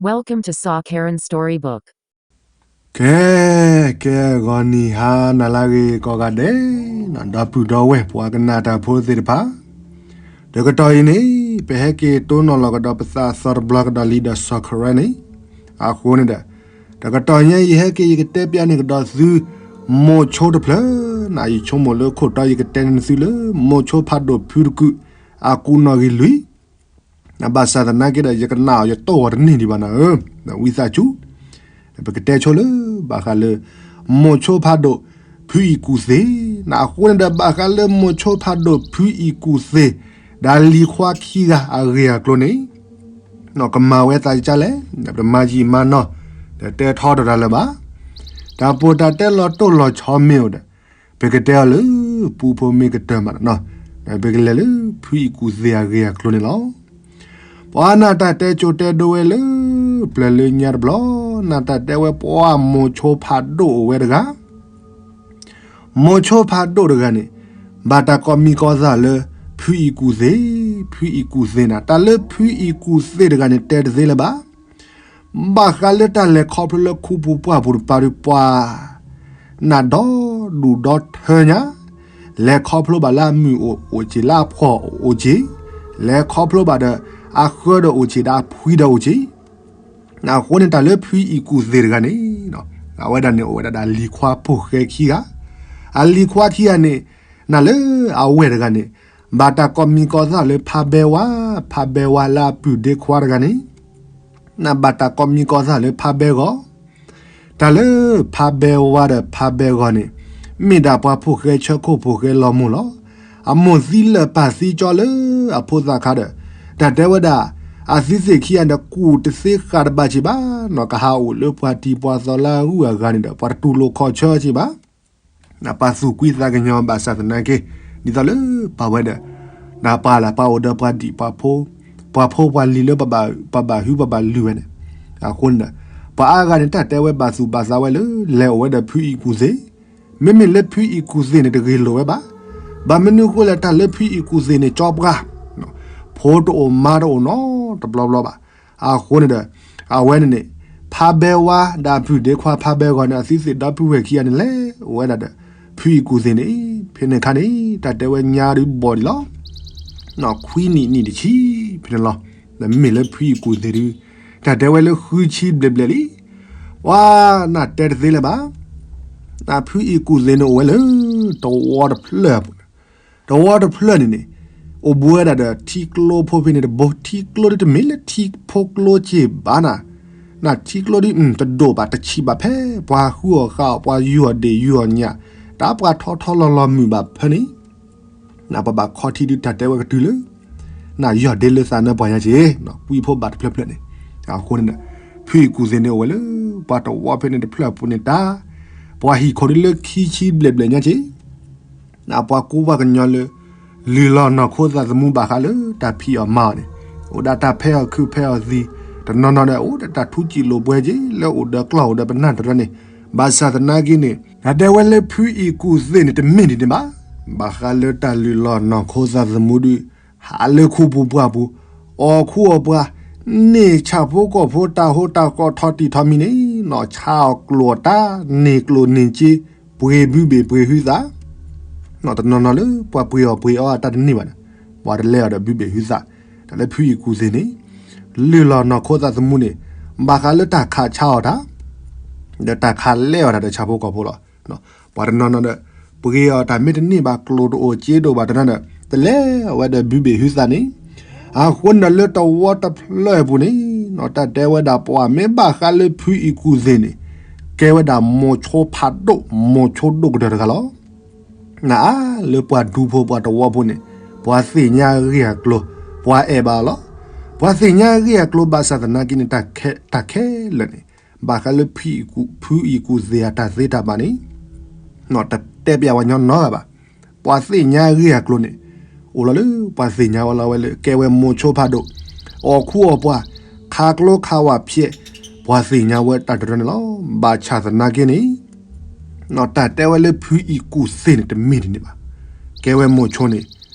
Welcome to Sa Karen Storybook. ကဲ, ကဲဂီၤနံၤဟါနၤလၢအဂ့ၤကိးဂၤဒဲး, ဒီပုၢ်ဒီဝဲၢ်ပှၤကနၣ်တၢ်ဖိသ့ၣ်တဖၣ်, တကတီၢ်အံၤန့ၣ် ပဟဲက့ၤတိၢ်နီၣ်လီၤကဒီးပသးအသီတဘျီကဒီးလံဒီးစီၤခရၢန့ၣ်, အဃိန့ၣ်ဒီး တကတီၢ်ညါအံၤ ယဟဲက့ၤယကတဲပျးန့ၢ်ကဒီးသု မိၤဆိတဖျၢၣ်, နယဆိကမိၣ်လၢခိၣ်တီယကတဲန့ၢ်သုလၢ မိၤဆိဖးဒိၣ်ဖုတကုာ် အကူးနီၣ်ဂံၢ်လွံၢ် ဘၣ်ဆၣ်သနာ်က့ဒီး ယကနၣ်အီၤယတိၢ်ဂီၤတန့ၢ်ဒံးဘၣ်နၤဧၢ, ဝံသးစူၤ, ပကတဲဆိလၢ ဘၣ်ဃးလၢ မိၤဆိဖးဒိၣ်ဖုအံၣ်ကူၣ်သ့ၣ်, အဃိန့ၣ်ဒီး ဘၣ်ဃးလၢမိၤဆိဖးဒိၣ်ဖုအံၣ်ကူၣ်သ့ၣ် ဒီးလံၤခွါခံဂၤအဂ့ၢ်အကျိၤန့ၣ် ကမၤဝဲသးကၠါလဲၣ်, ပတမၤယံာ်မၤနီၢ်, ဒီးတဲထီတၢ်လၢၤဘၣ်, တၢ်ပိာ်တၢ်တဲလီၤတိၢ်လီၤဆီမ့ၢ်အိၣ်ဒီး ပကတဲအီၤလၢ ပူဖိမ့ၢ်ကတၢၢ်မးနီၤ, ပကလဲၤလၢဖုအံၣ်ကူၣ်သ့ၣ်အဂ့ၢ်အကျိၤန့ၣ်လီၤ. ပှၤနၢ်တၢ်တဲကိၤတဲဒိဝဲလၢ ပျၢၤလၢညါတဘျီ, နၢ်တၢ်တဲဝဲပှၤမိၤဆိဖးဒိၣ်အိၣ်ဝဲတဂၤ မိၤဆိဖးဒိၣ်တဂၤန့ၣ် ဘၣ်တၢ်ကိးမံၤကိးသၣ်လၢ ဖုအံၣ်ကူၣ်သ့ၣ်, ဖုအံၣ်ကူၣ်သ့ၣ်နၤ, တၢ်လၢဖုအံၣ်ကူၣ်သ့ၣ်တဂၤန့ၣ် တဲတသ့လၢၤဘၣ်. ဘၣ်ဃးလၢတၢ်လဲၤခီဖျိလၢခူပူၤပှၢ်ပူၤတပၤဒီး ပှၤနၢ်ဒီဒူၣ်ဒီထၢညါ, လဲၤခီဖျိဘၣ်လၢအမုၢ်အိၣ်အိၣ်က့ၤ လၢအဖှီၣ်အိၣ်က့ၤ, လဲၤခီဖျိဘၣ်ဒီး အဃၢဒီးအိၣ်က့ၤဒီးအဖှံဒီးအိၣ်က့ၤ အဃိန့ၣ် တၢ်လၢဖုအံၣ်ကူၣ်သ့ၣ်တဂၤန့ၣ် အဝဲဒၣ်န့ၣ် အိၣ်ဝဲဒၣ်ဒီးအလံၤခွါဖိၣ်ဃဲခံဂၤ, အလံၤခွါခံဂၤန့ၣ် နၢ်လၢအဝဲၢ်တဂၤန့ၣ် ဘၣ်တၢ်ကိးမံၤကိးသၣ်လၢဖးဘဲဝါ, ဖးဘဲဝါလၢအပုၢ်ဒ့ခွါတဂၤန့ၣ် နၢ်ဘၣ်တၢ်ကိးမံၤကိးသၣ်လၢဖးဘဲဂီၤ, တၢ်လၢဖးဘဲဝါဒီးဖးဘဲဂီၤန့ၣ် မ့ၢ်ဒၣ်ပှၤဖိၣ်ဃဲဆၢခိၣ်ဖိၣ်ဃဲလီၤမိၢ်လီၤ. အမိၢ်သံလၢာ်ပၢ်သံကၠီလၢအဖိသၣ်ခါဒီး တၢ်တဲဝဲဒၣ် အသုသ့ၣ်ခံဂၤဒီး ကူၣ်တသ့ဃာ်တဘၣ်က့ၤဘၣ်နီၤ, ကဟးအိၣ်လၢပှၤတံၤပှၤသီလၢအဂုၤအဂၤန့ၣ်ဒီး ပှၤတတူၢ်လိာ်ခီၣ်ဆၢက့ၤဘၣ် ပှၤသူၣ်ကွံသးကညီၤဘၣ်ဆၣ်သနာ်က့ ဒ်သိးလၢပာ်ဝဲဒီး နပာ်လၢပှၤအိၣ်ဒီးပှၤဒံၣ်ပှၤဖိ, ပှၤဖိပှၤလံၤလၢပှၤဘၣ်ဟုပှၤဘၣ်လုၢ်ဝဲန့ၣ်, အဃိန့ၣ်ဒီး ပှၤအါဂၤန့ၣ် တၢ်တဲဝဲဘၣ်သူၣ်ဘၣ်သးဝဲလၢ လဲၤအိၣ်ဝဲဒီးဖုအံၣ်ကူၣ်သ့ၣ်, မ့မ့ၢ်လၢဖုအံၣ်ကူၣ်သ့ၣ်န့ၣ် တဂ့ၤလိာ်ဝဲဘၣ်. ဘၣ်မနုၤအဃိလဲၣ် တၢ်လၢဖုအံၣ်ကူၣ်သ့ၣ်န့ၣ် ကၠီပှၢ်, ဖိတအိၣ်မါတအိၣ်နီတဘျီဘျီဘၣ်. အဃိန့ၣ်ဒီး အဝဲန့ၣ်န့ၣ် ဖးဘဲဝါဒီးအပုၢ်ဒ့ခွါဖးဘဲဂီၤန့ၣ် အသုသ့ၣ်ဒီပုၢ်ဝဲၢ်ခံဂၤန့ၣ် လဲၤအိၣ်ဝဲဒၣ်ဒီး ဖုအံၣ်ကူၣ်သ့ၣ်န့ၣ်, ဖဲန့ၣ်အခါန့ၣ် တၢ်တဲဝဲညါဒုးဘီၣ်ဒံးလီၤ. ခွံနံၣ်နံၣ်တဆံ ဖဲန့ၣ်လီၤ. ဒီးမ့ၢ်လၢဖုအံၣ်ကူၣ်သ့ၣ်ဒုး တၢ်တဲဝဲလၢဃုဆံဘျဲၣ်ဘျဲၣ်လံ. ပှၤနၢ်တဲတသ့လၢၤဘၣ်. ဖုအံၣ်ကူၣ်သ့ၣ်န့ၣ်အိၣ်ဝဲလၢ တဝီတဖျၢၣ်အပူၤ, တဝီတဖျၢၣ်န့ၣ်န့ၣ် အိၣ်ဘူးဝဲဒၣ်ဒီးထံကျိဖိဖဲန့ၣ်တဘိ, ထံကျိဒုးတမ့ၢ်လၢထံဖိကျိစ့ၢ်ဘၣ်နၤ, နထံကျိဒုးတဒိၣ်ဘၣ်တဆံးဘၣ်ဖဲ ပှၤဃုအီၣ်ဃုအီပှၤယူၤအီၣ်ဒ့ၣ်ယူၤအီၣ်ညၣ်, တၢ်ပှၤထီထီလီၤလီၤမုာ်ဘၣ်ဖဲန့ၣ် နပှၤဘၣ်ခီထံဒုးတၢ်တဲဝဲကတုၤလၢ နယီၢ်ဒ့လၢသးနၢပှၤညါက့ၤ, ကွံဖိဘၣ်တဖျၢၣ်ဖျၢၣ်န့ၣ်, အဃိန့ၣ်ဒီး ဖုအံၣ်ကူၣ်သ့ၣ်န့ၣ်အိၣ်ဝဲလၢ ပှၤတဝီဖဲန့ၣ်တဖျၢၣ်အပူၤန့ၣ်တၢ်, ပှၤဟံၣ်ခိၣ်ဒုးလၢခံဆံဘျဲၣ်ဘျဲၣ်ညါက့ၤ ပှၤကူပှၤကညီလၢ လုၢ်လီၤနီၢ်ခိသးသမူဘၣ်ဃးလၢတၢ်ဖံးအီၣ်မၤအီၣ်န့ၣ်, အိၣ်ဒၣ်တၢ်ဖဲးအီၣ်ခုးဖဲးအီၣ်သံ, တနီၤနီၤဒီးအိၣ်ဒီးတၢ်ထူစံာ်လိာ်ပှဲၤက့ၤ လၢအိၣ်ဒီးကျီၢ်အိၣ်ဒီးပနၢ်တရၢန့ၣ်, ဘၣ်ဆၣ်သနာ်က့န့ၣ် တၢ်တဲဝဲလၢဖုအံၣ်ကူၣ်သ့ၣ်န့ၣ် တမ့ၢ်ဒ်န့ၣ်ဘၣ်. ဘၣ်ဃးလၢတၢ်လုၢ်လီၤနီၢ်ခိသးသမူဒုး ဟးလၢခူပူၤပှၢ်ပူၤ, အီၣ်ခူအီၣ်ပှၤ, န့ၢ်ဆၣ်ဖိကီၢ်ဖိတၢ်ဟိတၢ်ကီထီတံၢ်ထီမံၤန့ၣ်, နီၢ်ဆါအီၣ်ကျိၣ်အတၢ်, န့ၢ်ကျိၣ်န့ၢ်စ့, ပှ့ၤဘုဘ့ၣ်ပှ့ၤဟုသၣ်, တနီၤနီၤလၢပှၤပှ့ၤအီၣ်ပှ့ၤအီအတၢ်တန့ၢ်ဘၣ်န့ၣ်, ပှၤတလဲအီၤဒီးဘုဘ့ၣ်ဟုသၣ်, တၢ်လၢဖုအံၣ်ကူၣ်သ့ၣ်န့ၣ် လုၢ်လီၤနီၢ်ခိသးသမူန့ၣ်, ဘၣ်ဃးလၢတၢ်ခးဆါအီၣ်တၢ်, ဒီးတၢ်ခးလဲအီၣ်တၢ်ဒီးဆၣ်ဖိကီၢ်ဖိလီၤ. ပှၤတနီၤနီၤဒီး ပှ့ၤအီၣ်တၢ်မ့ၢ်တန့ၢ်ဘၣ်ကျိၣ်တအိၣ်စ့တအိၣ်ဘၣ်တနီၤဒီး တလဲအဝဲဒီးဘုဘ့ၣ်ဟုသၣ်န့ၣ်, အဃိန့ၣ်ဒီးလၢတဝီတဖျၢၣ်အပူၤန့ၣ်, တၢ်တဲဝဲဒၣ်ပှၤမ့ၢ်ဘၣ်ဃးလၢဖုအံၣ်ကူၣ်သ့ၣ်န့ၣ်, ကဲဝဲဒၣ်မိၤဆိဖးဒိၣ် မိၤဆိဒိၣ်ကတၢၢ်တဂၤလီၤ. နအါလၢပှၤဒူဖိပှၤတဝီဖိန့ၣ်, ပှၤသ့ၣ်ညါအဂ့ၢ်အကျိၤ, ပှၤအဲၣ်ဘၣ်အီၤလီၤ. ပှၤသ့ၣ်ညါအဂ့ၢ်အကျိၤဘၣ်ဆၣ်သနာ်က့န့ၣ် တၢ်ခဲလၢာ်န့ၣ်, ဘၣ်ဃးလၢ ဖုအံၣ်ကူၣ်သ့ၣ်အတၢ်သ့တၢ်ဘၣ်န့ၣ်, တတဲပျးဝဲညီနီတဂၤဘၣ်. ပှၤသ့ၣ်ညါအဂ့ၢ်အကျိၤန့ၣ်, အိၣ်လီၤလၢပှၤသ့ၣ်ညါဝဲလီၤဝဲလၢ ကဲဝဲမိၤဆိဖးဒိၣ်, အီၣ်ခူအီၣ်ပှၤ, ခးကျိခးဝးဖျဲး, ပှၤသ့ၣ်ညါဝဲတၢ်တရၢန့ၣ်လီၤ. ဘၣ်ဆၣ်သနာ်က့န့ၣ် တၢ်တဲဝဲလၢဖုအံၣ်ကူၣ်သ့ၣ်န့ၣ် တမ့ၢ်ဒ်န့ၣ်ဘၣ်. ကဲဝဲမိၤဆိန့ၣ်,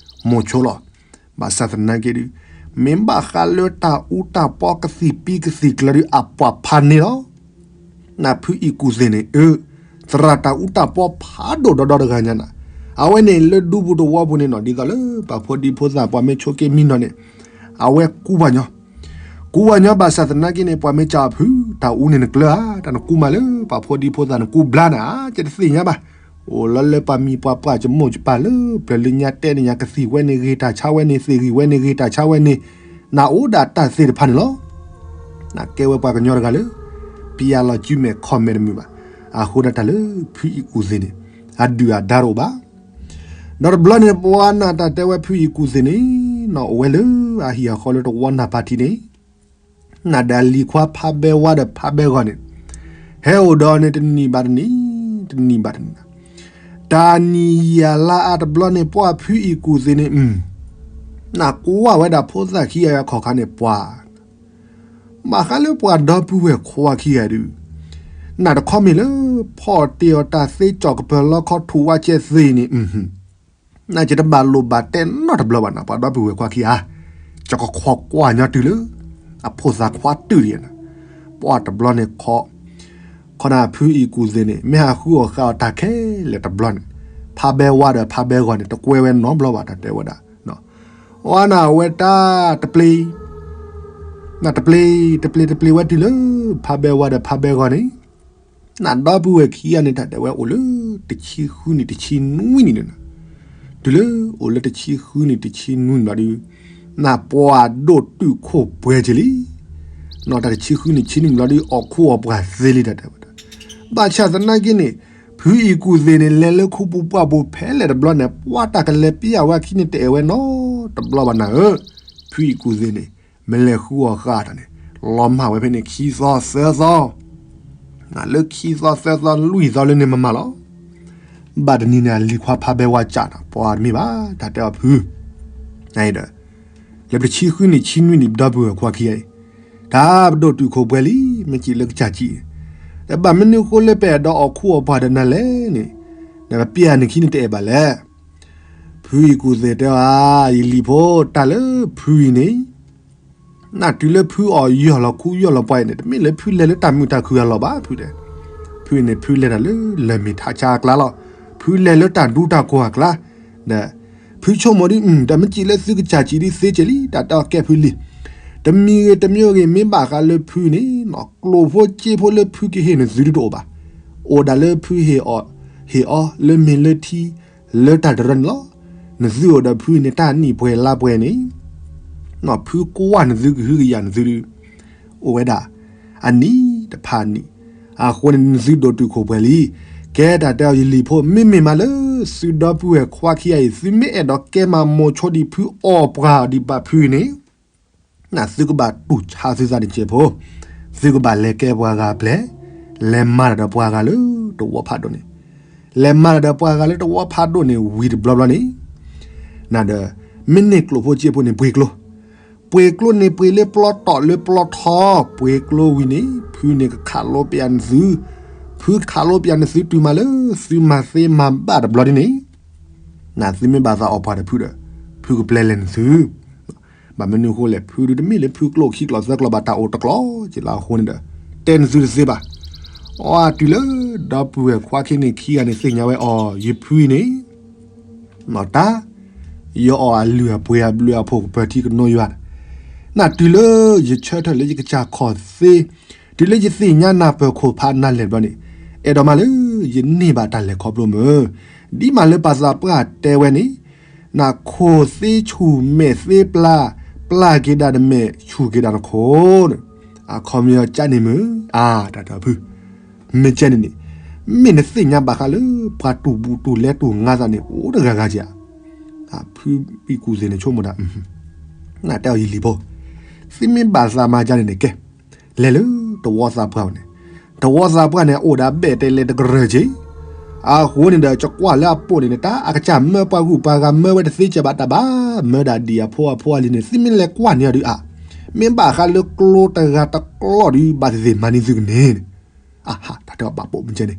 မိၤဆိလီၤ. ဘၣ်ဆၣ်သနာ်က့ဒုး, မ့ၢ်ဘၣ်ဃးလၢတၢ်အူတၢ်ပီကသံၣ်ပံကသံၣ်ကျၢၤဒီးအပှၤဖးန့ၣ်လီၤ. နဖုအံၣ်ကူၣ်သ့ၣ်န့ၣ် အၢ သရၣ်တၢ်အူတၢ်ပီဖးဒိၣ်ဒီဒီတဂၤညါနၤ, အဝဲန့ၣ်လၢဒူပူၤသဝီပူၤန့ၣ်နီၤ ဒ်သိးလၢပှၤဖိဒံဖိသၣ် ပှၤမ့ၢ်ဆိးက့မံနီၤန့ၣ် အဝဲကူပှၤညီ ကူပှၤညီဘၣ်ဆၣ်သနာ်က့န့ၣ် ပှၤမ့ၢ်စံးဖု တၢ်အူန့ၣ်နကျၢၤဧါ, တၢ်နကူမးလၢပှၤဖိဒံဖိသၣ်နကူဘျါနၤဧါ, ယတသ့ၣ်ညါဘၣ်. အိၣ်လီၤလၢပှၤမံၤပှၤပှၢ်ကမိၣ်ကပၤလၢ ပျၢၤလၢညါတဲန့ၣ်ညါ ကသံၣ်ဝဲန့ၣ်ဂ့ၤ တၢ်ဆါဝဲန့ၣ် သ့ၣ်ဂံၢ်ဝဲန့ၣ်ဂ့ၤ တၢ်ဆါဝဲန့ၣ် နအိၣ်ဒၣ်တၢ်သ့ၣ်တဖၣ်န့ၣ်လီၤ. နကဲဝဲပှၤကညီတဂၤလၢ ပယၤလီၤစုမဲာ်ခီၣ်မဲာ်တမုာ်ဘၣ်. အဃိဒၣ်တၢ်လၢဖုအံၣ်ကူၣ်သ့ၣ်န့ၣ် အဒုၣ်အဒါတအိၣ်ဘၣ်. ဒီးတဘျီန့ၣ် ပှၤနၢ်တၢ်တဲဝဲဖုအံၣ်ကူၣ်သ့ၣ်န့ၣ် နီၢ်အိၣ်ဝဲလၢအဟံၣ်အဃီလၢတဝီနၢ်ပၢ်ထံန့ၣ် နဒၣ်လံၤခွါဖးဘဲဝါဒီးဖးဘဲဂီၤန့ၣ် ဟဲအိၣ်ဒီးန့ၣ်တနံၣ်ဘၣ်တနံၣ် တနံၣ်ဘၣ်တနံၣ် တၢ်နံၣ်ယံာ်လါအါတဘျီန့ၣ် ပှၤဖုအံၣ်ကူၣ်သ့ၣ်န့ၣ် နကွၢ်ဝဲဒၣ်ဖိသၣ်ခံဂၤအခီၣ်ခါန့ၣ် ပှၤ ဘၣ်ဃးလၢပှၤဒီပုၢ်ဝဲၢ်ခွါခံဂၤဒုး နတခီမ့ၢ်လၢ ဖီၣ်တ့ၢ်အီၤတၢ်သ့ကၠီၣ်ကပၢၤလီခီထူၣ်ဝါကဲသ့န့ၣ် နကတဘၣ်လိၣ်ဘၣ်တဲနီတဘျီဘၣ်နၤ ပှၤဒီပုၢ်ဝဲၢ်ခွါခံဂၤ, ကကခွီကွၢ်ညီတုၤလၢ အဖိသၣ်ခွါတုၤဒံးနၤ, ပှၤတဘျီန့ၣ်ခီ ခီနၤဖုအံၣ်ကူၣ်သ့ၣ်န့ၣ် မ့ၢ်ဟးဃုအီၣ်ဃာ်အီၤတၢ်ခဲလၢာ်တဘျီန့ၣ် ဖးဘဲဝါဒီးဖးဘဲဂီၤန့ၣ် တကွဲဝဲနီတဘျီဘၣ် တၢ်တဲဝဲဒၣ် အဝဲနၢ်ဝဲတၢ်တပျ့ၤ နတပျ့ၤ တပျ့ၤတပျ့ၤဝဲတုၤလၢ ဖးဘဲဝါဒီးဖးဘဲဂီၤန့ၣ် နဒီပုၢ်ဝဲၢ်ခံဂၤန့ၣ် တၢ်တဲဝဲအိၣ်လၢ တဆံဃုနံၣ်တဆံနွံနံၣ်န့ၣ်, တုၤလၢအိၣ်လၢတဆံဃုနံၣ်တဆံနွံနံၣ်ဘျီဒုး နပှၤဒိၣ်တုာ်ခိၣ်ပှဲၤက့ၤလံ. နီၢ်တၢ်တဆံဃုနံၣ်တဆံနွံနံၣ်ဘျီဒုး အီၣ်ခူအီၣ်ပှၢ်သ့လံတၢ်တဲဝဲဒၣ်. ဘၣ်ဆၣ်သနာ်က့န့ၣ် ဖုအံၣ်ကူၣ်သ့ၣ်န့ၣ် လဲၤလၢခူပူၤပှၢ်ပူၤဖဲလဲၣ်တဘျီန့ၣ် ပှၤတၢ်ကလဲၤပျၢ်ဝဲအခံန့ၣ်တအဲၣ်ဝဲနီတဘျီဘၣ်နၤဧၢ, ဖုအံၣ်ကူၣ်သ့ၣ်န့ၣ် မ့ၢ်လဲၤဃုအီၣ်ဃာ်တၢ်န့ၣ် လီၤမၢ်ဝဲဖဲန့ၣ်ခံသီသၢသီ လၢခံသီသၢသီလွံၢ်သီလၢန့ၣ်မမၤလီၤ. ဘၣ်တနံၤန့ၣ် အလံၤခွါဖးဘဲဝါစံးနၤ ပှၤတမ့ၢ်ဘၣ် တၢ်တဲအီၤဖု, ဒီး လၢပတဆံဃုနံၣ်ဆံနွံနံၣ်ပဒီပုၢ်ဝဲၢ်ခွါခံဂၤအံၤ, တၢ်ပဒိၣ်တုာ်ခိၣ်ပှဲၤလံ မ့ၢ်စံးလၢကစၢ်ကံး, ဒီးဘၣ်မနုၤဃိလၢပအဲၣ်ဒိးအီၣ်ခူအီၣ်ပှၢ်ဒီးနၤလဲၣ်န့ၣ်, ဒီးပပျဲၢ်နခံန့ၣ်တအဲၣ်ဘၣ်လဲၣ်. ဖုအံၣ်ကူၣ်သ့ၣ်တဲအီၤ, ယလံၤဖိ တၢ်လၢဖုအံၤန့ၣ် နတုၤလၢဖုအီၣ်ယီၢ်လီၤခူယီၢ်လီၤပှၢ်အံၤန့ၣ် တမ့ၢ်လၢဖုလဲၤလၢတၢ်မုာ်တၢ်ခုၣ်အလီၢ်ဘၣ် ဖုတဲ, ဖုအံၤန့ၣ် ဖုလဲၤတၢ်လၢလၢၢ်မ့ၢ်ထးဆါအကျါလီၤ. ဖုလဲၤလၢတၢ်ဒူတၢ်ကိၢ်အကျါ, ဒီး ဖုဆိကမိၣ်ဒ်အံၤ ဒီးမ့ၢ်စံးလၢသုကစၢ်ကံးဒ်သ့ကဲလံ တၢ်တဲအီၤကဲဖုလံ. တမံၤဂ့ၤတမံၤဂ့ၤ မ့ၢ်ဘၣ်ဃးလၢဖုန့ၣ် ကျိၣ်ဖိစ့ဖိလၢဖုကဟ့ၣ်နသုဒုတအိၣ်ဘၣ်. အိၣ်ဒၣ်လၢဖုဟ့ၣ်အီၤ, ဟ့ၣ်အီၤလၢမ့ၢ်လၢထံ လၢတၢ်တရၢန့ၣ်လီၤ. နသုအိၣ်ဒီးဖုန့ၣ် တၢ်နံၣ်ပှဲၤလါပှဲၤန့ၣ် ဖုကွၢ်နသုကဟုကယာ်နသုဒု အိၣ်ဝဲဒၣ် အနံၣ်တဖၣ်နံၣ်, အဃိန့ၣ်နသုဒိၣ်တုာ်ခိၣ်ပှဲၤလံ. ကဲတၢ်တဲအီၤယလံၤဖိ မ့မ့ၢ်မးလၢ သုဒီပုၢ်ဝဲၢ်ခွါခံဂၤအံၤ သုမ့ၢ်အဲၣ်ဒိးကဲမၤမိၤဆိဒံးဖုအီၣ်ပှၢ်ဒံးဘၣ်ဖုန့ၣ် နသုကဘၣ်တူၢ်ဆါသုသးန့ၣ်စဲးဖိ, သုကဘၣ်လဲၤကဲပှၤဂၤပျဲၢ်, လဲၤမၤတၢ်ဒီးပှၤဂၤလၢတဝီဖးဒိၣ်န့ၣ်, လဲၤမၤတၢ်ဒီးပှၤဂၤလၢတဝီဖးဒိၣ်န့ၣ် ဝံၤတဘျီဘျီန့ၣ်, နဒီး မ့ၢ်န့ၢ်ကျိၣ်ဖိစ့ဖိန့ၣ် ပှ့ၤကျိ, ပှ့ၤကျိန့ၣ်ပှ့ၤလၢပျီတီၣ်လၢပျီထီ, ပှ့ၤကျိဝံၤန့ၣ် ဖုန့ၣ်ကခးလိပယၤနသု, ဖုခးလိပယၤနသုတုၤမးလၢ သုမၤသ့မၤဘၣ်တဘျီဒ်န့ၣ်, နသုမ့ၢ်ဘၣ်သးအီၣ်ပှၢ်ဒီးဖုဒီး ဖုကပျဲလဲၤနသု ဘၣ်မနုၤအဃိလဲၣ် ဖုဒုတမ့ၢ်လၢဖုကျိခံကျိသၢကျိဘၣ် တၢ်အိၣ်တကျိက့လီၤအဃိန့ၣ်ဒီး တဲနသုတသ့ဘၣ်. အီၤတုၤလၢ ဒီပုၢ်ဝဲၢ်ခွါခံန့ၣ်ခံဂၤန့ၣ်သ့ၣ်ညါဝဲအီၤ ယဖုအံၤန့ၣ် နီၢ်တၢ် ယအီၣ်အလုၢ်အပှ့ၤအဘျုးအဖှိၣ်ကပၢၤထံကနိယွၤ, နတုၤလၢယဆၢထၢၣ်လၢယကစၢ်ခီၣ်သ့, တုၤလၢယသ့ၣ်ညါနၢ်ပၢၢ်ခိၣ်ဖးနၢ်လဲၢ်ဘျီန့ၣ်, အဲၣ်ဒိးမးလၢ ယန့ၢ်ဘၣ်တၢ်လဲၤခီဖျိမုၢ်, ဒ်မးလၢပှၤသးပှၢ်တဲဝဲန့ၣ်, နခိၣ်သ့ဆူၣ်မဲာ်သ့ပျၢ်, ပျၢ်က့ၤဒၣ်နမဲာ်ဆူၣ်က့ၤဒၣ်နခိၣ်, အခီပညီကန့ၣ်မုၢ်, အါ တၢ်တၢ်ဖု မ့ၢ်ကဲန့ၣ်န့ၣ်, မ့ၢ်နသ့ၣ်ညါဘၣ်ဃးလၢ ပှၤတူၢ်ဘူးတူၢ်လဲတူၢ်ငါသးန့ၣ် အိၣ်တဂၤဂၤဧါ. ဖုအံၣ်ကူၣ်သ့ၣ်န့ၣ်ဆိကမိၣ်တၢ်, နတဲအီၤယလံၤဖိ, သုမ့ၢ်ဘၣ်သးမၤကန့ၣ်န့ၣ်ကဲ, လဲၤလၢတဝီသးပှၢ်န့ၣ်, တဝီသးပှၢ်န့ၣ် အိၣ်ဒီးဘဲၣ်တဲလဲၤတကရၢၢ်က့, အဃိန့ၣ်ဒီး ကကွၢ်လၢအပိာ်န့ၣ်န့ၣ် တၢ်အကစၢ်မၢပှၤဂုၤပှၤဂၤမၢဝဲတသ့စၢၤဘၣ်တၢ်ဘၣ်, မၢဒၣ်ဒံၣ်အဖိအဖိအလံၤန့ၣ် သုမ့ၢ်လဲၤကွၢ်န့ၢ်အီၤဒုးအါ, မ့ၢ်ဘၣ်ဃးလၢကျိတဂၤတကျိဒုး ဘၣ်သ့ၣ်သ့ၣ်မၤန့ၢ်သုကန့ၢ်န့ၣ်, အဟး တၢ်တဲအီၤပာ်ပိာ်မ့ၢ်ကဲန့ၣ်,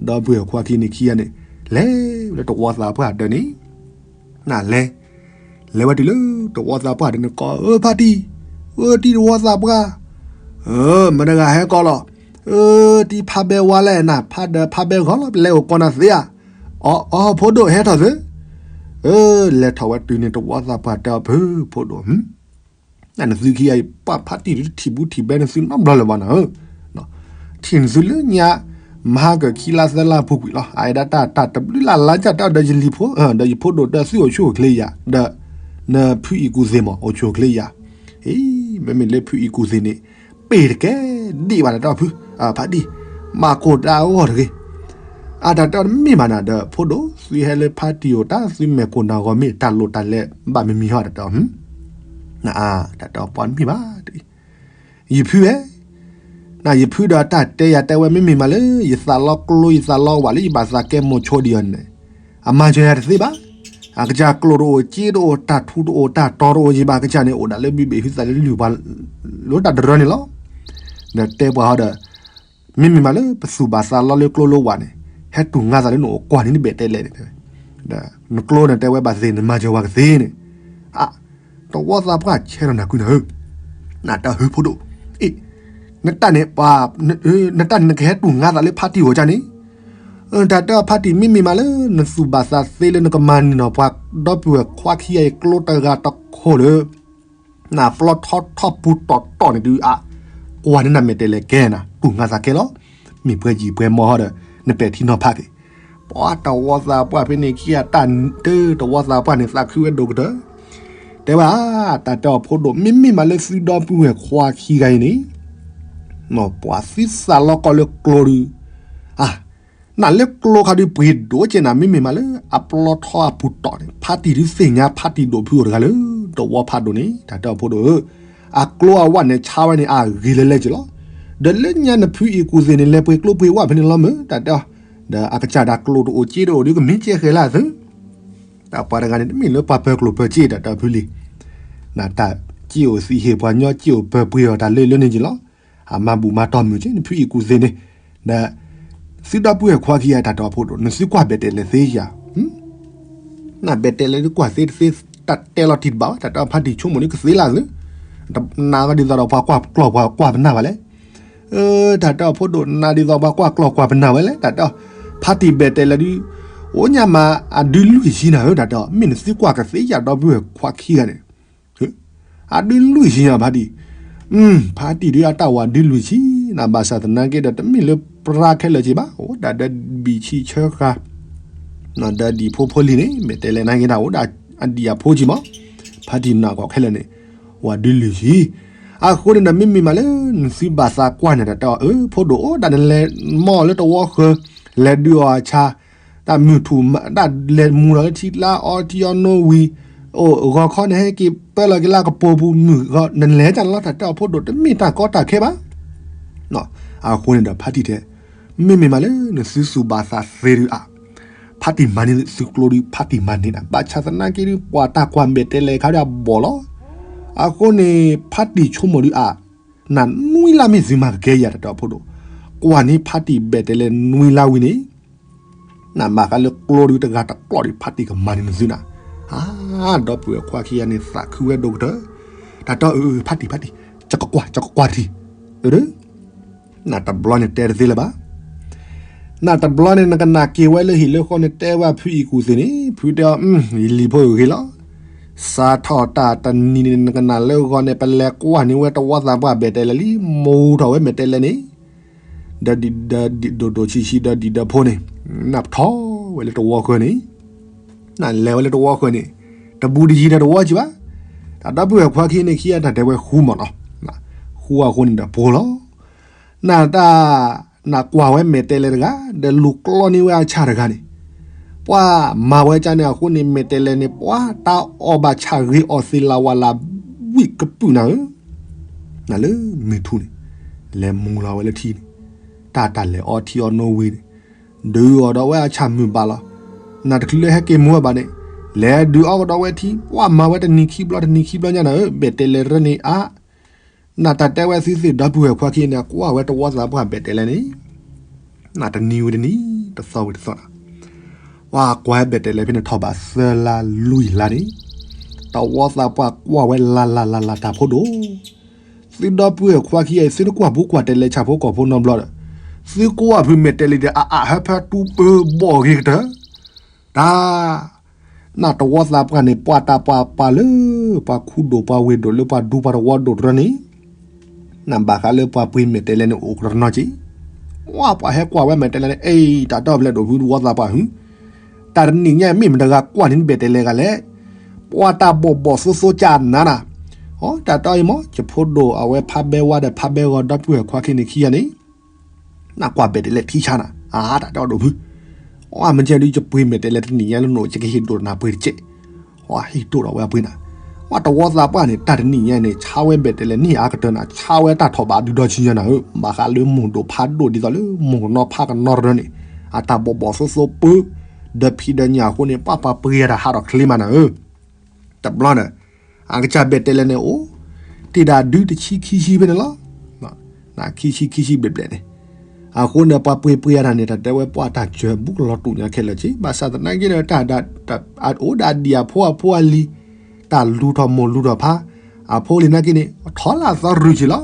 ဒီပုၢ်ဝဲၢ်ခွါခံန့ၣ်ခံဂၤန့ၣ်, လဲၤလၢတဝီသးပှၢ်ဒၢးန့ၣ်, နလဲၤ လဲၤဝဲတုၤလၢတဝီသးပှၢ်ဒီးနကိး, အၢ ဖါတံၢ်, အၢ တံၢ်တဝီသးပှၢ်, အၢ မတၤတဂၤဟဲကိးလီၤ, အၢ တံၢ်ဖးဘဲဝါလဲၣ်နၤ, ဖးဒီးဖးဘဲဂီၤလီၤ, ပလဲၤအိၣ်ကိးနၤသ့ဧါ, အီ အီ ဖိဒိၣ်ဟဲထီၣ်သု, အၢ လဲၤထီၣ်ဝဲတုၤန့ၣ် တဝီသးပှၢ်တဲအီၤ ဖု ဖိဒိၣ် နသုခံဂၤအံၤ ပှၤဖါတံၢ်ဒုးတထံၣ်ဘူးထံၣ်ဘဲနသုနီတဘျီလၢၤဘၣ်နၤဧၢ, ထံၣ်နသုလၢညါ မဟါကၢၢ်ခံလါသၢလါအပူၤကွံာ်လီၤ, အအဲၣ်ဒၣ်တၢ် တၢ်တဘျုးလၢ်လါကၢ်တၢ်ဒီးယလံၤဖိ, ဒီးယဖိဒိၣ်ဒီးသုအိၣ်ဆူၣ်အိၣ်ချ့ယၤ, ဒီး နဖုအံၣ်ကူၣ်သ့ၣ်မး အိၣ်ဆူၣ်အိၣ်ချ့ယၤ, အံၤ မ့မ့ၢ်လၢဖုအံၣ်ကူၣ်သ့ၣ်န့ၣ် ပ့ၢ်တကဲဒံးဘၣ်တၢ်တီဖု, ဖါတံၢ် မၤကိၢ်တၢ်အဂီၢ်တဂ့ၤ, အတၢ်တဲအီၤတမ့ၢ်ဘၣ်နၤဒီး ဖိဒိၣ် သုဟဲလၢဖါတံၢ်အိၣ်တၢ် သုမဲာ်ကိၢ်နၤဂီၤမ့ၢ်တၢ်လိၣ်တၢ်လဲၤဘၣ်မံၤမံၤဟီတၢ်တဲအီၤ, နအါ တၢ်တဲအီၤပှၤတမ့ၢ်ဘၣ်တဂ့ၤ, ယဖုဧၢ, နယဖုဒီးတၢ်တဲယၤတဲဝဲ မ့မ့ၢ်မးလၢ ယသးလီကျိ ယသးလီဝၣ်လၢယဘၣ်သးကဲမိၤဆိဒံးအီၤန့ၣ် အမၤစၢၤယၤတသ့ဘၣ်, အကစၢ်ကျိၣ်တအိၣ် စ့တအိၣ် တၢ်ထူတအိၣ် တၢ်တီၤတအိၣ် ယဘၣ်ကစၢ်န့ၣ် အိၣ်ဒၣ်လၢဘုဘ့ၣ်ဟုသးလၢလုၢ်ပှၤ လၢတၢ်တရၢန့ၣ်လီၤ, ဒီးတဲပှၤဟီဒီး မ့မ့ၢ်မးလၢပသူၣ်ဘၣ်သးလီလၢကျိလၢဝၣ်န့ၣ် ဟဲတူၢ်ငါသးလၢနအိၣ်ကွၢ်န့ၣ် နဘဲၣ်တဲလဲၣ်န့ၣ်, ဒီးနကျိန့ၣ်တဲဝဲဘၣ်သ့ၣ် နမၤစၢၤဝဲကသ့န့ၣ်, အ တဝီသးပှၢ်ဆဲးထီၣ်နၤကွံနၤဧၢ, နတၢ်ဟၢဖိဒိၣ်, အ့ နတၢ်န့ၣ် နတၢ်န့ၣ် နကဟဲတူၢ်ငါသးလၢဖါတံၢ်အီၤကန့ၣ်, တၢ်တဲအီၤဖါတံၢ် မ့မ့ၢ်မးလၢ နသူၣ်ဘၣ်သးသ့လၢနကမၤန့ၢ်နီၤ ပှၤဒီပုၢ်ဝဲၢ်ခွါခံဂၤအံၤ ကျိတဂၤတခိၣ်လၢ နပျီထီထီၣ်ပူၤတီၢ်တီၢ်န့ၣ်ဒုးအါ, ကွၢ်န့ၢ်နမဲာ်တဲးလဲးကဲနၤ တူၢ်ငါသးကဲလီၤ, မ့ၢ်ပှဲၤယံၤပှဲၤမီၢ်ဟီဒီး နပဲာ်ထံနီၤဖးက့ၤ, ပှၤတဝီသးပှၢ်ဖဲန့ၣ်ခံဂၤတၢ်တၢ်တဝီသးပှၢ်န့ၣ် သးခုဝဲဒိၣ်ကတၢၢ်, တဲဝဲ တၢ်တဲအီၤဖိဒိၣ် မ့မ့ၢ်မးလၢသုဒီပုၢ်ဝဲၢ်ခွါခံဂၤအံၤန့ၣ် ပှၤသုသးလီကီၢ်လၢကျိဒုး, အါ, နလၢကျိခါဒုးပှ့ၤဒိၣ်ကဲနၤ မ့မ့ၢ်မးလၢအပျီထီအပူၤတီၢ်န့ၣ် ဖါတံၢ်ဒုးသ့ၣ်ညါဖါတံၢ်ဒိၣ်ဖုအိၣ်တဂၤလၢ တဝီဖးဒိၣ်န့ၣ် တၢ်တဲအီၤဖိဒိၣ်ဧၢ, အကျိအဝၣ်န့ၣ်ဆါဝဲန့ၣ် အဂ့ၤလၢလဲက့ၤလီၤ, ဒီးလၢညါနဖုအံၣ်ကူၣ်သ့ၣ်န့ၣ် လဲၤပှ့ၤကျိပှ့ၤဝၣ်ဖဲန့ၣ်လီၤမ့ၢ် တၢ်တဲအီၤ, ဒီးအကစၢ်ဒၣ်ကျိတအိၣ်စ့တအိၣ်ဒုးကမ့ၢ်ကဲဃဲၤလၢအသု တၢ်ပှၤတဂၤန့ၣ် တမ့ၢ်လၢပှၤပၢၤကျိၣ်ပၢၤစ့ တၢ်တဲအီၤဖုလံ, နတၢ်စ့အိၣ်သံဟ့ၣ်ပှၤညီ စ့အိၣ်ပၢၤပှ့ၤအီၤတၢ်လၢလၢန့ၣ်က့ၤလီၤ, အမၤဘူၣ်မၤတီၢ်မုာ်က့ၤ နဖုအံၣ်ကူၣ်သ့ၣ်န့ၣ်, ဒီး သုဒီပုၢ်ဝဲၢ်ခွါခံဂၤတၢ်တဲအီၤဖိဒိၣ် နသုကွၢ်ပဲာ်တဲးလဲးသ့ဧါ, နပဲာ်တဲးလဲးဒုးကွၢ်သ့တသ့ တၢ်တဲလီၤတံၢ်တဘၣ်ဝဲ တၢ်တဲအီၤဖါတံၢ်ဆိကမိၣ်ဒုးကသ့လၢသု, နနာ်ဒ်သိးဒီးပှၤကွၢ်ကျီၢ်ပှၤကွၢ်ပနၢ်ဘၣ်လဲၣ် တၢ်တဲအီၤဖိဒိၣ် နနာ်ဒ်သိးပှၤကွၢ်ကျီၢ်ကွၢ်ပနၢ်ဝဲလဲၣ် တၢ်တဲအီၤ, ဖါတံၢ်ပဲာ်တဲးလဲးဒုး, အိၣ်ညါမး အဒုလွံၢ်ဆံနၤဧၢ တၢ်တဲအီၤ မ့ၢ်နသုကွၢ်ကသ့ယၤဒီပုၢ်ဝဲၢ်ခွါခံဂၤန့ၣ်, အဒုလွံၢ်ဆံနၤဖါတံၢ်, ဖါတံၢ်ဒုးအတၢ်ဝၤဒုလွံၢ်ဆံနၤ ဘၣ်ဆၣ်သနာ်က့ဒီး တမ့ၢ်လၢပြၢခဲလၢာ်က့ၤဘၣ် အိၣ်ဒၣ်ဒီးဘံၣ်ဆံးဆၢဃာ် ဒီးဒံၣ်ဖိဖိလံၤန့ၣ် မဲာ်တဲးလဲးနာ်က့ၤဒၣ် အိၣ်ဒၣ်အဒံၣ်အဖိက့ၤမး, ဖါတံၢ်နာ်ကီၢ်ခဲလၢာ်န့ၣ်, ဝၤဒုလွံၢ်ဆံ, အဃိန့ၣ်ဒီး မ့မ့ၢ်မးလၢနသုဘၣ်သးကွၢ်န့ၣ် တၢ်တဲအီၤ အၢ ဖိဒိၣ်အိၣ်ဒၣ်နလဲၤမီၢ်လၢတဝီဃၢၤ, လဲၤဒုးအီၣ်အဆၣ်, တၢ်မုၢ်ထူၣ်, တၢ်လဲၤမူလီၤလၢထံလါအီထံအီနိဝံၤ, အိၣ်ဂီၤခီန့ၣ် ဟဲက့ၤပၢလီၤက့ၤလၢကပိာ်ပူၤမုၢ်ဂီၤ နလဲၤတၢ်လီၤ တၢ်တဲအီၤဖိဒိၣ် တမ့ၢ်တၢ်ကီတၢ်ခဲဘၣ် အဃိန့ၣ်ဒီး ဖါတံၢ်တဲ, မ့မ့ၢ်မးလၢနသုသူၣ်ဘၣ်သးသ့ဒုးအါ, ဖါတံၢ်မၤန့ၢ်သုကျိဒုး ဖါတံၢ်မၤန့ၢ်ဒၣ် ဘၣ်ဆၣ်သနာ်က့ဒုး ပှၤတၢ်ကွၢ်မဲာ်တဲးလဲးခါဒုးအဘီၣ်လီၤ. အဃိန့ၣ် ဖါတံၢ်ဆိကမိၣ်ဒုးအါ, နနွံလါမ့ၢ်သုမၤကကဲယၤ တၢ်တဲအီၤဖိဒိၣ်, ကွၢ်န့ၢ်ဖါတံၢ်မဲာ်တဲးလဲးနွံလါဝံၤန့ၣ် နမၤဃါလၢကျိဒုးတဂၤတကျီၢ်ဒုး ဖါတံၢ်ကမၤန့ၢ်နသုနၤ, အါ, ဒီပုၢ်ဝဲၢ်ခွါခံဂၤန့ၣ် သးခုဝဲဒိၣ်ကတၢၢ်, တၢ်တဲအီၤ အၢ ဖါတံၢ် ဖါတံၢ်, ကကွၢ် ကကွၢ်တထံၣ်, အၢ နတဘျီန့ၣ်တဲတသ့လၢၤဘၣ်. နတဘျီန့ၣ် နကနၣ်က့ၤဝဲလၢဟံၣ်လၢဃီန့ၣ် တဲဝဲဖုအံၣ်ကူၣ်သ့ၣ်န့ၣ် ဖုတဲအီၤ ယလံၤဖိဂ့ၤလီၤ. စးထီၣ်တၢ်တနံၤန့ၣ် နကနၣ်လၢဂီၤန့ၣ် ပလဲၤကွၢ်န့ၢ်ဝဲတဝီသးပှၢ်မဲာ်တဲးလဲးလံ မူထီၣ်ဝဲမဲာ်တဲးလဲးန့ၣ် ဒီးဒံၣ်ဒီးဒံၣ်ဒိၣ်ဒိၣ်ဆံးဆံးဒီးဒံၣ်ဒီးဖိန့ၣ် နပထီၣ်ဝဲလၢတဝီဃၢၤန့ၣ် နလဲၤဝဲလၢတဝီဃၢၤန့ၣ် တဘူးတယံၤဒီးတဝီကံဘၣ်. တၢ်ဒီပုၢ်ဝဲၢ်ခွါခံန့ၣ်ခံဂၤတၢ်တဲဝဲဃူမးနီၤ. ဃူအဃိန့ၣ်ဒီးပိာ်လီၤ. နတၢ် နကွၢ်ဝဲမဲာ်တဲးလဲးတဂၤ ဒီးလူၤကျီန့ၢ်ဝဲအဆၣ်တဂၤန့ၣ် ပှၤမၤဝဲကန့ၣ်အဃိန့ၣ် မဲာ်တဲးလဲးန့ၣ် ပှၤတၢ်အီၣ်ဘၣ်ဆၣ်ဂ့ၤအီၣ်သ့လၢဝၤလၢဝံၣ်ကပုာ်နၤဧၢ နၤလၢမုၢ်ထူၣ်န့ၣ် လဲၤမူလီၤဝဲလၢထံန့ၣ် တၢ်တၢ်လဲၤအီထံအီနိဝံၤန့ၣ် ဒုးအီၣ်ဒီးဝဲအဆၣ်မုၢ်ဘၣ်လီၤ. နတချုးလၢဟဲက့ၤမူဝဲဘၣ်န့ၣ် လဲၤဒုးအီၣ်ကဒီးဝဲထံ ပှၤမၤဝဲတနံၤခံဘျီတနံၤခံဘျီညါနၤဧၢ မဲာ်တဲးလဲးရၢန့ၣ်အါ နတၢ်တဲဝဲသုသ့ၣ်ဒီပုၢ်ဝဲၢ်ခွါခံန့ၣ် ကွၢ်ဝဲတဝီသးပှၢ်မဲာ်တဲးလဲးန့ၣ် နတနံၤဝံၤတနံၤ တသီဝံၤတသီနၤ ပှၤကွၢ်ဝဲမဲာ်တဲးလဲးဖဲန့ၣ်ထီၣ်ဘးသၢလါလွံၢ်လါန့ၣ် တဝီသးပှၢ်ကွၢ်ဝဲလၢ်လၢ်လၢ်လၢ် တၢ်ဖိဒိၣ်, သုဒီပုၢ်ဝဲၢ်ခွါခံဂၤအံၤ သုတကွၢ်ဘူးကွၢ်တဲလဲၤဆၣ်ဖိကီၢ်ဖိနီတဘျီဒီး, သုကွၢ်ဖုမဲာ်တဲလဲၤဒီး အအၣ်ဟၢဖၢတူပၢဘီၣ်ဂ့ၤကတၢၢ်, တၢ် နတဝီသးပှၢ်န့ၣ် ပှၤတၢ်ပှၤပာ်လၢ ပှၤခူဒိၣ်ပှၤဝ့ၢ်ဒိၣ်လၢပှၤဒူပှၤတဝီဒိၣ်တရၢန့ၣ်, နဘၣ်ဃးလၢပှၤပှ့ၤမဲာ်တဲလဲန့ၣ်အိၣ်ကတနီၤက့ၤ, ဝါ ပှၤဟဲကွၢ်ဝဲမဲာ်တဲလဲန့ၣ် အ့ တၢ်တီပလဲၤဒိၣ်ဖုတဝီသးပှၢ်ဟု, တၢ်တနံၤညါမ့ၢ်မတၤတဂၤကွၢ်န့ၣ်မဲာ်တဲလဲဂၤလဲၣ်, ပှၤတၢ်ဘီၣ်ဘီၣ်သိသိကနၤနၤ, အတၢ်တီအံၤမ့ၢ် ယဖိဒိၣ်အဝဲဖးဘဲဝါဒီးဖးဘဲဂီၤဒီပုၢ်ဝဲၢ်ခွါခံန့ၣ်ခံဂၤန့ၣ် နကွၢ်မဲာ်တဲလဲထံဆါနၤ, အတၢ်တီဒိၣ်ဖု, အမ့ၢ်ကဲဒုးယပှ့ၤမဲာ်တဲလဲတနံၤညါလၢနအိၣ် ယကဟ့ၣ်ဒိၣ်နၤပှ့ၤတကဲး, ဟ့ၣ်ဒိၣ်ဒီးဝဲအပှ့ၤနၤ, အတဝီသးပှၢ်န့ၣ် တၢ်တနံၤညါန့ၣ် ဆါဝဲမဲာ်တဲလဲန့ၢ်အါကတၢၢ်နၤ ဆါဝဲတၢ်ထီၣ်ဘးဒုဒီဆံညါနၤဧၢ, ဘၣ်ဃးလၢမိၢ်ဒိၣ်ဖးဒိၣ်ဒ်သိးလၢမိၢ်ကနီၤဖးကနီၤတရၢန့ၣ်, အတၢ်ဘီၣ်ဘီၣ်သိသိပၢ, ဒီးဖံးဒီးညၣ်အဃိန့ၣ် ပှၤပှၤပှ့ၤအတၢ်ဟးထီၣ်ချ့မးနၤဧၢ, တဘျီဒီး အကစၢ်မဲာ်တဲလဲန့ၣ်အိၣ် တ့ၢ်ဒၣ်ဒုတဆံခံဆံဖဲန့ၣ်လီၤ, ခံဆံခံဆံဘျဲၣ်ဘျဲၣ်န့ၣ်, အဃိန့ၣ် ပှၤပှ့ၤပှ့ၤအတၢ်န့ၣ် တၢ်တဲဝဲပှၤတၢ်စၢၤဘူးကလီၤတူာ်ညါခဲလၢာ်က့ၤ ဘၣ်ဆၣ်သနာ်က့ဒီး တၢ်ဒၣ် အိၣ်ဒၣ်ဒံၣ်အဖိအဖိအလံၤ, တၢ်လူၤထီၣ်မိၢ်လူၤထီၣ်ဖး, အဖိလံၤနာ်က့န့ၣ် ထီၣ်လၢအသီရုၢ်က့ၤလီၤ,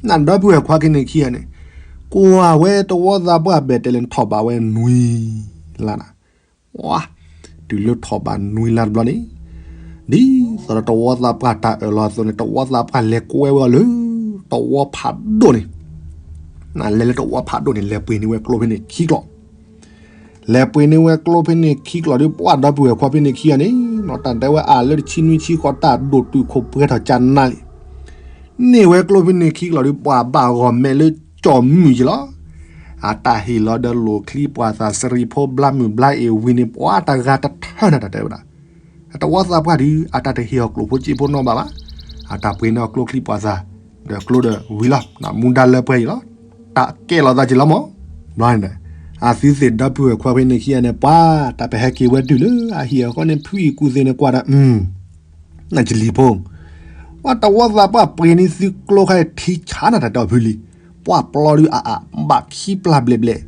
နဒီပုၢ်ဝဲၢ်ခွါက့ၤန့ၣ်ခံဂၤန့ၣ်, ကွၢ်ဝဲတဝီသးပှၢ်မဲာ်တဲလဲန့ၣ်ထီၣ်ဘးဝဲနွံလါနၤ ဝါ, တုၤလၢထီၣ်ဘးနွံလါတဘျီန့ၣ်, ဒ်သိးဒီးတဝီသးပှၢ်တၢ်အၢၣ်လီၤအသိးန့ၣ် တဝီသးပှၢ်လဲၤကွဲဝဲအီၤလၢ တဝီဖးဒိၣ်န့ၣ်, လဲၤလၢတဝီဖးဒိၣ်န့ၣ် လဲၤပှ့ၤန့ၢ်ဝဲကျိဖဲန့ၣ်ခံကျိာ်, လဲၤပှ့ၤန့ၢ်ဝဲကျိဖဲန့ၣ်ခံကျိာ်ဒီး ပှၤဒီပုၢ်ဝဲၢ်ခွါဖဲန့ၣ်ခံဂၤန့ၣ် နီၢ်တၢ်တဲဝဲအလၢတဆံနွံဆံဃီ တၢ်ဒိၣ်တုာ်ခိၣ်ပှဲၤထီၣ်ကနါလံ န့ၢ်ဝဲကျိဖဲန့ၣ်ခံကျိာ်ဒီး ပှၤဘၣ်ဂီၤမဲာ်လၢကၠီၣ်မုၢ်က့ၤလီၤ, အတၢ်ဟ့ၣ်လီၤဒီးလိၣ်ချံပှၤသးစရံဖိဘျါမုၢ်ဘျါအ့ၣ်ဝံၤန့ၣ် ပှၤတဂၤတထၢနၤတၢ်တဲဝဲဒၣ်, တဝီသးပှၢ်ဒီး အတၢ်တဟ့ၣ်အီၤကျိၣ်ဖိစ့ဖိနီတဘျီဘၣ်, အတၢ်ပှ့ၤန့ၢ်အီၤကျိချံပှၤသး, ဒီးကျိဒီးဝံၤလီၤ, မူဒါလၢပှဲၤအံၤလီၤ, တၢ်ကဲလီၤသးက့ၤလီၤမး, ဘျီန့ၣ်, အသုသ့ၣ်ဒီပုၢ်ဝဲၢ်ခွါဖဲန့ၣ်ခံဂၤန့ၣ် ပှၤတၢ်ပဟဲက့ၤဝဲတုၤလၢအဟံၣ်အဃီန့ၣ် ဖုအံၣ်ကူၣ်သ့ၣ်န့ၣ်ကွၢ်ဒီး နကလံၤဖိ, ပှၤတဝီသးပှၢ်ပှ့ၤန့ၢ်သုကျိခါအံၤထံဆါနၤတၢ်တဲအီၤဖုလံ, ပှၤပျီဒုးအအါ ဘၣ်ခံပျၢ်ဘျဲၣ်ဘျဲၣ်,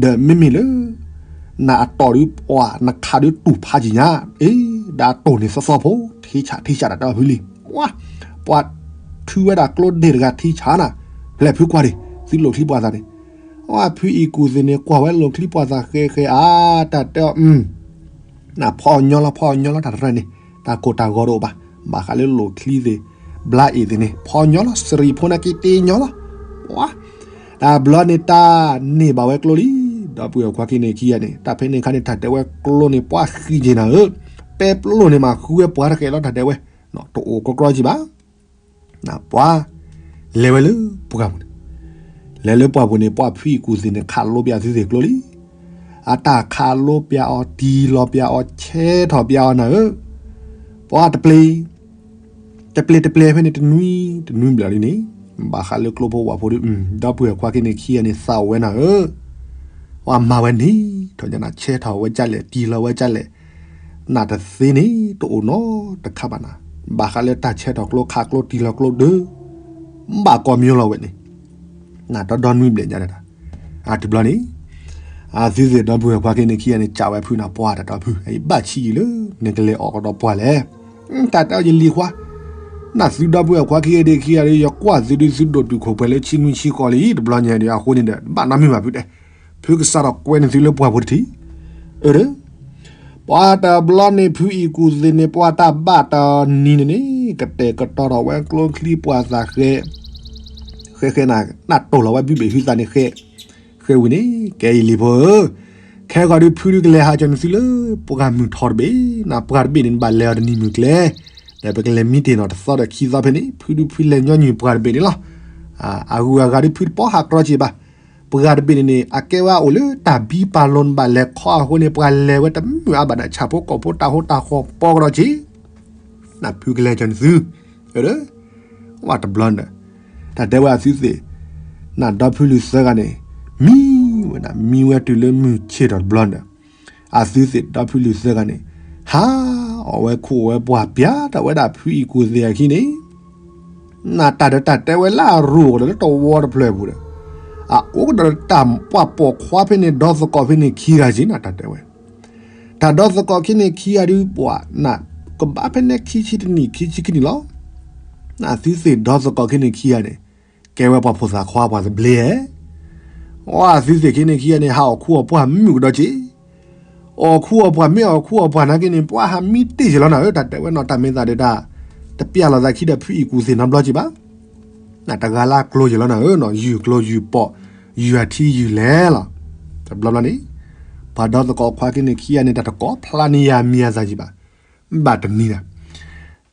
ဒီးမ့မ့ၢ်လၢ နအတီၢ်ဒုးပှၤနခးဒုးတူၢ်ဖးကံညါ, အ့ ဒၣ်တိၢ်န့ၢ်သီသီဖိ ထံဆါထံဆါတၢ်တဲအီၤဖုလံ, ပှၤ ပှၤထုဝဲဒၣ်ကျိဒ့ၣ်တဂၤထံဆါနၤ, ဖျဲၣ်ဖုကွၢ်ဒံး သုလိၣ်ချံပှၤသးန့ၣ်, အဖုအံၣ်ကူၣ်သ့ၣ်န့ၣ်ကွၢ်ဝဲလိၣ်ချံပှၤသးဃဲဃဲအါ တၢ်တဲအီၤ နဖီအီၤညီလီၤ ဖီအီၤညီလီၤ တၢ်တရၢန့ၣ် တၢ်ကိၢ်တၢ်ဂီၤတအိၣ်ဘၣ်, ဘၣ်ဃးလၢလိၣ်ချံသ့ၣ်, ဘျါအ့ၣ်သ့ၣ်န့ၣ် ဖီအီၤညီလီၤ စရံဖိနာ်က့တ့ညီလီၤ, ပှၤ တဘျီန့ၣ်တၢ်န့ၢ်ဘၣ်ဝဲကျိလံ, ဒီပုၢ်ဝဲၢ်ခွါခံန့ၣ်ခံဂၤန့ၣ် တၢ်ဖဲန့ၣ်အခါန့ၣ် တၢ်တဲဝဲကျိန့ၣ် ပှၤဃံက့ၤနၤဧၢ, ပဲပျိၢ်န့ၣ်မး ဃုဝဲပှၤတဃဲလီၤ တၢ်တဲဝဲ, တအိၣ်ကြီကြီက့ၤဘၣ် ပှၤ လဲၤဝဲလၢပှၢ်ပူၤန့ၣ်, လဲၤလၢပှၢ်ပူၤန့ၣ် ပှၤဖုအံၣ်ကူၣ်သ့ၣ်န့ၣ် ခးလိပၠးသုသ့ၣ်ကျိလံ, အတၢ်ခးလိပၠးအီၤ တံၢ်လီၤပၠးအီၤ ဆဲးထီၣ်ပၠးအီၤနၤဧၢ, ပှၤတပျ့ၤ, တပျ့ၤတပျ့ၤဖဲန့ၣ် တနွံတနွံဘျီလံန့ၣ်, ဘၣ်ဃးလၢကျိဖိဝၣ်ဖိဒီး ဒီပုၢ်ဝဲၢ်ခွါခံန့ၣ်ခံဂၤန့ၣ် သးအိၣ်ဝဲနၤဧၢ, ပှၤမၤဝဲန့ၣ် ထီၣ်ညါနၤ ဆဲးထီၣ်ဝဲကလဲၣ် တံၢ်လီၤဝဲကလဲၣ် နတသ့န့ၣ် တအိၣ်နီတခါဘၣ်နၤ, ဘၣ်ဃးလၢတၢ်ဆဲးထီၣ်ကျိခးကျိတံၢ်လီၤကျိဒုး ဘၣ်ကိးမံၤလီၤဝဲန့ၣ်, နတဒီနွံဘျဲၣ်ညါန့ၣ်တၢ်, အတဘျီန့ၣ်, အသုသ့ၣ်ဒီပုၢ်ဝဲၢ်ခွါခံန့ၣ်ခံဂၤန့ၣ် ကးဝဲဖုနၤ ပှၤတၢ်တဲအီၤဖု အအံၤဘၣ်ဆံးယံာ်လၢ နကလဲၤအီၣ်ကဒီးပှၢ်လဲၣ်, တၢ်တဲအီၤယလံၤခွါ, နသုဒီပုၢ်ဝဲၢ်ခွါခံဂၤဒ့ခံဂၤဒီး ယကွၢ်သုဒုး သုဒိၣ်တုာ်ခိၣ်ပှဲၤလၢဆံနွံဆံဃီလံ တဘျီညါဒီး အဃိန့ၣ်ဒီး ဘၣ်နီတမံၤဘၣ်ဖုတဲ ဖုကစးထီၣ်ကွဲန့ၢ်သုလၢပှၢ်ပူၤတထံၣ်, အၢ ပှၤတဘျီန့ၣ် ဖုအံၣ်ကူၣ်သ့ၣ်န့ၣ် ပှၤတၢ်ဘၣ်တနံၤန့ၣ်န့ၣ် ကတဲာ်ကတီၤထီၣ်ဝဲကျိချံပှၤသးဃဲ, ဃဲဃဲနၤ နတိၢ်လီၤဝဲဘုဘ့ၣ်ဟုသးန့ၣ်ဃဲ, ဃဲဝံၤန့ၣ် ကဲယလံၤဖိဧၢ, ခဲဂီၤဒုးဖုဒုးကလဲၤဟးကၠီၤန့ၢ်သုလၢ ပှၢ်မုၢ်ထီတဘ့ၣ်, နပှၢ်တဘ့ၣ်န့ၣ် နဘၣ်လဲၤအီၤတနံၤမုၢ်ကျဲ, ဒီးပကလဲၤမံတ့ၢ်နီၣ်တသီဒီးခံသီဖဲန့ၣ် ဖုဒုးဖုလဲၤညီနုၢ်ပှၢ်တဘ့ၣ်န့ၣ်လီၤ. အဂုၤအဂၤဒုးဖုတပီဟးကြီက့ၤဘၣ်. ပှၢ်တဘ့ၣ်န့ၣ်န့ၣ် အကဲဝဲအိၣ်လၢတၢ်ဘံပာ်လိၤနဘၣ်လဲၤခီအဃိန့ၣ် ပှၤလဲၤဝဲတမုာ်အါဘၣ်ဒီး ဆၣ်ဖိကီၢ်ဖိတၢ်ဟိတၢ်ဃီၤပီကဒီးက့ၤ နဖုကလဲၤကၠီၤန့ၢ်သု, ဝဲတဘျီန့ၣ်, တၢ်တဲဝဲအသုသ့ၣ်, နဒီဖုလုၢ်သၢဂၤန့ၣ်, မံဝဲဒၣ် မံဝဲတုၤလၢမုၢ်ဆ့ၣ်ထီၣ်တဘျီန့ၣ်, အသုသ့ၣ်ဒီဖုလုၢ်သၢဂၤန့ၣ်, ဟးအီၣ်ဝဲခူၣ်အီၣ်ဝဲပှၢ်ပၠးထီၣ်ဝဲဒၣ်ဖုအံၣ်ကူၣ်သ့ၣ်အခံန့ၣ်, နတၢ်ဒီးတၢ်တဲဝဲလၢအရူၢ်အိၣ်ဒီးလၢတဝီတဖျၢၣ်အပူၤဒီး, အအိၣ်ကဒီးတၢ်ပှၤပိာ်ခွါဖဲန့ၣ် ဒီသကိးဖဲန့ၣ်ခံဂၤက့ၤနတၢ်တဲဝဲ တၢ်ဒီသကိးခံန့ၣ်ခံဂၤဒုးပှၤနၢ် ကဘၣ်ဖဲန့ၣ်ခံဆံတနံၣ် ခံဆံခံနံၣ်လီၤ. အသုသ့ၣ်ဒီသကိးခံန့ၣ်ခံဂၤန့ၣ် ကဲဝဲပှၤဖိသၣ်ခွါပှၤသဘျ့ဧါ. အသုသ့ၣ်ခံန့ၣ်ခံဂၤန့ၣ် ဟးအီၣ်ခူအီၣ်ပှၢ်မုာ်ကဒီးက့ၤ အီၣ်ခူအီၣ်ပှၢ် မ့ၢ်အီၣ်ခူအီၣ်ပှၢ်နာ်က့န့ၣ် ပှၤဟးမံတ့ၢ်က့ၤလီၤနၤဧၢ, တၢ်တဲဝဲနီၢ်တၢ်မ့ၢ်သးဒၣ်တၢ် တပျၢ်လိာ်သးခံဒီးဖုအံၣ်ကူၣ်သ့ၣ်နီတဘျီက့ၤဘၣ်. နတဂၤလၢ်ကျိၤယံၤလီၤနၤဧၢ, ယုၢ်ကျိၤယုၢ်ပီး ယုၢ်အထံယုၢ်လဲၢ်လီၤ. တဘျီဘျီန့ၣ် ပှၤဒီသကိးခွါက့န့ၣ်ခံဂၤန့ၣ် တၢ်တကိးဖျါန့ၢ်ယၤမံၤအသးက့ၤဘၣ်. ဘၣ်တနံၤဒီး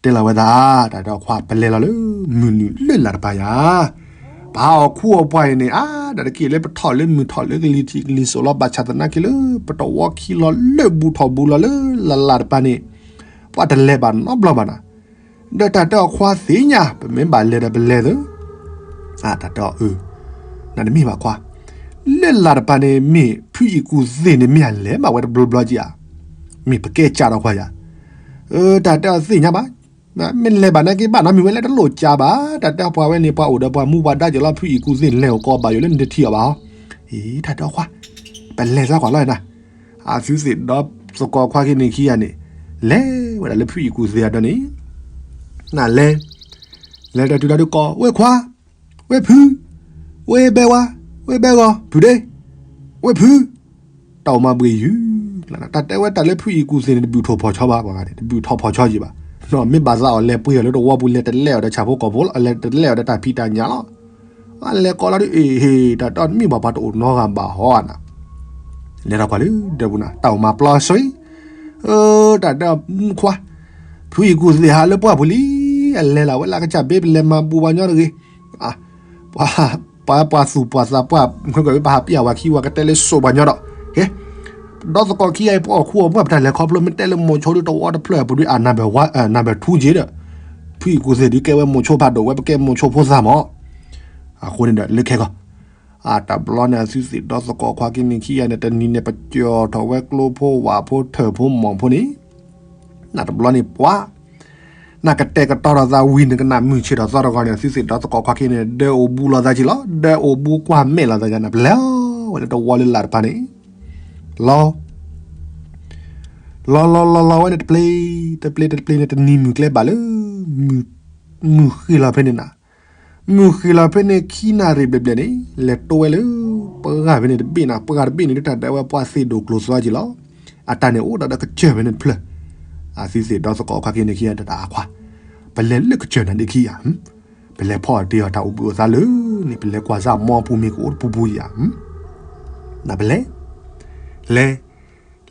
တဲလီၤဝဲသး တၢ်တဲအီၤခွါ ပလဲၤလီၤလၢမုၢ်နုာ်လၢလၢ်တပၤယၤ, ပဟးအီၣ်ခူအီၣ်ပှၢ်အံၤန့ၣ် အါ ဒၣ်တက့ၢ်လၢပထီၣ်လၢမုၢ်ထီၣ်လၢကလံၤထံးကလံၤစိးလီၤ, ဘၣ်ဆၣ်သနာ်က့လၢပတဝီခံလီၤလၢဘူးထီၣ်ဘူးလီၤလၢလၢ်လၢ်တပၤန့ၣ် ပှၤတလဲၤဘၣ်နီတဘျီဘၣ်နၤ. ဒီးတၢ်တဲအီၤခွါသ့ၣ်ညါ ပမ့ၢ်ဘၣ်လဲၤဒီးပလဲၤသၢ တၢ်တဲအီၤအၢ, နတမ့ၢ်ဘၣ်ခွါ, လၢလၢ်တပၤန့ၣ် မ့ၢ်ဖုအံၣ်ကူၣ်သ့ၣ်န့ၣ် မ့ၢ်အလဲၤဘၣ်ဝဲတဘျီဘျီက့ၤဧါ, မ့ၢ်ပကဲကၢ်ဒီးခွါယၤ, တၢ်တဲအီၤသ့ၣ်ညါဘၣ်, မ့ၢ်လဲၤဘၣ်နာ်က့ဘၣ်နီတမံၤဝဲလၢတလိၣ်ကၢ်ဘၣ်, တၢ်တဲအီၤပှၤဝဲန့ၣ် ပှၤအိၣ်ဒီးပှၤမူပှၤဒါက့ၤလီၤ, ဖုအံၣ်ကူၣ်သ့ၣ်လဲၤအိၣ်ကီးဘၣ်ယိၣ်လၢနတထံၣ်အီၤဘၣ်ဟီ, အံၤ တၢ်တဲအီၤခွါ, ပလဲၤသးကွၢ်လီၤနၤ, အသုသ့ၣ်ဒီသကိးခွါက့န့ၣ်ခံဂၤန့ၣ် လဲၤဝဲဒၣ်လၢဖုအံၣ်ကူၣ်သ့ၣ်အဒၢးန့ၣ် နလဲၤ, လဲၤဒီးတုၤဒီးဒုးကိး ဝဲၢ်ခွါ, ဝဲၢ်ဖု, ဝဲၢ်ဘဲဝါ, ဝဲၢ်ဘဲဂီၤ, ဖုဒ့, ဝဲၢ်ဖု, တၢ်အိၣ်မၤဘှံးယုၢ်, တၢ်တဲဝဲတၢ်လၢဖုအံၣ်ကူၣ်သ့ၣ်န့ၣ် တဘုၣ်ထိၣ်ဖီၣ်ဆီဘၣ်, ပှၤဂၤန့ၣ် တဘုၣ်ထိၣ်ဖီၣ်ဆီယံၤဘၣ်, မ့ၢ်ဘၣ်သးအီၤလဲၤပှ့ၤအီၤလၢတဝီပူၤ လဲၤတလဲအီၤဒီးဆၣ်ဖိကီၢ်ဖိလီၤ, လဲၤတလဲအီၤဒီးတၢ်ဖံးတၢ်ညၣ်လီၤ, အလဲၤကိးလီၤဒုး အ့ၣ်ဟ့ၣ် တၢ်တဲအီၤတမ့ၢ်ဘၣ်ပှၤတအိၣ်နီဂၤဘၣ်ဟီဧါနၤ လဲၤထီၣ်ကွၢ်လၢဒၢးပူၤနၤ တၢ်အိၣ်မၤပျီဆှံ, တၢ်တဲအီၤခွါ, ဖုအံၣ်ကူၣ်သ့ၣ်ဟးလၢပှၢ်ပူၤလံ, အလဲၤလၢ်ဝဲလၢကစၢ်ဘ့ ပလဲၤမၤဘူးပှၤညီတဂ့ၤ, ပှၤ ပှၤသူၣ်ပှၤသးပှၢ် ပဟးပျၢ်ဝဲခံဝဲကတဲလၢစိးပှၤညီဒီး, ကဲ, ဒီသကိးခံဂၤအံၤ ပအီၣ်ခူအီၣ်ပှၢ် ပတၢ်လဲၤခီဖျိ မ့ၢ်တဲလၢမိၤဆိဒုး တဝီတဖျၢၣ်အပူၤဒုး အနၢ်ဘၢၣ်ဝါ နၢ်ဘၢၣ်ထူက့ၤဒီး, ဖုအံၣ်ကူၣ်သ့ၣ်ဒုးကဲဝဲမိၤဆိဖးဒိၣ် ဝဲပကဲမိၤဆိဖိသၣ်မး, အဃိန့ၣ်ဒီးလၢခဲကီၢ် အတဘျီန့ၣ် အသုသ့ၣ်ဒီသကိးခွါက့န့ၣ်ခံဂၤန့ၣ် တနံၤန့ၣ် ပကၠီၣ်ထီၣ်ဝဲကျိဖိဝၣ်ဖိထၢၣ်ဖိမီၢ်ဖိန့ၣ်, နတဘျီန့ၣ်ပှၤ နကတဲာ်ကတီၤထီၣ်သးဝံၤန့ၣ် ကနၣ်မုၢ်ဆ့ၣ်ထီၣ်သီတဂီၤန့ၣ် အသုသ့ၣ်ဒီသကိးခွါက့န့ၣ် ဒၢအိၣ်ဘူးလိာ်သးက့ၤလီၤ, ဒၢအိၣ်ဘူးကွၢ်မဲာ်လိာ်သးယၤန့ၣ် ပလဲၤဝဲလၢတဝီလၢလၢ်တပၤန့ၣ်, လီၤ လီၤလီၤလီၤလီၤဝဲန့ၣ်တပျ့ၤ, တပျ့ၤတပျ့ၤန့ၣ် တနံၤမုၢ်ကျဲဘၣ်လၢ မုၢ်ဃ့ၢ်လီၤဖဲန့ၣ်နၤ, မုၢ်ဃ့ၢ်လီၤဖဲန့ၣ်ခံနၣ်ရံၣ်ဘျဲၣ်ဘျဲၣ်န့ၣ် လဲၤတိဝဲလၢ ပှၢ်ဖဲန့ၣ်တဘ့ၣ်နၤ, ပှၢ်တဘ့ၣ်န့ၣ် တၢ်ဒၣ်ဝဲပှၤသ့ၣ်ဒိၣ်ကျိၤသွါက့ၤလီၤ, အတၢ်န့ၣ်အိၣ်ဒီးကစၢၢ်ဖဲန့ၣ်တဖျၢၣ်, အသုသ့ၣ်ဒီသကိးခွါက့န့ၣ်ခံဂၤတၢ်အခွါ, ပလဲၤလၢကစၢၢ်နၤဒ့ခံဂၤ ပလဲၤဖီၣ်တ့ၢ်အီၤတၢ်အိၣ်ဘှံးအိၣ်သါလၢန့ၣ် ပလဲၤကွၢ်စၢ်မီပူၤမ့ၢ်ကအိၣ်တပူၤပူၤယၤ, နပလဲၤ, လဲၤ,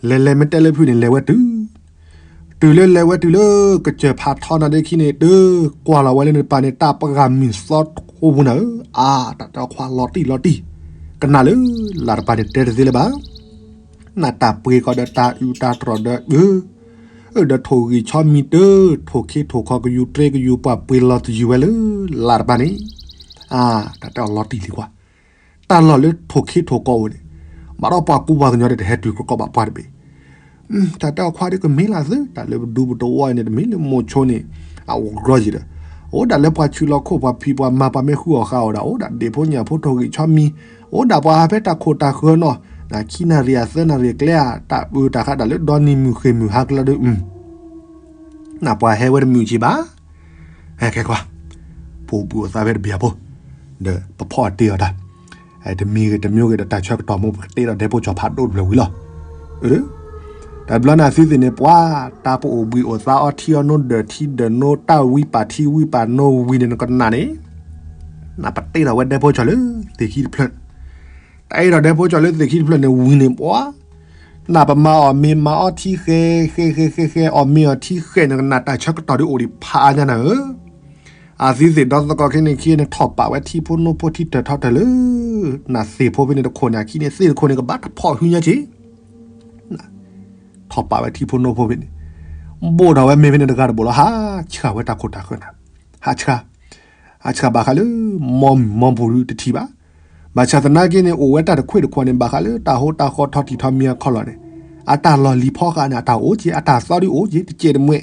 လဲၤလဲၤမ့ၢ်တဲလၢဖုန့ၣ် လဲၤဝဲတုၤ, တုၤလၢလဲၤဝဲတုၤလၢ ကစၢၢ်ဖးထီနၤဒ့ခံန့ၣ် တုၤကွၢ်လီၤဝဲလၢန့ၣ်တပၤန့ၣ် တၢ်ပှၢ်မုၢ်သီတဃိပူၤနၤဧၢ, အါ တၢ်တဲအီၤခွါလီၤတံၢ်လီၤတံၢ်, ကနၣ်လၢ လၢ်တပၤန့ၣ်တဲတသ့လၢၤဘၣ် နတၢ်ပှ့ၤကီးဒီးတၢ်အုးတၢ်တြီၢ်ဒီး အၢ ဒီးထိၣ်ဂံၢ်ဆီမံၤတၢ ထိၣ်ခ့ထိၣ်ခီကယူၤ တြ့ကယူၤ ပှၤပှ့ၤလီၤတယုၢ်ဝဲလၢ လၢ်တပၤန့ၣ်, အါ တၢ်တဲအီၤလီၤတံၢ်လံကွၢ်, တၢ်လီၢ်လၢထိၣ်ခ့ထိၣ်ကီအိၣ်န့ၣ်, ဘၣ်ဒီးပှၤကူပှၤကညီဒီးတဟဲတုၤကီးဘၣ်ပှၢ်တဘ့ၣ် တၢ်တဲအီၤခွါဒ်ကမ့ၢ်လၢသု တၢ်လၢပဒူပတဝီအံၤန့ၣ် တမ့ၢ်လၢမိၤဆိန့ၣ် အအိၣ်ကရီယံၤဒီး, အိၣ်ဒၣ်လၢပှၤဆူးလီၤခိၣ် ပှၤဖံးပှၤမၤ ပှၤမ့ၢ်ဃုအီၣ်ဃုအီဒၣ် အိၣ်ဒၣ်ဒ့ၣ်ဖိညၣ်ဖိ ထိၣ်ဂံၢ်ဆီမံၤ, အိၣ်ဒၣ်ပှၤဟးဖဲတၢ်ခိၣ်တၢ်ဃၢၤနီၤ, ခံနၣ်ရံၣ်အသၢနၣ်ရံၣ်အကျဲဧါ တၢ်အုးတၢ်ဃးဒၣ်လၢဒီနံၤမုၢ်ဃ့ၢ်မုၢ်ဟါကျါဒီး နပှၤဟဲဝဲတမုာ်က့ၤဘၣ်, ဟဲခဲကွၢ်, ပအိၣ်ဘှံးအိၣ်သါဖဲတဘ့ၣ်အဖိ, ဒီးပဖီၣ်တ့ၢ်အီၤတၢ်, တမံၤဂ့ၤတမံၤဂ့ၤဒီးတၢ်ဆၢကတီၢ်မ့ၢ်ပကတ့ဒီးဒဲဖိစီၤဖးဒိၣ်တဖျၢၣ်ဝံၤလီၤ, တဘျီန့ၣ်သုသ့ၣ်န့ၣ် ပှၤ တၢ်ပအိၣ်ဘှံးအိၣ်သါအီထံအီနိ ဒၢးထံဒၢးနိ တၢ်ဝံပာ်ထံဝံပာ်နိဝံၤန့ၣ် နကနၣ်န့ၣ်, နပတ့ထီၣ်ဝဲဒဲဖိစီၤလၢသ့ၣ်ခံတဖျၢၣ်, တၢ်အဲၣ်ဒိးဒဲဖိစီၤလၢသ့ၣ်ခံတဖျၢၣ်န့ၣ်ဝံၤန့ၣ် ပှၤ နပမၤအီၣ်မ့ၤမၤအီထံဃဲ ဃဲဃဲဃဲဃဲ အီၣ်မ့ၤအီထံဃဲ နကနၣ်တၢ်ဆၢကတီၢ်ဒ်အိၣ်ဒံးဖးအါညါနၤဧၢ, အသုသ့ၣ်ဒီသကိးခဲန့ၣ်ခံန့ၣ် ထီၣ်ပာ်ဝဲထံဖိနိဖိထံတၢၢ်ထီတၢၢ်လၢ နသ့ၣ်ဖိဖဲန့ၣ်တခိၣ်န့ၣ် အခံန့ၣ် သ့ၣ်တခိၣ်န့ၣ် ကဘၣ်တဖီၣ်ဟုညါက့ၤ ထီၣ်ပာ်ဝဲထံဖိနိဖိဖဲန့ၣ်, ဘိၣ်ထီၣ်ဝဲမ့ၤဖဲန့ၣ်တဂၤတဘိၣ်လီၤ ဟးဆှၢဝဲတၢ်ခိၣ်တၢ်ဃၢၤနၤ, ဟးဆှၢ, ဟးဆှၢဘၣ်ဃးလၢ မီမုၢ်မီပူၤတထံၣ်ဘၣ်, ဘၣ်ဆၣ်သနာ်က့န့ၣ် အိၣ်ဝဲတၢ်တခွ့ၣ်တခွီန့ၣ် ဘၣ်ဃးလၢတၢ်ဟိတၢ်ဃီထီထံၣ်ထီမံၤအခီၣ်လီၢ်န့ၣ်, အတၢ်လီၢ်လံၤဖီဃာ်န့ၣ် အတၢ်အိၣ်က့ၤ အတၢ်သီဒ်အိၣ်က့ၤ တကဲတမှဲ,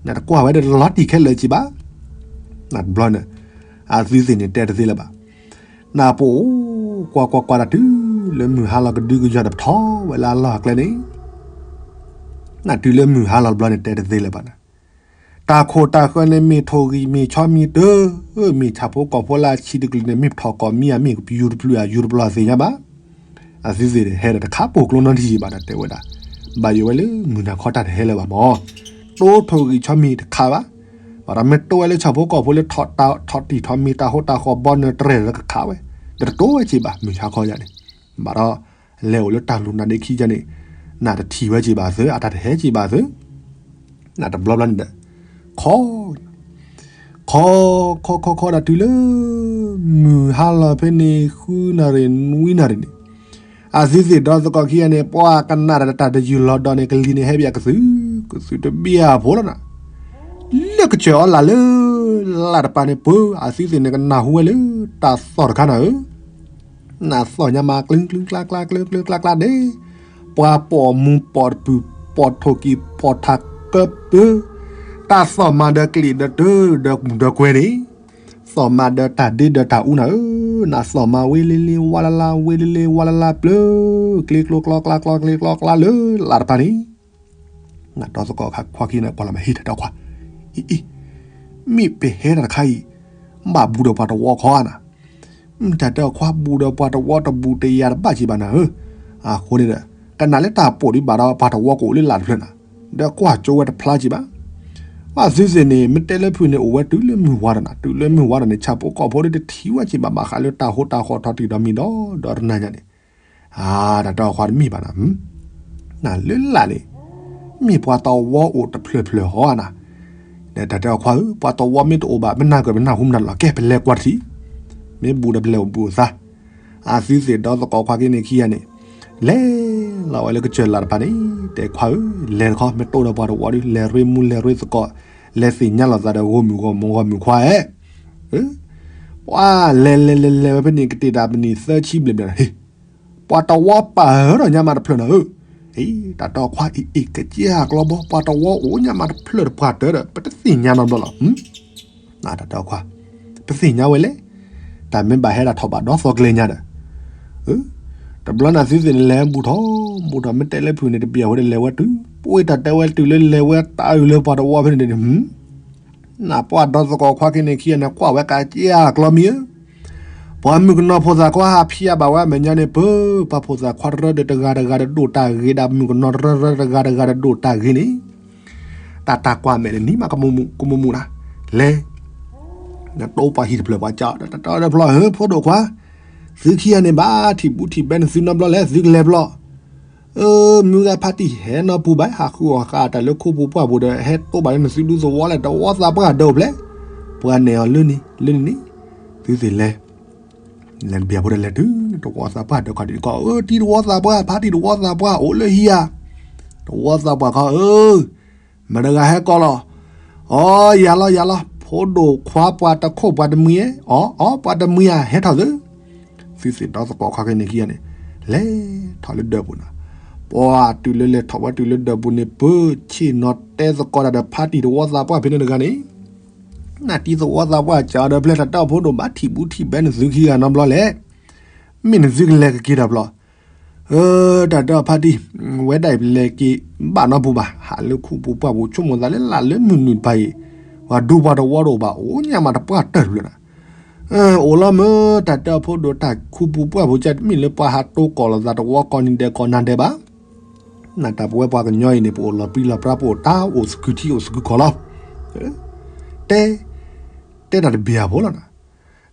နတကွၢ်ဝဲဒီးလီၤတံၢ်ခဲလၢာ်က့ၤဘၣ်, နတဘျီန့ၣ်, အသုသ့ၣ်န့ၣ်တဲတသ့လၢၤဘၣ်, နပအိၣ်ကွၢ်ကွၢ်ကွၢ်တၢ်တုၤလၢမုၢ်ဟါလီၤကဒုကယီၤဒီးပထီၣ်ဝဲလၢအလီၢ်အကျဲန့ၣ်, နတုၤလၢမုၢ်ဟါလီၤတဘျီန့ၣ် တဲတသ့လၢၤဘၣ်နၤ တၢ်ခိၣ်တၢ်ဃၢၤန့ၣ် မ့ၢ်ထိၣ်ဂံၢ်မ့ၢ်ဆီမံၤတၢၢ်, မ့ၢ်ဆၣ်ဖိကီၢ်ဖိလၢအဆံးတကလုာ်န့ၣ် မ့ၢ်ထီၣ်ကီၢ်မံၤဧါ မ့ၢ်ကပယူၤတပျုာ်ဧါ ယူၤတပျီၤသ့ၣ်ညါဘၣ်. အသုသ့ၣ်န့ၣ်ဟဲဒီးတခးပိာ်ကျိနီတယံာ်ဘၣ်ဒီးတဲဝဲဒၣ်, ဘၣ်ယိၣ်ဝဲလၢမုၢ်နၤခီတၢ်တဟဲလၢၤဘၣ်မၢ်, တိထိၣ်ဂံၢ်ဆီမံၤတခးဘၣ်, ဘၣ်ဒီးမ့ၢ်တိဝဲလၢဆၣ်ဖိကီၢ်ဖိလၢ ထီၣ်တံၢ်ထီၣ်မံၤတၢ်ဟိတၢ်ဃီဘီနၢၤတြဲၤဒီးကခးဝဲ, ဒီးတတိဝဲက့ၤဘၣ် မုၢ်ဆါခီယၤန့ၣ်, ဘၣ်ဒီး လဲၤအိၣ်လၢတၢ်လူၤနၤဒ့ခံယၤန့ၣ်, နတထံၣ်ဝဲက့ၤဘၣ်သု အတၢ်တဟဲက့ၤဘၣ်သု နတဘျီဘျီန့ၣ်ဒီး, ခီ, ခီ, ခီခီခီဒီးတုၤလၢ မုၢ်ဟါလီၤဖဲန့ၣ် ဃုနၣ်ရံၣ်နွံနၣ်ရံၣ်န့ၣ်, အသုသ့ၣ်ဒီသကိးခံဂၤန့ၣ် ပှၤကနၣ်ဒီးတၢ်တယုၢ်လီၤဒီးန့ၣ် ကလံၤန့ၣ်ဟဲဘၣ်ကသုး, ကသုးတဘျီဖိလီၤနၤ, လၢကစၢၢ်အီၤလၢ်လၢ လၢ်တပၤန့ၣ်ပၢ, အသုသ့ၣ်န့ၣ်ကနၢ်ဟူဝဲလၢ တၢ်သီၣ်တခါနၤဧၢ နသီၣ်ညါမး ကျုကျုကျါကျါ ကျုကျုကျါကျါန့ၣ်, ပှၤပိာ်မုၣ်ပိာ်တပုၢ် ပိာ်ထိၣ်ကံၢ်ပိာ်ထးကၢပၢ, တၢ်သီၣ်မးဒီးကျံၣ်ဒီးတၢ် ဒီးမူဒီးကွဲန့ၣ်, သီၣ်မးဒီးတၢ်ဒ့ဒီးတၢ်အူနၤဧၢ, နသီၣ်မးဝ့လ့လ့ဝါလၢလၢ ဝ့လ့လ့ဝါလၢလၢပျၢၤ, ကျ့ကျိကျီကျါကျီ ကျ့ကျိကျါလၢလၢ်တပၤန့ၣ် နဒီသကိးခွါခံဂၤန့ၣ် ကွၢ်လီၤမး ဟ့ၣ်တၢ်တဲခွါ, အံၤအံၤ, မ့ၢ်ပဟဲတၢ်တခါအံၤ, ဘၣ်ဘူးဒီးပှၤတဝီခီဧါနၤ, မ့ၢ်တၢ်တဲအီၤခွါဘူးဒီးပှၤတဝီတဘူးတယၤတဘၣ်က့ၤဘၣ်နၤဧၢ, အဃိန့ၣ်ဒီး ကနၣ်လၢတၢ်ပိာ်ဒံးဘၣ်ဒီးပှၤတဝီကအိၣ်လၢလၢ်တဖျၢၣ်နၤ, ဒီးကွၢ်ကၠိဝဲတဖျါက့ၤဘၣ်, ဘၣ်သုသ့ၣ်န့ၣ် မ့ၢ်တဲလၢဖုၣ်န့ၣ် အိၣ်ဝဲတုၤလၢမုၢ်ဝါဒီးနၤ, တုၤလၢမုၢ်ဝါဒီးန့ၣ် ဆၣ်ဖိကီၢ်ဖိဒီးတထံၣ်ဝဲက့ၤဘၣ် ဘၣ်ဃးလၢတၢ်ဟိတၢ်ဃီထီၣ်တံၢ်ဒီးမံၤဒီး ဒီးတနၤညါန့ၣ် အတၢ်တဲအီၤခွါတမ့ၢ်ဘၣ်နၤ, နလၢလၢ်န့ၣ် မ့ၢ်ပှၤတဝီအိၣ်တဖျၢၣ်ဖျၢၣ်ဟီဧါနၤ, တၢ်တဲအီၤခွါဧၢ ပှၤတဝီမ့ၢ်တအိၣ်ဘၣ် ပနၢ်ကၢၢ်ပနၢ်ဟူမနုၤလီၤ ကဲပလဲၤကွၢ်တထံၣ်, မ့ၢ်ဘူးဒီးပလဲၤအိၣ်ဘူးအိၣ်သါ, အသုသ့ၣ်ဒီသကိးခွါခံဂၤန့ၣ်ခံဂၤန့ၣ်, လဲၤလီၤဝဲလၢကစၢၢ်လၢ်တဖၣ်န့ၣ် တဲခွါဧၢ, လဲၤတခီ မ့ၢ်တအိၣ်ဒီးပှၤတဝီဒီး လဲၤရ့မူလဲၤရ့သကိး, လဲၤသ့ၣ်ညါလိာ်သးဒီးဂီၢ်မုၢ်ဂီၢ်မုၢ်ဂီၢ်မုၢ်ခွါဧၢ ပှၤလဲၤလဲၤလဲၤလဲၤဝဲဖဲန့ၣ် ကတ့ၢ်တၢ်ပနံၣ်သၢဆံဘျဲၣ်ဘျဲၣ်, ပှၤတဝီပာ်ဟၢထီၣ်ညါမးတဖျၢၣ်နၤဧၢ, တၢ်တဲအီၤခွါအံၤအံၤ ကစၢ်ကျီဘီ ပှၤတဝီအိၣ်ညါမးတဖျၢၣ်တပှၢ်တၢၢ်ဒီး ပတသ့ၣ်ညါနီတဘျီလီၤ, တၢ်တဲအီၤခွါ, ပသ့ၣ်ညါဝဲလဲၣ်, တၢ်မ့ၢ်ဘၣ်ဟဲဒၣ်ထီၣ်ဘၣ်ဒီသီကျဲညါဒီး တဘျီန့ၣ်သုသ့ၣ်န့ၣ် လဲၤဘူၣ်ထီၣ်ဘူၣ်ထီၣ် မ့ၢ်တဲလၢဖုၣ်န့ၣ် တဘၣ်အဃိဒီးလဲၤဝဲတုၤ ပဝဲတၢ်တဲဝဲတုၤလၢလဲၤဝဲတၢ်အုၣ်လၢပှၤတဝီဖဲန့ၣ်န့ၣ်, နပှၤဒီသကိးခွါခံဂၤန့ၣ်ခံဂၤန့ၣ် ကွၢ်ဝဲကစၢ်ကျီမံၤဧၢ, ပှၤမုၣ်ကနီၤဖိသၣ်ခွါဟးဖံးအါဘၣ်ဝဲအမဲာ်ညါန့ၣ် ပၢ် ပှၤဖိသၣ်ခွါတရၢဒီးတဂၤတဂၤဒီးဒိၣ်တၢ်ဂ့ၤ ဒီးမုၣ်ကနီၤတရၢတဂၤတဂၤဒီးဒိၣ်တၢ်ဂ့ၤန့ၣ် တၢ်တၢ်ကွၢ်မဲာ်န့ၣ် နံၤမးကမူမူ ကမူမူနၤ, လဲၤ နတိပှၤဟံၣ်တဖျၢၣ်ပှၤကၠီ တၢ်တဲအီၤဒီးဖျီၣ်ဧၢ ဖိဒိၣ်ခွါ, သုခံဂၤန့ၣ် ဘၣ်ထံၣ်ဘူးထံၣ်ဘဲနသုနီတဘျီလဲၣ် သုကလဲၤဖျီၣ်, အၢ မုၢ်ဂၤဖါတံၢ်ဟဲနီၢ်ပူၤဘၣ် ဟးဃုအီၣ်ဃာ်တၢ်လၢခိပူၤပှၢ်ပူၤဒီး ဟဲတိဘၣ်လၢနသုဒူသဝီလဲၣ် တဝီသးပှၢ်ဒၢးအိၣ်ဖျဲၣ်, ပှၤနဲၣ်အီၤလၢန့ၣ်လၢန့ၣ်န့ၣ်, သုသ့ၣ်လဲၤ လဲၤတဘျီဖိဒီးလဲၤတုၤ တဝီသးပှၢ်ဒၢးခီၣ်ထံးကီၢ် အၢ တံၤတဝီသးပှၢ် ဖါတံၢ်တဝီသးပှၢ်အိၣ်လၢဟံၣ်ဧါ, တဝီသးပှၢ်ခီ အၢ မတၤတဂၤဟဲကိးလီၤ, အီ ယၤလီၤယၤလီၤ ဖိဒိၣ်ခွါပှၤတခိၣ်ပှၤတမှံၤဧါ, အီ အီ ပှၤတမှံၤဧါ ဟဲထီၣ်သု, သုသ့ၣ်ဒီသကိးခွါခံဂၤန့ၣ်ခံဂၤန့ၣ်, လဲၤထီၣ်လၢဒၢးပူၤနၤ, ပှၤတုၤလၢလဲၤထီၣ်ဝဲတုၤလၢဒၢးပူၤန့ၣ် ပၢဆ့ၣ်နီၤတဲသကိးတၢ်ဒီးဖါတံၢ်တဝီသးပှၢ်ဖဲန့ၣ်တဂၤန့ၣ် နတံၤသဝီသးပှၢ်ကၠီဒီးဖျဲၣ် တၢ်တဲအီၤဖိဒိၣ်ဘၣ်ထံၣ်ဘူးထံၣ်ဘဲနသုခံဂၤနီတဘျီလဲၣ်, မ့ၢ်နသုကလဲၤကက့ၤတၢ်ဖျီၣ်, အၢ တၢ်တဲအီၤဖါတံၢ်, ဝဲဒၣ်အံၤပလဲၤက့ၤဘၣ်နီတပူၤဘၣ် ဟးလၢခိပူၤပှၢ်ပူၤ ဆိကမိၣ်သးလၢလၢ်လၢမုၢ်နုာ်တဖၣ်အံၤ, ပှၤဒူပှၤတဝီတအိၣ်ဘၣ် အိၣ်ညါမးတပှၢ်တၢၢ်တဖျၢၣ်နၤ, အိၣ်လီၤမၢ် တၢ်တဲအီၤဖိဒိၣ် တၢ်ခိပူၤပှၢ်ပူၤကၢ်တမ့ၢ်လၢပှၤဟးတိကိးလိာ်သးတဝီကိးနံၤဒဲးကိးနၤဒဲးဘၣ် နတၢ်ပဝဲပှၤကညီအံၤန့ၣ် ပအိၣ်လီၤပြံလီၤပြါ ပအိၣ်တၢ်အိၣ်သကုၤထံအိၣ်သကုၤကီၢ်လီၤ. တဲ, တဲတၢ်တဘ့ၣ်အဖိလီၤနၤ.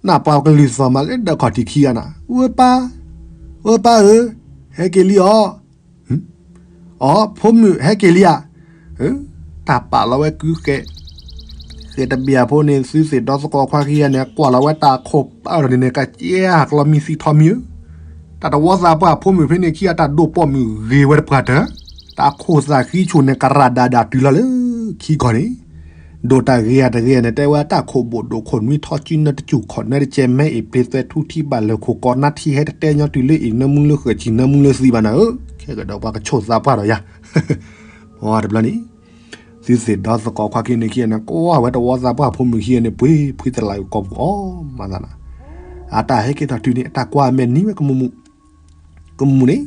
နပှၤကလုာ်သီၣ်မးလၢဒၢးခီၣ်ထံးခံဂၤနၤ, ဝဲပၢ်, ဝဲပၢ်ဧၢ, ဟဲက့ၤလံအီၤ, အီ ဖိမုၣ်ဟဲက့ၤလံဧါ. တၢ်ပာ်လီၤဝဲကုဃဲး ဃဲးတဘ့ၣ်အဖိန့ၣ် သုသ့ၣ်ဒီသကိးခွါခံဂၤန့ၣ် ကွၢ်လီၤဝဲတၢ်ခိၣ်ပၢ်ဒီးန့ၣ်န့ၣ် ကစၢ်ကျီမံၤသံထီမံၤဧၢ, တၢ်တဝီသးပှၢ်ဖိမုၣ်ဖဲန့ၣ်ခံဂၤ တၢ်ဒိၣ်ပိာ်မုၣ်ဂ့ၤဝဲတပှၢ်တၢၢ်, တၢ်ခိၣ်သးဃံဆိၣ်န့ၣ် ကရၣ်ဒၣ်ဒၣ်တုၤလီၤလၢခံကီၢ်န့ၣ်, ဒိၣ်တၢ်ဂ့ၤဧါတဂ့ၤဧါန့ၣ် တဲဝဲတၢ်ခိၣ်ဘိၣ်ဒိၣ်ခိၣ်နွံထီၣ်စုနၢတစူၢ်ခီၣ်နၢတကဲမဲအံၤ ပျ့သွဲထူထံဘၣ်လၢာ်ခိၣ်ကီးနါထံဟဲတတဲညီတုၤလၢအံၤ နၢမူလၢဃၢၤဆံၣ်နၢမူလၢသံဘၣ်နၤဧၢ, ခဲကဒီးပှၤကဆိၣ်သးပှၢ်ဒီးယၤ ပှၤတဘျီန့ၣ် သုသ့ၣ်ဒီသကိးခွါခံန့ၣ်ခံဂၤန့ၣ် ကွၢ်ဝဲတဝီသးပှၢ်ဖိမုၣ်ခံဂၤန့ၣ် ပှ့ၤဖှံသလၢ်ကီၢ်ပူၤအီၤမးသးနၤ, အတၢ်ဟဲက့ၤထီၣ်တုၤန့ၣ် အတၢ်ကွၢ်အမဲာ်နံၤဝဲကမူၣ်မူၣ်, ကမူၣ်န့ၣ်,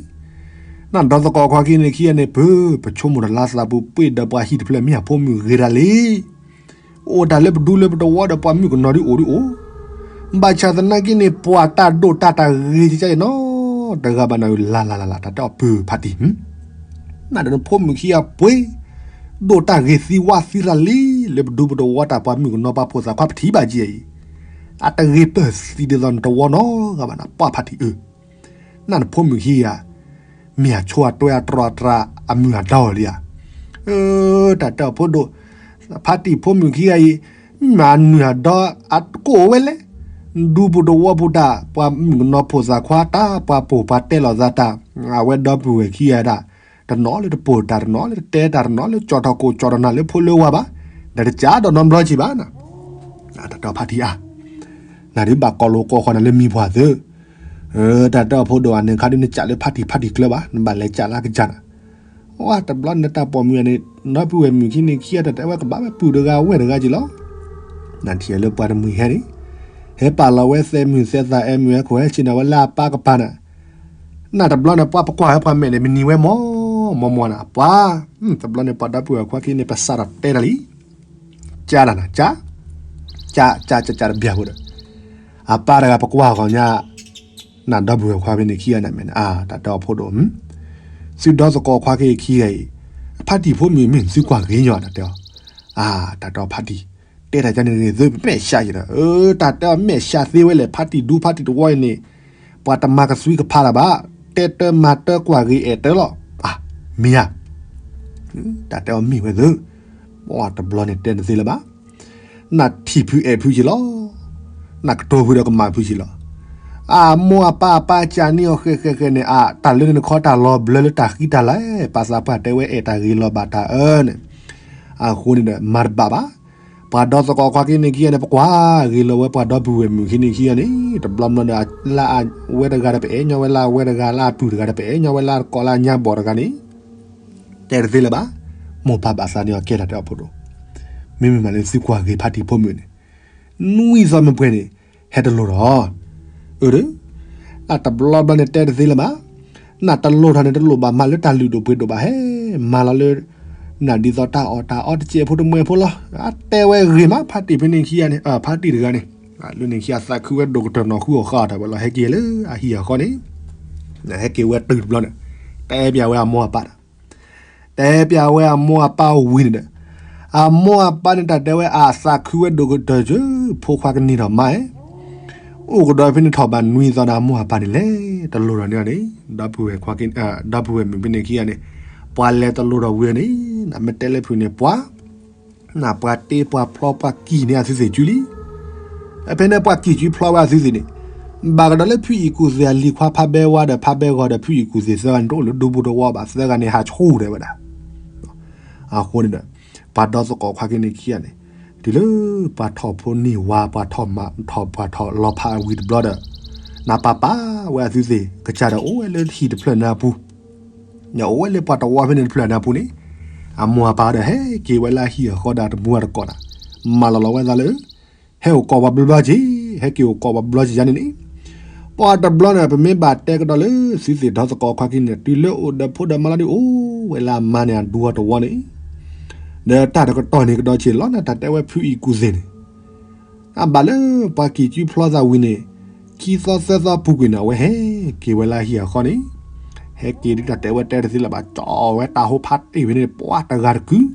နဒီသကိးခွါခံန့ၣ်ခံဂၤန့ၣ် ပၢၤ ပဆိကမိၣ်တၢ်လၢသးပူၤပှ့ၤဒီးပှၤဟံၣ်တဖျၢၣ်မ့ၢ်အဖိမုၣ်ဂ့ၤဒၣ်လံ, အိၣ်တၢ်လၢပဒူလၢပတဝီဒီးပှၤမုၣ်ကနီၤဒ်အိၣ်ဒ်အိၣ်, ဘၣ်ဆၣ်သနာ်က့န့ၣ် ပှၤတၢ်ဒိၣ်တၢ်တၢ်ဂ့ၤကကဲနီတဂၤဘၣ်နၤ လၢ်လၢ်လၢ်လၢ် တၢ်တဲအီၤပုၢ်ဖါတံၢ်, နဒီးနဖိမုၣ်ခံဂၤပှ့ၤ ဒိၣ်တၢ်ဂ့ၤသံဝါသံရၤလံ, လၢပဒူပတဝီတၢ်ပှၤမုၣ်ကနီၤပှၤဖိသၣ်ခွါပထံၣ်ဘၣ်က့ၤအံၤ, အတဂ့ၤပၢၢ်သံဒ်သိးနတဝီနီတဂၤဘၣ်နၤ ပှၤဖါတံၢ်အၢ, နနဖိမုၣ်ခံဂၤ မ့ၢ်အဆိအတွဲအတြီအတြၤအမုၢ်အဒီလံဧါ, အၢ တၢ်တဲအီၤဖိဒိၣ်, ဖါတံၢ်ဖိမုၣ်ခံဂၤအံၤ, မ့ၢ်အမုၢ်အဒီအကိၣ်ဝဲလဲၣ်, ဒူပူၤတဝီပူၤတၢ် ပှၤမုၣ်ကနီၤဖိသၣ်ခွါတၢ် ပှၤပိာ်ပှၤတဲလိာ်သးတၢ်, အဝဲဒီပုၢ်ဝဲၢ်ခံဂၤဒၣ်, တနီၤလၢတပိာ်တၢ် တနီၤလၢတတဲတၢ် တနီၤလၢကၠီထီၣ်ကိၣ်ကၠီထီၣ်နၤလၢဖိလၢဝၤဘၣ်, ဒီးတကးဒီးနီတဘျီက့ၤဘၣ်နၤ, တၢ်တဲအီၤဖါတံၢ်အါ နဒုးဘၣ်ကိးလိာ်ကိးဃီနၤလၢမံၤပှၢ်သု, တၢ်တဲအီၤဖိဒိၣ် အန့ၣ်ခါဒုးနကးလၢဖါတံၢ်ဖါတံၢ်ကျၢၤဘၣ် နဘၣ်လဲၤကးလၢကစၢ်နၤ, ဝဲတဘျီန့ၣ်တၢ်ပိာ်မုၣ်န့ၣ် ဒီပုၢ်ဝဲၢ်မုၣ်ခံန့ၣ်ခံဂၤတၢ်တဲဝဲကဘၣ်ဝဲ ပုၢ်တဂၤဝဲၢ်တဂၤက့ၤလီၤ, နထံၣ်လၢပှၤတမှံၤဟဲန့ၣ်, ဟဲပာ်လီၤဝဲသဲးမုၢ်သဲးသးအဲၣ်မုၢ်ဟဲခိၣ်ဟဲဆ့ၣ်နီၤဝဲလၢအပၢ်ကပၤနၤ, နတဘျီန့ၣ် ပှၤပကွၢ်ဝဲပှၤမဲာ်န့ၣ် မနံၤဝဲမီၢ်မီၢ်မီၢ်နၤ ပှၤ, တဘျီန့ၣ် ပှၤဒီပုၢ်ဝဲၢ်ခွါခံန့ၣ် ပစးထီၣ်တဲတၢ်လံ, ကးနၤနၤ ကး, ကးကးကးတဘျီဖိဒီး, အပၢ်တဂၤပကွၢ်ဃီညါ, နဒီပုၢ်ဝဲၢ်ခွါဖဲန့ၣ်ခံဂၤန့ၣ်မ့ၢ်နၤ တၢ်တဲအီၤဖိဒိၣ်, သုဒီသကိးခွါခံခံဂၤအံၤ, ဖါတံၢ်ဖိမုၣ်မ့ၢ်သုကွၢ်ဂ့ၤညီနၤတဲအီၤ, တၢ်တဲအီၤဖါတံၢ်, တဲတၢ်ကန့ၣ်ဂ့ၤသုပမဲာ်ဆှးယဒီး, တၢ်တဲအီၤမဲာ်ဆှးသ့ဝဲလဲၣ် ဖါတံၢ်ဒူဖါတံၢ်တဝီအံၤန့ၣ်, ပှၤတမၤကသွံကဖးလၢၤဘၣ်, တဲတၢ်မၤတၢ်ကွၢ်ဂ့ၤအဲၣ်တၢ်လီၤ, မ့ၢ်ဧါ တၢ်တဲအီၤမ့ၢ်ဝဲသု, တဘျီန့ၣ်တဲတသ့လၢၤဘၣ်, နထံၣ်ဖုအဲၣ်ဖုက့ၤလီၤ, နကတိၤဖုဒီးကမၤဖုက့ၤလီၤ, အမိၢ်အပၢ်အပၢ်ကးန့ၢ်အီၤဃဲးဃဲးဃဲးန့ၣ် အတၢ်လၢန့ၣ်နခီတၢ်လီၤဘျၢလၢတၢ်ဃံတၢ်လၤ, ပာ်သးပှၢ်တဲဝဲအဲၣ်တၢ်ဂ့ၤလီၤဘၣ်တၢ်အၢန့ၣ်, အဃိန့ၣ်ဒီး မၤတဘၣ်ဘၣ်, ပှၤဒီသကိးခွါခံန့ၣ်ခံဂၤန့ၣ် ပကွၢ်ဂ့ၤလီၤဝဲပှၤဒီပုၢ်ဝဲၢ်မုၣ်ခံန့ၣ်ခံဂၤန့ၣ်, တဘျီဘျီဒီး လၢအဝဲတဂၤဒီးပအဲၣ်ညီဝဲလၢအဝဲတဂၤ လၢအပုၢ်တဂၤဒီးပအဲၣ်ညီဝဲလၢအတကိးလၢအညါဘီၣ်တဂၤန့ၣ်, တဲတသ့လၢၤဘၣ်, မိၢ်ပၢ်ဘၣ်သးန့ၢ်အီၤကဲတၢ်တဲအီၤဖိဒိၣ်, မ့မ့ၢ်မးလၢသုကွၢ်ဂ့ၤဖါတံၢ်ဖိမုၣ်န့ၣ်, နွံသီမ့ၢ်ပှဲၤန့ၣ်, ဟဲတလိၣ်ထီၣ်, အၢ, နတဘျီဘျီန့ၣ်တဲတသ့လၢၤဘၣ်, နတလိၣ်ထီၣ်န့ၣ်တလိၣ်ဘၣ်မၤလၢတၢ်လုၢ်ဒိၣ်ပှ့ၤဒိၣ်ဘၣ်ဟဲ, မၤလီၤလၢ, နဒ်သိးတၢ်အီၣ်တၢ်အီတစဲးဖိတမှဲၤဖိလီၤ, အတဲဝဲဂ့ၤမး ဖါတံၢ်ဖဲန့ၣ်ခံဂၤန့ၣ် ဖါတံၢ်တဂၤန့ၣ်, လၢန့ၣ်ခံဂၤသးခုဝဲဒိၣ်ကတၢၢ်နီၢ်ဃုအီၣ်ဃာ်အီၣ်တၢ်ဝဲလီၤ ဟဲက့ၤလၢအဟံၣ်အဃီန့ၣ်, ဟဲက့ၤဝဲတုၤတဘျီန့ၣ်, တဲပျးဝဲအမိၢ်အပၢ်ဒီး တဲပျးဝဲအမိၢ်အပၢ်ဝံၤန့ၣ်ဒီး, အမိၢ်အပၢ်န့ၣ်တၢ်တဲဝဲအသးခုဝဲဒိၣ်ကတၢၢ်ကၢ, ဖိခွါကနံၤထီၣ်မါ, အိၣ်ကဒီးဖဲန့ၣ်ထီၣ်ဘးနွံသီဒီးအမိၢ်အပၢ်န့ၣ်လဲၤတလိၣ်ထီၣ်န့ၣ်န့ၣ်, ဒီပုၢ်ဝဲၢ်ခွါ, ဒီပုၢ်ဝဲၢ်မုၣ်ဖဲန့ၣ်ခံဂၤန့ၣ်, ပှၤလဲၤတလိၣ်ထီၣ်ဝံၤန့ၣ်, နမ့ၢ်တဲလၢဖုန့ၣ် ပှၤ နပှၤတ့ပှၤဖျီပှၤကံၢ်န့ၢ်အသုသ့ၣ်ကုလံ, ဖဲန့ၣ်ပှၤကံၢ်ကုဖျီဝဲအသုသ့ၣ်န့ၣ်, ဘၣ်ကဒီးလၢဖုအံၣ်ကူၣ်သ့ၣ်အလံၤခွါဖါဘဲဝါဒီးဖါဘဲဂီၤဒီးဖုအံၣ်ကူၣ်သ့ၣ်သၢဂၤန့ၣ် တအိၣ်လၢဒူပူၤတဝီဘၣ်သၢဂၤန့ၣ်ဟးဆူၣ်တဲဝဲဒၣ်, အဃိန့ၣ်ဒီး, ပှၤဒီသကိးခွါက့န့ၣ်ခံဂၤန့ၣ်, တုၤလၢပှၤထီၣ်ဖိန့ၢ်ဝါ ပှၤထီၣ်မၤထီၣ်ပှၤထီၣ်လီၤဖးဝံၤတဘျီဒီး, နပာ်ပာ်ဝဲအသုသ့ၣ်ကစၢ်ဒီးအိၣ်ဝဲလၢဟံၣ်တဖျၢၣ်နၢ်ပူၤ အိၣ်ဝဲလၢပှၤတဝီဖဲန့ၣ်တဖျၢၣ်နၢ်ပူၤန့ၣ်, အမိၢ်အပၢ်ဒီးဟဲက့ၤဝဲလၢအဟံၣ်အဃီဒီးတမူအတကိးနၤ, မၤလီၤလီၤဝဲသးလၢ, ဟဲအိၣ်ကိးပှၤဘျီဘျီက့ၤ, ဟဲက့ၤအိၣ်ကိးပှၤဘျီက့ၤယါန့ၣ်န့ၣ်, ပှၤတဘျီန့ၣ် ပမ့ၢ်ဘၣ်တဲကဒီးလၢသုသ့ၣ်ဒီသကိးခွါခံန့ၣ် တုၤလၢအိၣ်ဒီးဖိဒီးမါလီၤဒုးအိၣ်ဝဲလၢအမါန့ၣ်အဒူအတဝီန့ၣ်, ဒီးတၢ်တကတီၢ်န့ၣ်ကဒီးဆ့ၣ်လီၤန့ၣ် တၢ်တဲဝဲဖုအံၣ်ကူၣ်သ့ၣ်န့ၣ် အဘၣ်လၢပှၤကံၢ်ကုဖျီသးဝံၤန့ၣ်, ခံသီသၢသီပူၤကွံာ်န့ၣ် အဝဲဟဲက့ၤဝဲလၢအဟံၣ်အဃီန့ၣ်, ဟဲက့ၤဒ်တၢ်တဲဝဲတဲတသ့လၢၤဘၣ် ကၠီဝဲတၢ်ဟိဖးတ့ၢ်ဖဲန့ၣ် ပှၤတဂၤတကုာ်,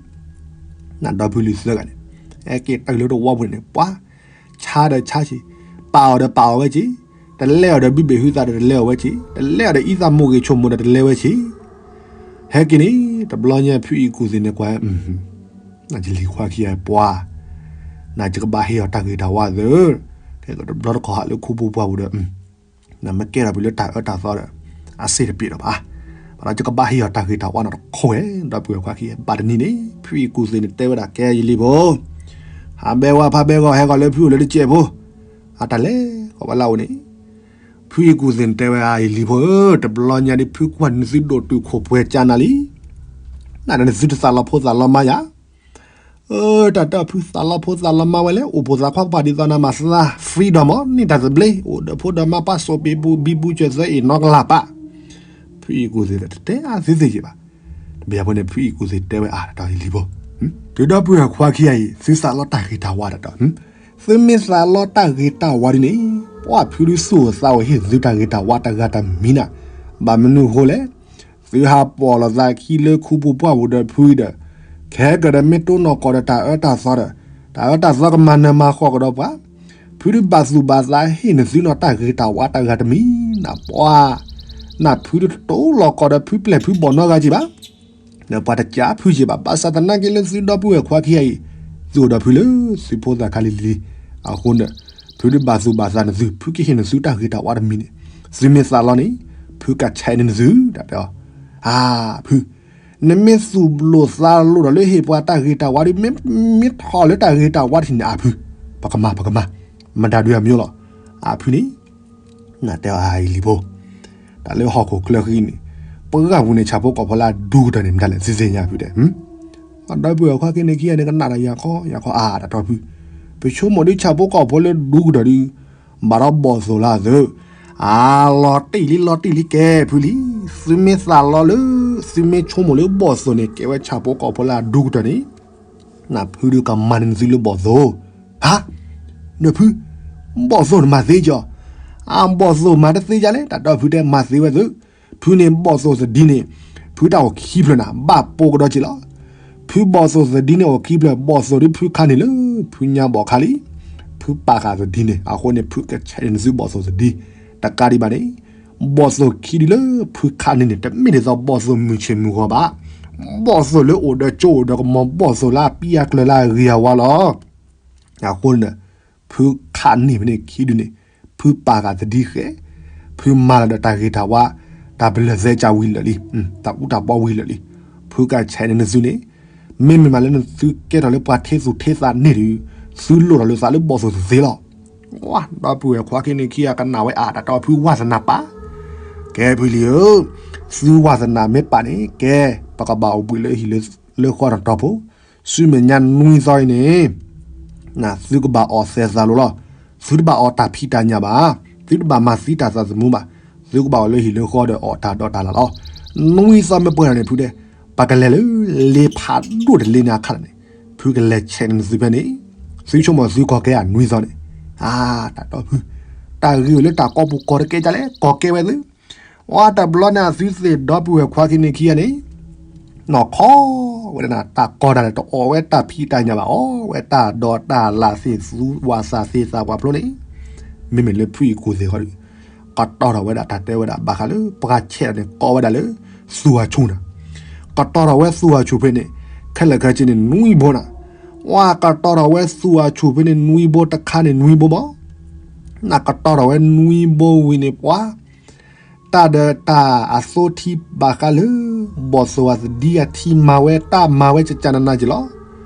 နဒီဖုလံၤသၢဂၤန့ၣ်, ဟဲက့ၤတုၤလၢတဝီပူၤန့ၣ် ပှၤ, ဆါဒီးဆါဆံး, ပာ်အီၤဒီးပာ်အီၤဝဲဆံး, တလဲအီၤဒီးဘုဘ့ၣ်ဟုသးဒီးတလဲအီၤဝဲဆံး, တလဲအီၤဒီးအံသးမိၢ်ဂ့ၤဆိမိၣ်ဒီးတလဲဝဲဆံး ဟဲက့ၤန့ၣ်, တဘျီညါဖုအံၣ်ကူၣ်သ့ၣ်န့ၣ်ကွၢ်, နယလံၤခွါခံဂၤပှၤ, နယကဘၣ်ဟ့ၣ်အီၤတၢ်ဂ့ၤတၢ်ဝါသၢ, ကဲကတဘျီတခီၣ်ဟးလၢခိပူၤပှၢ်ပူၤဒီး, နမ့ၢ်ကဲထီၣ်ပှၤလၢတၢ်အၢတၢ်သီဒီး, အစ့ၣ်တပျ့ၤဒီးဘၣ်, ဘၣ်ဒီးယကဘၣ်ဟ့ၣ်အီၤတၢ်ဂ့ၤတၢ်ဝါနီတခီဝဲ, ဒီပုၢ်ဝဲၢ်ခွါခံဂၤ ဘၣ်တနံၤန့ၣ် ဖုအံၣ်ကူၣ်သ့ၣ်န့ၣ်တဲဝဲဒၣ်ကဲယလံၤဖိ ဟးဘဲဝါဖးဘဲဂီၤဟဲဂီၤလၢဖုအိၣ်လၢတစဲးဖိ, အတၢ်လဲၤကီးဝဲလၢအအိၣ်န့ၣ်, ဖုအံၣ်ကူၣ်သ့ၣ်န့ၣ်တဲဝဲအယလံၤဖိဧၢ, တဘျီညါဒ်ဖုကွၢ်နသုဒိၣ်တုာ်ခိၣ်ပှဲၤကၢနၤလံ, နနသုတသးလီၤဖိသးလီၤမါယၤ အၢ တၢ်တဲအီၤဖုသးလီဖိသးလီမါဝဲလဲၣ်, အိၣ်ဖှိၣ်သးခွါကပၤဒ်သိးနၤမၤသး freedom မး န့ၢ်တၢ်သဘျ့ အိၣ်ဒီးဖိဒီးမါပှၤစိာ်ပ့ၤပူၤဘံဘူစၢၤသၢအ့ၣ်နီကလးပၢ်, ဖုအံၣ်ကူၣ်သ့ၣ်ဒီးတတဲအသုသ့ၣ်ယံၤဘၣ်, တဘျီညါဖိန့ၣ် ဖုအံၣ်ကူၣ်သ့ၣ်တဲဝဲအါတၢ်ယလံၤဖိ တုၤဒီပုၢ်ဝဲၢ်ခွါခံဂၤအံၤ သုသးလီတၢ်ဂ့ၤတၢ်ဝါတတီၤ, သုမ့ၢ်သးလီတၢ်ဂ့ၤတၢ်ဝါဒ်န့ၣ်, ပှၤဖုဒုးသူၣ်အိၣ်သးအိၣ်ဟ့ၣ်သုတၢ်ဂ့ၤတၢ်ဝါတဂၤတမံၤနၤ, ဘၣ်မနုၤအဃိလဲၣ်. သုဟးပိာ်လိာ်သးခံလၢခူပူၤပှၢ်ပူၤဒီးဖုအံၤဒီး, ခဲကဒီးမ့ၢ်တိၢ်နီၢ်ကီၢ်ဒီးတၢ်အၢတၢ်သီဒီး, တၢ်အၢတၢ်သီကမၤနၢၤမၤဃီၣ်ကဒီးပှၤ, ဖုဒုးဘၣ်သူၣ်ဘၣ်သးဟ့ၣ်နသုနီၢ်တၢ်ဂ့ၤတၢ်ဝါတဂၤတမံၤနၤ, ပှၤ နဖုဒုးတတိၢ်လီၤကီၢ်ဒီးဖုပျဲၢ်ဖုဘီၣ်နီတဂၤက့ၤဘၣ် ဒီးပှၤတကးဖုက့ၤဘၣ်, ဘၣ်ဆၣ်သနာ်က့လၢသုဒီပုၢ်ဝဲၢ်ခွါခံဂၤအံၤ, သုအိၣ်ဒီးဖုလၢသုဖိသၣ်ခါလံၤလံၤ, အဃိန့ၣ်, ဖုဒုးဘၣ်သူၣ်ဘၣ်သးနသု, ဖုကဟ့ၣ်နသုတၢ်ဂ့ၤတၢ်ဝါတမံၤန့ၣ်, သုမ့ၢ်သးလီန့ၣ်, ဖုကဆဲးန့ၢ်နသု, တၢ်တဲအီၤ, အါ, ဖု, နမ့ၢ်သူၣ်လိာ်သးလိာ်ဒီးလၢဟ့ၣ်ပှၤတၢ်ဂ့ၤတၢ်ဝါဒီး မ့ၢ်ထီၣ်လၢတၢ်ဂ့ၤတၢ်ဝါတထံၣ်န့ၣ်အါဖု, ပကမၤ ပကမၤ, မတၤဒုးအမံၤလီၤ, အါဖုန့ၣ် နတဲအီၤအါအံၤလံၤဖိ, တၢ်လၢဟီၣ်ခိၣ်ချၢဃံန့ၣ်, ပှၤဂၤပူၤန့ၣ် ဆၣ်ဖိကီၢ်ဖိလၢအဒူကတၢၢ်န့ၣ် မတၤလဲၣ် သုသ့ၣ်ညါဖုတဲ, ဒီပုၢ်ဝဲၢ်ခွါက့ၤန့ၣ်ခံဂၤန့ၣ် ကနၣ်တၢ်ယၤခီ ယၤခီအါတၢ်တီဖု, ပဆိကမိၣ်ဒ်ဆၣ်ဖိကီၢ်ဖိလၢဒူကတၢၢ်ဒုး, ဘၣ်ဒီးဘီၣ်သိၣ်လၢအသုး, အါ လီၤတံၢ်လံလီၤတံၢ်လံကဲဖုလံ, သုမ့ၢ်သးလီလၢ, သုမ့ၢ်ဆိကမိၣ်လၢဘီၣ်သိၣ်န့ၣ် ကဲဝဲဆၣ်ဖိကီၢ်ဖိလၢအဒူကတၢၢ်န့ၣ် နဖုဒုးကမၤန့ၢ်နသုလၢဘီၣ်သိၣ်, ဟါ, ဒီးဖု, ဘီၣ်သိၣ်န့ၣ်မၤသ့ကီး, အဘီၣ်သိၣ်မၤတသ့ဒ်လဲၣ် တၢ်တီဖုတဲမၤသ့ဝဲသု, ဖုန့ၣ်ဘီၣ်သိၣ်သဒံန့ၣ်, ဖုတၢ်အိၣ်ခံဖျၢၣ်နၤ ဘၣ်ပိာ်ကဒီးက့ၤလီၤ, ဖုဘီၣ်သိၣ်သဒံန့ၣ်အိၣ်ခံဖျၢၣ် ဘီၣ်သိၣ်ဒ်ဖုခါန့ၣ်လၢ, ဖုညါဘီၣ်ခါလံ, ဖုပာ်ဃာ်သဒံန့ၣ် အဃိန့ၣ် ဖုကဆဲးန့ၢ်နသုဘီၣ်သိၣ်သဒံ, တကးဒံးဘၣ်န့ၣ် ဘီၣ်သိၣ်ခံဒုလၢဖုခးန့ၢ်န့ၣ် တမ့ၢ်ဒ်သိးဘီၣ်သိၣ်မုၢ်ဆ့ၣ်မုၢ်ဂီၤဘၣ်. ဘီၣ်သိၣ်လၢအိၣ်ဒီးကၠိအိၣ်ဒီးကမီၤ ဘီၣ်သိၣ်လၢအပံအကျၢၤလၢအဂ့ၤအဝါလီၤ. အဃိန့ၣ် ဖုခးန့ၢ်ဖဲန့ၣ်ခံဒုန့ၣ် ဖုပာ်ဃာ်သဒံဃဲ, ဖုမၤလီၤဒီးတၢ်ဂ့ၤတၢ်ဝါ, တၢ်ပလၢၢ်သဲကၢဝံၤလၢာ်လံ, တၢ်အူတၢ်ပီဝံၤလၢာ်လံ. ဖုကဆဲးန့ၢ်နသုန့ၣ် မ့မ့ၢ်မးလၢနသုကဲထီၣ်လၢပှၤထ့သူၣ်ထ့သးန့ၣ်ဒီး သုလိၣ်ထီၣ်လၢသးလၢဘီၣ်သိၣ်သ့လီၤ. ဒီပုၢ်ဝဲၢ်ခွါခံန့ၣ်ခံဂၤကနၣ်ဝဲအါ တၢ်တီဖုဝၣ်သနၢ်ပာ်, ကဲဖုလံဧၢ, သုဝၣ်သနၢ်မ့ၢ်ပာ်န့ၣ် ကဲ, ပကဘၣ်အိၣ်ဘှံးလၢဟံၣ်လၢဃီတတီၤဖိ, ဆူမဲာ်ညါနွံသီအံၤန့ၣ် သုကဘၣ်အီၣ်သဲးသးလိၤလီၤ. သုတဘၣ်အီၣ်တၢ်ဖံးတၢ်ညၣ်ဘၣ်, သုတဘၣ်မၤသံတၢ်သးသမူဘၣ်, သုကဘၣ်အိၣ်လၢဟံၣ်လၢဃီဒီးအီၣ်တၢ်ဒီးတၢ်လၢ်လီၤ. နွံသီမ့ၢ်ပှဲၤထီၣ်န့ၣ်ဖုတဲ, ပကလဲၤလၢလ့ဖးဒိၣ်တလ့န့ၣ်အခါန့ၣ်, ဖုကလဲၤဆဲးန့ၢ်နသုဖဲန့ၣ်, သုဆိကမိၣ်သုကီၢ်ကဲဧါနွံသီန့ၣ်, အါ တၢ်တီဖု, တၢ်ဂ့ၤအိၣ်လၢတၢ်ကီပူၤကီၢ်တကဲဒ်လဲၣ် ကီၢ်ကဲဝဲသု ဝဲတဘျီန့ၣ် အသုသ့ၣ်ဒီပုၢ်ဝဲၢ်ခွါခံန့ၣ်ခံဂၤန့ၣ်, နီၢ်ခီဝဲဒၣ်နၤ တၢ်ကီတၢ်လဲၣ် တအီၣ်ဝဲတၢ်ဖံးတၢ်ညၣ်ဘၣ် အီၣ်ဝဲတၢ်ဒီးတၢ်လၢ်သ့ၣ်သူ ဝၤသးသ့ၣ်သးပှၢ်ဖျိန့ၣ်, မ့မ့ၢ်လၢဖုအံၣ်ကူၣ်သ့ၣ်ဃီဒီး, ကတီၤထီၣ်ဝဲဒၣ်တၢ်တဲဝဲဒၣ်ဘၣ်ဃးလၢပှၤဆဲးန့ၣ် ကိးဝဲဒၣ်လၢ သူၣ်အဆူၣ်နၤ, ကတီၤထီၣ်ဝဲသူၣ်အဆူၣ်ဖဲန့ၣ်, ခဲလၢာ်ခဲဆ့န့ၣ်နွံဘိနၤ, ဝဲကတီၤထီၣ်ဝဲသူၣ်အဆူၣ်ဖဲန့ၣ်နွံဘိတခါန့ၣ်နွံဘိဘၣ် နကတီၤထီၣ်ဝဲနွံဘိဝံၤန့ၣ်ပှၤ, တၢ်ဒီးတၢ်အသိထံဘၣ်ဃးလၢ ဘီၣ်သိၣ်အသဒံအထံမၤဝဲတၢ်မၤဝဲကကနနက့ၤလီၤ.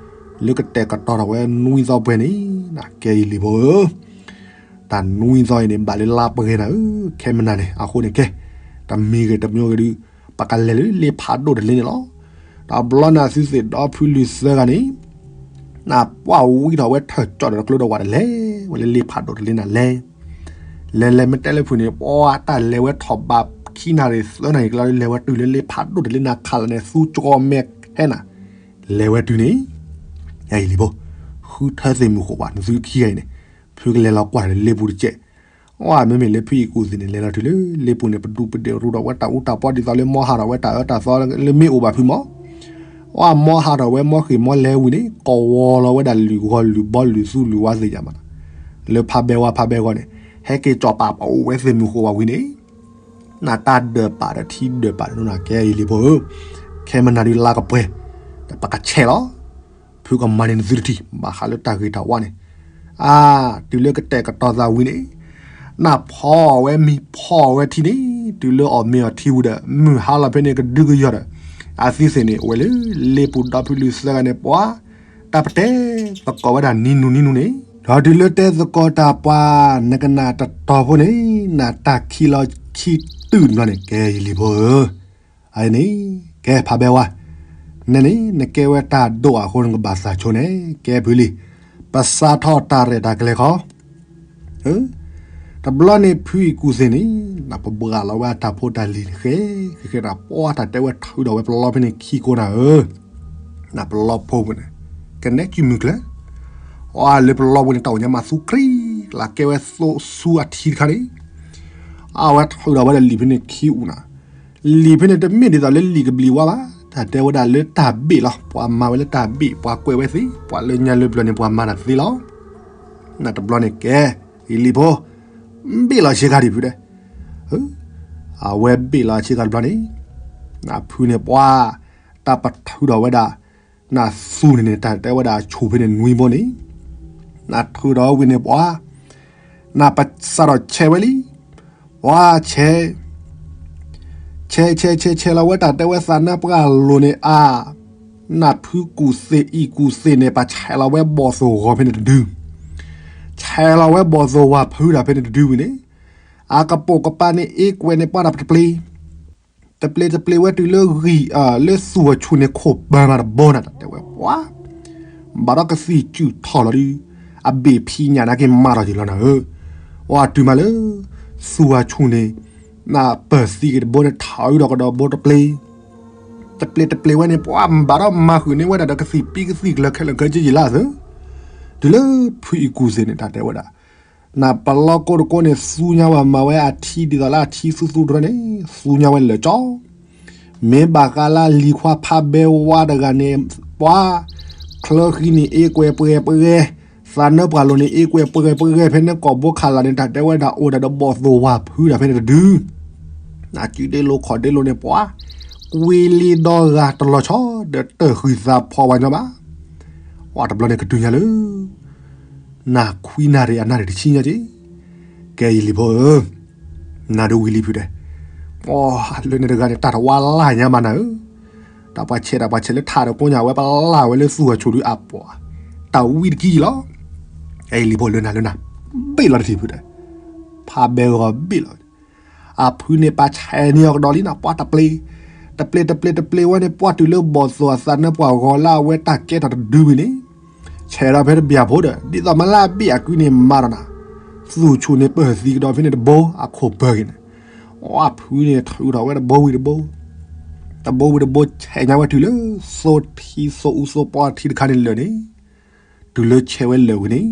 လၢကတဲာ်ကတီၤထီၣ်ဝဲနွံသီပှဲၤန့ၣ်, နကဲယံာ်လံဖိဧၢ, တၢ်နွံသီအံၤန့ၣ် ဘၣ်လၢလါပှဲၤနၤဧၢ, ခဲမနၤန့ၣ် အဃိန့ၣ်ကဲ, တမံၤဂ့ၤတမံၤဂ့ၤဒုး, ပကလဲၤလၢလ့ဖးဒိၣ်တလ့န့ၣ်လီၤ. တဘျီန့ၣ်သုသ့ၣ်ဒီဖုလုၢ်သၢဂၤန့ၣ် နပှၢ်ဝံထီၣ်ဝဲထၢၣ်ကၠီၣ်ဒီးတကျိဒီးဝဲတလဲၤဝဲလၢလ့ဖးဒိၣ်တလ့နၤလဲၤ, လဲၤလဲၤမ့ၢ်တဲလၢဖုန့ၣ် ပှၤတၢ်လဲၤဝဲထီၣ်ဘးခံနၣ်ရံၣ်သၢနၣ်ရံၣ်ကျါ လဲၤဝဲတုၤလၢလ့ဖးဒိၣ်တလ့နၤခးလီၤန့ၣ် သူကီမဲာ်ဟဲနၤ, လဲၤဝဲတုၤန့ၣ်, ယံာ်လံဖိ, ဃုထၢသ့ၣ်မုၢ်ဃိးဝဲ နသုခံဂၤအံၤန့ၣ်, ဖုကလဲၤလီၤကွၢ်လၢလ့ပူၤတကဲး ဝဲမ့မ့ၢ်လၢဖုအံၣ်ကူၣ်သ့ၣ်န့ၣ် လဲၤလီၤတုၤလၢလ့ပူၤန့ၣ် ပဒူးပဒဲးရူးထီၣ်ဝဲတၢ်အူတၢ်ပီဒ်သိးလၢမီဟးထီၣ်ဝဲတၢ်အၢတၢ်သီလၢမ့ၢ်အိၣ်ဘၣ်ဖုမီၤ, ဝဲမီဟးထီၣ်ဝဲမီဃ့ၢ်မီလဲၤဝံၤန့ၣ် ကဝီၤလီၤဝဲဒၣ်လုၢ်ဂီၤလုၢ်ဘီလုၢ်သူလုၢ်ဝါသ့ၣ်ညါမး, လၢဖးဘဲဝါဖးဘဲဂီၤန့ၣ်, ဟဲက့ၤကၠီၣ်ပာ်ပအိၣ်ဝဲသ့ၣ်မုၢ်ဃိးဝဲဝံၤန့ၣ်, နတၢ်ဒၢးပာ်ဒီးထံဒၢးပာ်ဒီးနကဲယံာ်လံဖိဧၢ, ခဲမနၤဒုးလါကပှဲၤ, ဒီးပကဆဲးလီၤ ဖုကမၤန့ၢ်နသုတထံၣ် ဘၣ်ဃးလၢတၢ်ဂ့ၤတၢ်ဝါန့ၣ်, အါ, တုၤလၢကတဲာ်ကတီၤသးဝံၤန့ၣ်, နဖီၣ်ဝဲမ့ၤဖီၣ်ဝဲထံန့ၣ်, တုၤလၢအီၣ်မ့ၤအီၣ်ထံဝံၤဒီး မုၢ်ဟါလီၤဖဲန့ၣ်ကဒုကယီၤဒီး, အသုသ့ၣ်န့ၣ် အိၣ်ဝဲလၢလ့ပူၤဒီဖုလုၢ်သၢဂၤန့ၣ်ပှၤ, တၢ်ပတဲသကိးဝဲဒၣ်နံၤနုၤနံၤနုၤန့ၣ်, ဒီးတုၤလၢတဲသကိးတၢ်ပှၤ နကနၣ်တတီၤဖိန့ၣ်, နတၢ်ခံလီၤခံတုၤန့ၣ် ကဲယံာ်လံဖိဧၢ အန့ၣ်, ကဲဖးဘဲဝါ, နန့ၣ် နကဲဝဲတၢ်ဒိၣ်အဃိ နကဘၣ်သးဆိန့ၣ် ကဲဖုလံ, ပစးထီၣ်တၢ်ရဲၣ်တၢ်ကျဲၤခီ, တဘျီန့ၣ်ဖုအံၣ်ကူၣ်သ့ၣ်န့ၣ်, နပဘှၢလီၤဝဲအတၢ်ဖိတၢ်လံၤန့ၣ် ဃဲ, ဃဲဃဲတၢ်ပှၤတၢ်တဲဝဲထုးထီၣ်ဝဲပလီဖဲန့ၣ်ခံကိးနၤဧၢ ပလီၢ်ဖိပူၤန့ၣ် ကနဲၣ်စုမုၢ်ကျၢၤ, အီလၢပလီၢ်ပူၤန့ၣ် တၢ်အိၣ်ညါမးသူကြံ, လၢကဲဝဲသိဆူအထံတခါန့ၣ်, အဝဲထုးဒီးဝဲဒၣ်လံာ်ဖဲန့ၣ်ခံအူၣ်နၤ, လံာ်ဖဲန့ၣ်တမ့ၢ်ဒ်သိးလၢလံာ်ကဘျံးဝါဘၣ်, တၢ်တဲဝဲဒၣ်လၢတၢ်ဘ့ၣ်လီၤ. ပှၤမၤဝဲလၢတၢ်ဘ့ၣ်, ပှၤကွဲးဝဲသ့, ပှၤလၢညါလၢပျၢၤန့ၣ် ပှၤမၤတၢ်သ့လီၤ. နတဘျီန့ၣ်ကဲ, ယလံာ်ဖိ, ဘ့ၣ်လီၤဆ့ကၤဒံးဖုဒဲး, အဝဲဘ့ၣ်လီၤဆ့ကၤတဘျီန့ၣ်, နဖုန့ၣ်ပှၤ, တၢ်ပထုးဒီးဝဲဒၣ်, နသူန့ၣ်န့ၣ် တၢ်တဲဝဲဒၣ်ဆူၣ်ဖဲန့ၣ်နွံဘိန့ၣ်, နထုးဒီးဝံၤန့ၣ်ပှၤ, နပစးထီၣ်ဆဲးဝဲလံ, ပှၤဆဲး ဆဲးဆဲးဆဲးဆဲးလီၤဝဲတၢ်တဲဝဲသးနၢပှၢ်လိၤန့ၣ်အါ, နဖုကူၣ်သ့ၣ်အံၤကူၣ်သ့ၣ်န့ၣ် ပဆဲးလီၤဝဲဘီၣ်သိၣ်ဂီၤဖဲန့ၣ်တဒု, ဆဲးလီၤဝဲဘီၣ်သိၣ်ဝၤဖုတၢ်ဖဲန့ၣ်တဒုဝံၤန့ၣ်, အကပိာ်ကပၤန့ၣ်အ့ကွဲးန့ၣ်ပှၤတၢ်တပျ့ၤ, တပျ့ၤတပျ့ၤဝဲတုၤလၢဂံၢ်, လၢသူၣ်အဆူၣ်န့ၣ်ခိၣ်ပၢၤမးတဘိနၤ တၢ်တဲဝဲပှၤ ဘၣ်ဒီးကသံၣ်စုၣ်ထီၣ်လီၤဒု, အဘ့ၣ်ဖံးညၣ်နာ်က့ၤမၤထီၣ်က့ၤလီၤနၤဧၢ, အီတုၤမးလၢ, သူၣ်အဆူၣ်န့ၣ်, နပၢၢ်သံက့ၤတဘိန့ၣ် ထီၣ်အုးဒီးကဒီးဘိတပျ့ၤ, တပျ့ၤတပျ့ၤဝဲန့ၣ် ပှၤဘၣ်ဒီးမၤဃုာ်န့ၢ်ဝဲဒၣ်ဒီးကသံၣ်ပံကသံၣ်ကျၢၤခဲလၢာ်ခဲဆ့ယံာ်လၢအသၢ, တုၤလၢဖုအံၤကူၣ်သ့ၣ်န့ၣ် တၢ်တဲဝဲဒၣ် နပလီၢ်ကိးတကိးန့ၣ် သူညါဝဲမၤဝဲအထံဒ်သိးလၢအထံသူသူတရၢန့ၣ် သူညါဝဲလၢာ်ကၠီ, မ့ၢ်ဘၣ်ဃးလၢလံၤခွါဖးဘဲဝါတဂၤန့ၣ်, ပှၤချၢဃံန့ၣ်အ့ကွဲးပှဲၤပှဲၤ, သးနၢပှၢ်လိၤန့ၣ် အ့ကွဲးပှဲၤပှဲၤဖဲန့ၣ်ကိာ်ဘိခးလၢ်န့ၣ် တၢ်တဲဝဲဒၣ်အိၣ်ဒၣ်ဒီးဘီၣ်သိၣ်ဝၤဖုဒၣ်ဖဲန့ၣ်တဒု နစုဒ့လိာ်ခီၣ်ဒ့လိာ်န့ၣ်ပှၤ, ကွ့လ့ဒီဂၤတလီၤဆီ ဒီးတၢၢ်ဃံသးဖီဝဲညီဘၣ်, ပှၤတဘျီန့ၣ်ကတုၤညါလၢ နခွံနၣ်ရံၣ်အနၣ်ရံၣ်တဆံညါက့ၤ, ကဲယလံၤဖိဧၢ, နၤဒိဝံၤလံဖုဒဲး, ပှၤလၢန့ၣ်တဂၤန့ၣ် တၢ်တဝါလၢ်ညါမးနၤဧၢ, တၢ်ပှၤဆဲးတၢ်ပှၤဆဲးလၢထးဒီးကိညၣ်ဝဲပလၢ်ဝဲလၢသူၣ်အဆူၣ်ဒုအပှၤ, တၢ်ဝံတကံလီၤ, ကဲယလံၤဖိလၢနၤလၢနၤ, ဘ့ၣ်လီၤတထံၣ်ဖုဒဲး, ဖးဘဲဂီၤဘ့ၣ်လီၤ အဖုန့ၣ်ပာ်ဆဲးန့ၢ်အီၤကဒီးလံနၤ ပှၤတပျ့ၤ, တပျ့ၤတပျ့ၤတပျ့ၤဝဲန့ၣ် ပှၤတုၤလၢဘီၣ်သိၣ်အသးနၢပှၢ်ဂီၤလၢအဝဲတၢ်ကဲထီၣ်တဒုဝံၤန့ၣ်, ဆဲးဒီးဖဲတဘျီဖိဒီး ဒ်သိးမလၢအဘ့ၣ်အကုန့ၣ်မၤဒီးနၤ, သူၣ်ဆူၣ်န့ၣ်ပၢၢ်သံကဒီးဖဲန့ၣ်တဘိ အခိၣ်ပၢၤက့ၤန့ၣ်, အဖုန့ၣ်ထုးထီၣ်ဝဲတဘိဝံၤတဘိ တဘိဝံၤတဘိဆဲးညါဝဲတုၤလၢ သိထံသိအူသိပီထံတခါန့ၣ်လၢာ်န့ၣ်, တုၤလၢဆဲးဝဲလၢာ်ဝံၤန့ၣ်,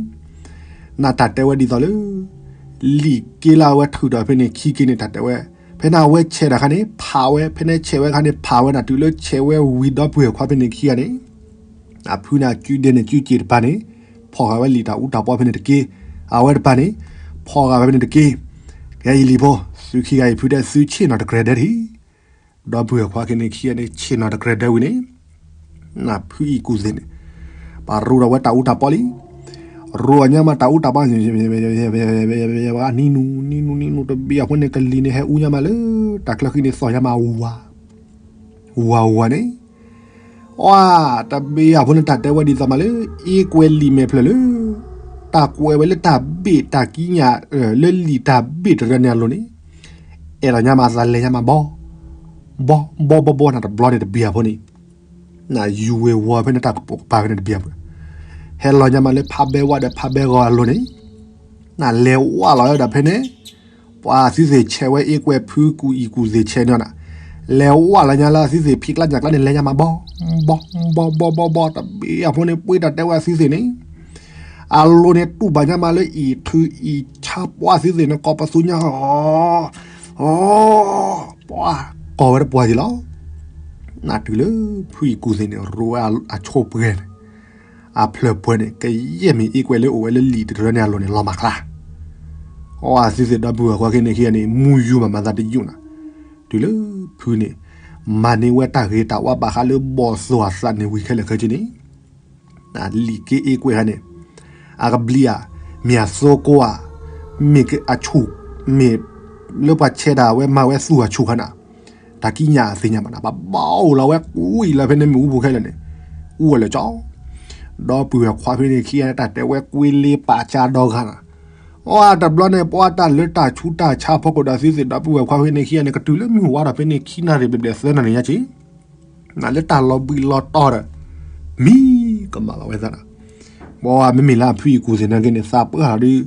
နတၢ်တဲဝဲဒ်သိးလၢ လံာ်က့လၢအဝဲထုးထီၣ်ဖဲန့ၣ်ခံက့န့ၣ် တၢ်တဲဝဲ, ဖဲန့ၣ်အဝဲဆဲးတၢ်ခါန့ၣ် ဖးဝဲ, ဖဲန့ၣ်ဆဲးဝဲခါန့ၣ် ဖးဝဲနၤ တုၤလၢဆဲးဝဲဝံၤဒီပုၢ်ဝဲၢ်ခွါဖဲန့ၣ်ခံဂၤန့ၣ်, အဖုန့ၣ်အစုဒ့န့ၣ်စုစ့ၣ်တပၤန့ၣ်, ဖီၣ်ဃာ်ဝဲလံာ်တၢ်အူတၢ်ပီဖဲန့ၣ်တက့ၢ်, အဝဲတပၤန့ၣ်, ဖီၣ်ဃာ်ဝဲဖဲန့ၣ်တက့ၢ်, ကဲယလံၤဖိ, သုခံဂၤအံၤဖုတဲသုဆ့ၣ်နီၤတကြၢးဒၢထံၣ် ဒီပုၢ်ဝဲၢ်ခွါခံန့ၣ်ခံဂၤန့ၣ် ဆ့ၣ်နီၤတကြၢးဒၢဝံၤန့ၣ်, နဖုအံၤကူၣ်သ့ၣ်န့ၣ်, ပှၤရူးဒီးဝဲတၢ်အူတၢ်ပီလံ, ရူးအညါမးတၢ်အူတၢ်ပီ, နံၤနူၤ, နံၤနူၤ, နံၤနူၤတဘ့ၣ်အဃိန့ၣ် ကလံၤန့ၣ်ဟဲအူညါမးလၢ တၢ်ချၢဃံန့ၣ်သီၣ်ညါမးဝၤ, ဝၤဝၤန့ၣ် အတဘ့ၣ်အဃိန့ၣ် တၢ်တဲဝဲဒ်သိးမးလၢ အ့ကွဲးလံာ်မဲာ်ဖျၢၣ်လၢ တၢ်ကွဲးဝဲလၢတၢ်ဘ့ၣ်တၢ်ကံးညာ် လၢလံာ်တၢ်ဘ့ၣ်တရၢန့ၣ်အလိၤန့ၣ်, အဲၣ်လီၤညါမးသးလဲၤညါမးဘီ, ဘီ ဘီ ဘီ ဘီ နတဘျီန့ၣ်တဘ့ၣ်အဃိန့ၣ်, နယူၤဝဲၤဝီၤဖဲန့ၣ် တၢ်ကပိာ်ကပၤဖဲန့ၣ်တဘ့ၣ်အဃိ, ဟဲလီၤညါမးလၢဖးဘဲဝါဒီးဖးဘဲဂီၤအလိၤန့ၣ်, နလဲၤဝးလီၤဝဲဒၣ်ဖဲန့ၣ်, ပှၤသုသ့ၣ်ဆဲးဝဲအ့ကွဲးဖုကူၣ်အံၤကူၣ်သ့ၣ်ဆဲးန့ၣ်နၤ, လဲၤဝးလီၤညါလၢသုသ့ၣ်ဖံးကျါညၣ်ကျါန့ၣ် လဲၤညါမးဘီ, ဘီ ဘီ ဘီ ဘီ ဘီ တဘ့ၣ်အဃိန့ၣ် ပှ့ၤတၢ်တဲဝဲသုသ့ၣ်န့ၣ်, အလိၤန့ၣ်တူၢ်ဘၣ်ညါမးလၢ အံၣ်ထုးအံၣ်ဆါပှၤသုသ့ၣ်န့ၣ် ကိးပသူညါ ပှၤကိးဝဲတပှၢ်က့ၤလီၤ. နတုၤလၢဖုအံၤကူၣ်သ့ၣ်န့ၣ် ရူးဝဲအဆိပှဲၤန့ၣ်, အဖျၢၣ်ပှဲၤန့ၣ် ကယဲၢ်မ့ၢ်အ့ကွဲးလၢအိၣ်ဝဲလၢလံာ်တရၢန့ၣ်အလိၤန့ၣ် လီၤမၢ်ချါ, အဝဲသုသ့ၣ်ဒီပုၢ်ဝဲၢ်ခွါခဲန့ၣ်ခံဂၤန့ၣ် မူယူၤမးမၤသးတယူၢ်နၤ, တုၤလၢဖုန့ၣ် မၤန့ၢ်ဝဲတၢ်ဂ့ၤတၢ်ဝါဘၣ်ဃးလၢဘီၣ်သိၣ်အသးန့ၣ်ဝံၤခဲလၢာ်ခဲဆ့န့ၣ် လံာ်က့အ့ကွဲးခါန့ၣ်, အကဘျံးဧါ, မ့ၢ်အသိကိးဧါ, မ့ၢ်အဆူၣ်, မ့ၢ်လၢပှၤဆဲးတၢ်ဝဲမၤဝဲသူၣ်အဆူၣ်ခါန့ၣ်, တၢ်ကံးညာ်အသ့ၣ်ညါဘၣ်နၤ, ပှၤဘၣ်အိၣ်လီၤဝဲကွံာ်လၢဖဲန့ၣ်မ့ၣ်အူပူၤခဲလၢာ်န့ၣ်, အူဝဲလၢာ်ကၠီ, ဒီပုၢ်ဝဲၢ်ခွါဖဲန့ၣ်ခံဂၤန့ၣ် တၢ်တဲဝဲကွံာ်လ့ပာ်ကၢ်ဒီဂၤနၤ, အတဘျီန့ၣ် ပှၤတၢ်လၢတၢ်ဆူးတၢ်ဆါဖီခိၣ်ဒီးသုသ့ၣ်ဒီပုၢ်ဝဲၢ်ခွါဖဲန့ၣ်ခံဂၤန့ၣ် ကတုၤလၢမုၢ်ဝါထီၣ်ဖဲန့ၣ်ခံနၣ်ရံၣ်ဘျဲၣ်ဘျဲၣ်သၢနၣ်ရံၣ်ညါက့ၤ နလၢတၢ်လီၤဘှံးလီၤတီၤဒီး မံကမၣ်လီၤဝဲသးနၤ, ပှၤမ့မ့ၢ်လၢအဖုအံၤကူၣ်သ့ၣ်နာ်က့န့ၣ် သးပှၢ်လီၤဒုး,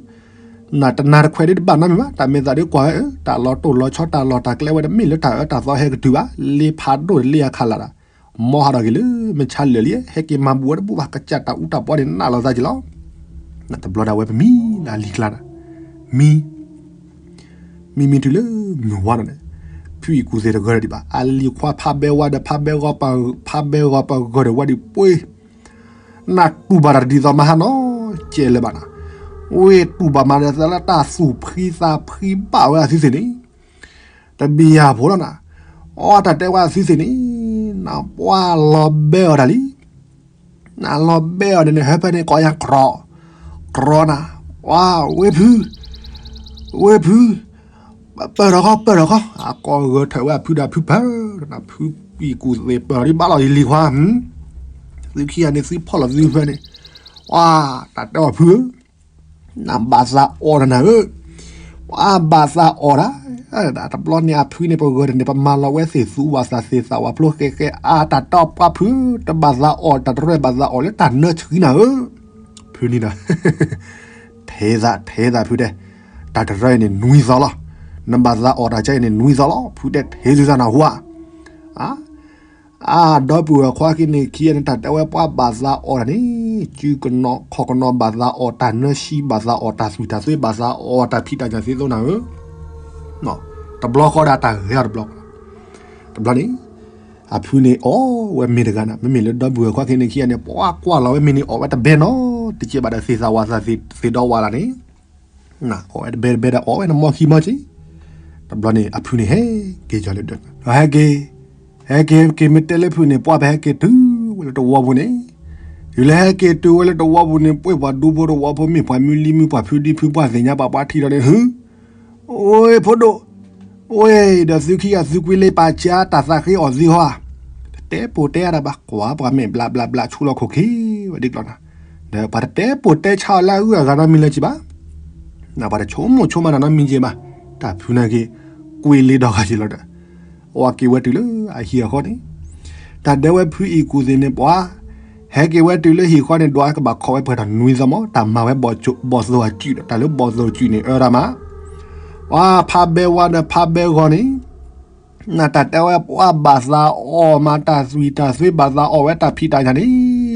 နတနၤတခွဲးဒုးတဘၣ်နီတမံၤဘၣ်, တၢ်မ့ၢ်သးဒုးကွၢ်ဝဲ တၢ်လီၤတိၢ်လီၤဆီ တၢ်လီၢ်တၢ်ကျဲဝဲတမ့ၢ်လၢတၢ်အၢတၢ်သီဟဲကတုၤဘၣ်, လ့ဖးဒိၣ်တလ့အခးလၢ်ဒီး, မ်ဟးထီၣ်က့ၤလၢမုၢ်ဆါလၢာ်လံ, ဟဲက့ၤမၤဘူၣ်ဝဲတဘူၣ်ဘၣ်, ကစၢ်တၢ်အူတၢ်ပီန့ၣ် နးလိာ်သးက့ၤလီၤ. တဘျီဒၣ်ဝဲပမံလၢအလံၤကျါန့ၣ်, မံ မံမံတုၤလၢမုၢ်ဝါနီၤန့ၣ်, ဖုအံၣ်ကူၣ်သ့ၣ်တဂၢၢ်ဒီးဒံးဘၣ်, အလံၤခွါဖးဘဲဝါဒီး ဖးဘဲဂီၤပ, ဖးဘဲဂီၤပဂၢၢ်ဒီးဝဲဒံးပှ့ၤ, နတူၢ်ဘၣ်တၢ်တဒ်သိးမဟါနီၤကဲလၢၤဘၣ်နီၤ, ဝ့ၢ်တူၢ်ဘၣ်မၤဒီးသးလၢတၢ်သူၣ်ဖှံသးဖှံဘၣ်ဝဲအသုသ့ၣ်န့ၣ် တဘံၣ်ယၢ်ဖိလီၤနၤ, အီတၢ်တဲဝဲအသုသ့ၣ်န့ၣ်, နပှၢ်လီၤဘဲအီၤတၢ်လံ, နလီၤဘဲအီၤန့ၣ်န့ၣ် ဟဲဖဲန့ၣ်ကိးယၤကြီ, ကြီနၤ, ဝါ ဝ့ၢ်ဖု, ဝ့ၢ်ဖု, ပၢၢ်ထီၣ်ခီ ပၢၢ်ထီၣ်ခီ, အကိးဂၢၢ်ထၢၣ်ဝဲအဖုဒီးအဖုပၢၢ်, ဖုအံၣ်ကူၣ်သ့ၣ်ပၢၢ်ထီၣ်ဒံးဘၣ်လီၤယလံၤခွါ, သုခံဂၤန့ၣ် သုဖီၣ်လီၤသုဖဲန့ၣ်, ဝါ တၢ်တဲအီၤဖုဧၢ နဘၣ်သးအီၣ်တၢ်နၤဧၢ, ပှၤဘၣ်သးအီၣ်တၢ်, တဘျီန့ၣ်အဖုန့ၣ် ပဂၢၢ်တန့ၣ် ပမၤလီၤဝဲသ့ၣ်သူဝၣ်သးသ့ၣ်သၣ်ဝၣ်ဖျိဃဲဃဲ အါတၢ်တဲအီၤပှၤဖု, တဘၣ်သးအီၣ်တၢ်တရၢ ဘၣ်သးအီၣ်လၢတၢ်နၢဆှံနၤဧၢ, ဖုန့ၣ်ဒီး ထဲသး ထဲသးဖုတဲ, တၢ်တရၢအံၤန့ၣ်နွံသီလီၤ, နဘၣ်သးအီၣ်တၢ်ကဲအံၤန့ၣ်နွံသီလီၤ, ဖုတဲထဲသုသးနၢ်ဟူဧါ အါ ဒီပုၢ်ဝဲၢ်ခွါခံန့ၣ်ခံဂၤန့ၣ် တၢ်တဲဝဲပှၤဘၣ်သးအီၣ်တၢ်န့ၣ် စုကနိးခီၣ်ကနိးဘၣ်သးအီၣ်တၢ်နၢဆှံ ဘၣ်သးအီၣ်တၢ်သွံၣ်တၢ်သွ့ ဘၣ်သးအီၣ်တၢ်ဖံးတၢ်ညၣ်သ့သိးနၤဧၢ, တဘျီဃီဒီးတၢ်ဂဲၤအီၤတဘျီဃီ, တဘျီန့ၣ် အဖုန့ၣ်အီၣ်ဝဲမ့ၤတဂၤန့ၣ် မ့မ့ၢ်လၢဒီပုၢ်ဝဲၢ်ခွါခံန့ၣ်ခံဂၤန့ၣ် ပှၤကွၢ်လီၤဝဲမ့ၤန့ၣ်အီၣ်ဝဲတဘဲနီၤ တကဲဘၣ်ဒီးသ့ၣ်သၣ်ဝၣ်သးသ့ၣ်ဒီးဝၣ်လၢ်န့ၣ် အီၣ်ဝဲတဘဲတဘဲဒီးအီၣ်ဝဲန့ၣ်မီၢ်ခံမီၢ်က့ၤ, တဘျီန့ၣ် အဖုန့ၣ်ဟဲက့ၤကီၤလၢဒၢး, ဒီးဟဲက့ၤ, ဟဲက့ၤက့ၤမ့ၢ်တဲလၢဖုန့ၣ် ပှၤပဟဲက့ၤတုၤဝဲလၢတဝီပူၤန့ၣ်, တုၤလၢဟဲက့ၤတုၤဝဲလၢတဝီပူၤန့ၣ် ပှ့ၤပှၤဒူဖိတဝီဖိ မ့ၢ်ပှၤမုၢ်လံမုၢ် ပှၤဖုဒံဖု ပှၤသ့ၣ်ညါပှၤ ပှၤထံၣ်ဒီးန့ၣ် ဟု အိၣ်ဖိဒိၣ်, အိၣ်ဒီးသုခံဂၤသုကွံလ့ပာ်စၢတၢ်သးဃ့အီၣ်သံဟီဧါ, တတဲပိာ်တဲအါတၢ်ဘၣ် ကွၢ်ပှၤမဲာ်ဘျးဘျးဘျး ဆူလီၤခိၣ်ခံဝဲဒ်ကျီၤနၤ, ဒီးပှၤတတဲပိာ်တဲဆါအီၤလၢအဂုၤအဂၤနီတမံၤလၢၤက့ၤဘၣ်, ပှၤတဆိကမိၣ်ဆိကမးတၢ်နီတမံၤက့ၤဘၣ်, တၢ်ဖုန့ၣ်က့ၤ ကွံာ်လ့ဒီဂၤက့ၤလီၤဒီး အဝဲက့ၤဝဲတုၤလၢအဟံၣ်အဃီန့ၣ်, တၢ်ဒဲဝဲဖုအံၣ်ကူၣ်သ့ၣ်န့ၣ် ပှၤ ဟဲက့ၤဝဲတုၤလၢဟံၣ်ဃီန့ၣ် ဒွးကဘၣ်ခိးဝဲပှဲၤထီၣ်နွံသီမး တၢ်မၤဝဲဘီၣ်သိၣ်အစုၣ်ဒီး တၢ်လၢဘီၣ်သိၣ်အစုၣ်န့ၣ် အၢဒၣ်မး, ပှၤဖးဘဲဝါဒီးဖးဘဲဂီၤန့ၣ် နတၢ်တဲဝဲပှၤဘၣ်သးအီၣ်မး တၢ်သွံၣ်တၢ်သွ့ ဘၣ်သးအီၣ်ဝဲတၢ်ဖံးတၢ်ညၣ်န့ၣ်,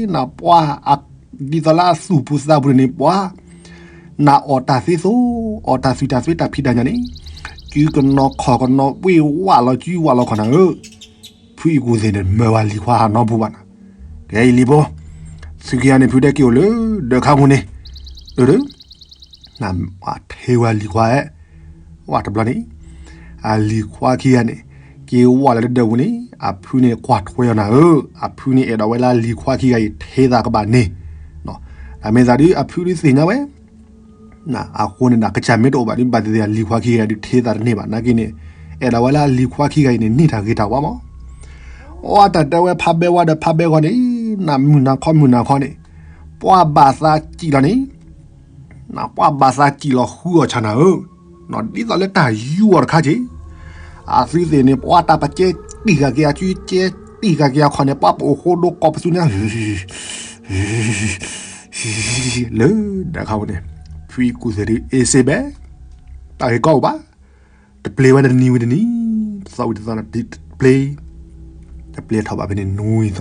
နပှၤ ဒ်သိးလၢအသူၣ်ပူၤသးပူၤန့ၣ် ပှၤ နအီၣ်တၢ်သ့သိး အီၣ်တၢ်သွံၣ်တၢ်သွ့တၢ်ဖံးတၢ်ညၣ်န့ၣ်, စုကနိးခီၣ်ကနိး ပှ့ၤဝးလီၤစုဝးလီၤခီၣ်နၤဧၢ, ဖုအံၣ်ကူၣ်သ့ၣ်န့ၣ် မၢဝဲလံၤခွါဟးနီပူၤဘၣ်နၤ, ကဲအံၤလံၤဖိ, သုခံဂၤန့ၣ်ဖုတဲက့ၤအိၣ်လၢဒၢးခါပူၤန့ၣ်, အၢ ထဲဝဲလံၤခွါဧၢ, ဝဲတဘျီန့ၣ် အလံၤခွါခံဂၤန့ၣ် က့ၤဝဲလၢဒၢးပူၤန့ၣ် အဖုန့ၣ်ကွၢ်ထွဲအီၤနၤဧၢ, အဖုန့ၣ်အဲၣ်ဒိးဝဲလၢအလံၤခွါခံဂၤအံၤ ထဲသးကဘၣ်န့ၣ်, တၢ်မ့ၢ်သးဒုး အဖုဒုးသ့ၣ်ညါဝဲ, အဃိန့ၣ်ဒီး ကစၢ်မ့ၢ်တအိၣ်ဘၣ်ဒုး ဘၣ်သ့ၣ်သ့ၣ် အလံၤခွါခံဂၤဒုးထဲသးတန့ၢ်ဘၣ် နာ်က့န့ၣ်, အဲၣ်ဒိးဝဲလၢအလံၤခွါခံဂၤအံၤန့ၣ် န့ၢ်တၢ်ဂ့ၤတၢ်ဝါမး, အတၢ်တဲဝဲဖးဘဲဝါဒီးဖးဘဲဂီၤန့ၣ်, နမုၢ်နၤခီမုၢ်နၤခီန့ၣ်, ပှၤဘၣ်သးစံၣ်လီၤန့ၣ် နပှၤဘၣ်သးစံၣ်လီၤဃုအီၣ်ဆၣ်နၤဧၢ, ဒ်သိးလၢတၢ်ယူၤအီၤတခါက့ၤ, အသုသ့ၣ်န့ၣ် ပှၤတၢ်ပကဲတံၢ်ဃာ်က့ၤအစု ကဲတံၢ်ဃာ်က့ၤအခီၣ်န့ၣ် ပှၤပအိၣ်ဃိဒိကီၢ်ပသူန့ၣ်, လၢဒၢးခါပူၤန့ၣ်, ဖုအံၣ်ကူၣ်သ့ၣ်ဒုး အ့စ့ဘဲ, တၢ်ဂ့ၢ်ကီအိၣ်ဘၣ်, တပျ့ၤဝဲတနံၤဝံၤတနံၤ, တသီဝံၤတသီ, တပျ့ၤ, တပျ့ၤထီၣ်ဘၣ်ဖဲန့ၣ်နွံသီ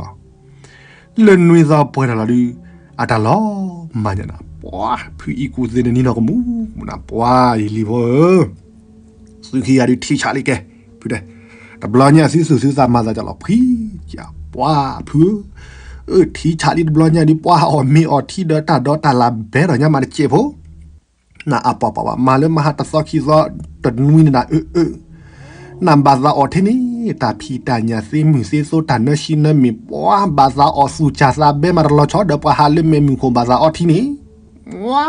လၢနွံသီပှဲၤထီၣ်လီၤဒုး, အတၢ်လီၤမၢ်ညါနၤ, ပှၤဖုအံၣ်ကူၣ်သ့ၣ်န့ၣ်နံၤနီၢ်ကမူၣ်နၤ, ပှၤယလံၤဖိဧၢ, သုခံဂၤဒုးထံဆးလံကဲ, ဖုတဲ, တဘျီညါသုသူၣ်သုသးမၤသးကလီၤဖှံ, ပှၤဖု, အၢ ထံဆးလံတဘျီညါဒုး ပှၤအီၣ်မ့ၤအီၣ်ထံဒီးတၢ်ဒီးတၢ်လၢ်ဘဲထီၣ်ညါမးတစဲးဖိ နအပီၢ်ပီၢ်ဘၣ် မၤလၢမဟါတသီခံသီ တနွံန့ၣ်နၤအၢ အၢ, နဘၣ်သးအီၣ်ထံန့ၣ် တၢ်ဖံးတၢ်ညၣ်သ့မုၢ်သ့သိ တၢ်နၢဆံနၢမ့ၢ် ပှၤဘၣ်သးအီၣ်သူၣ်ကၢ်သးဘဲမးတလီၤဆီ ဒီးပှၤဟးလၢမဲာ်မုၢ်ခိၣ်ဘၣ်သးအီထံန့ၣ်, ဝါ,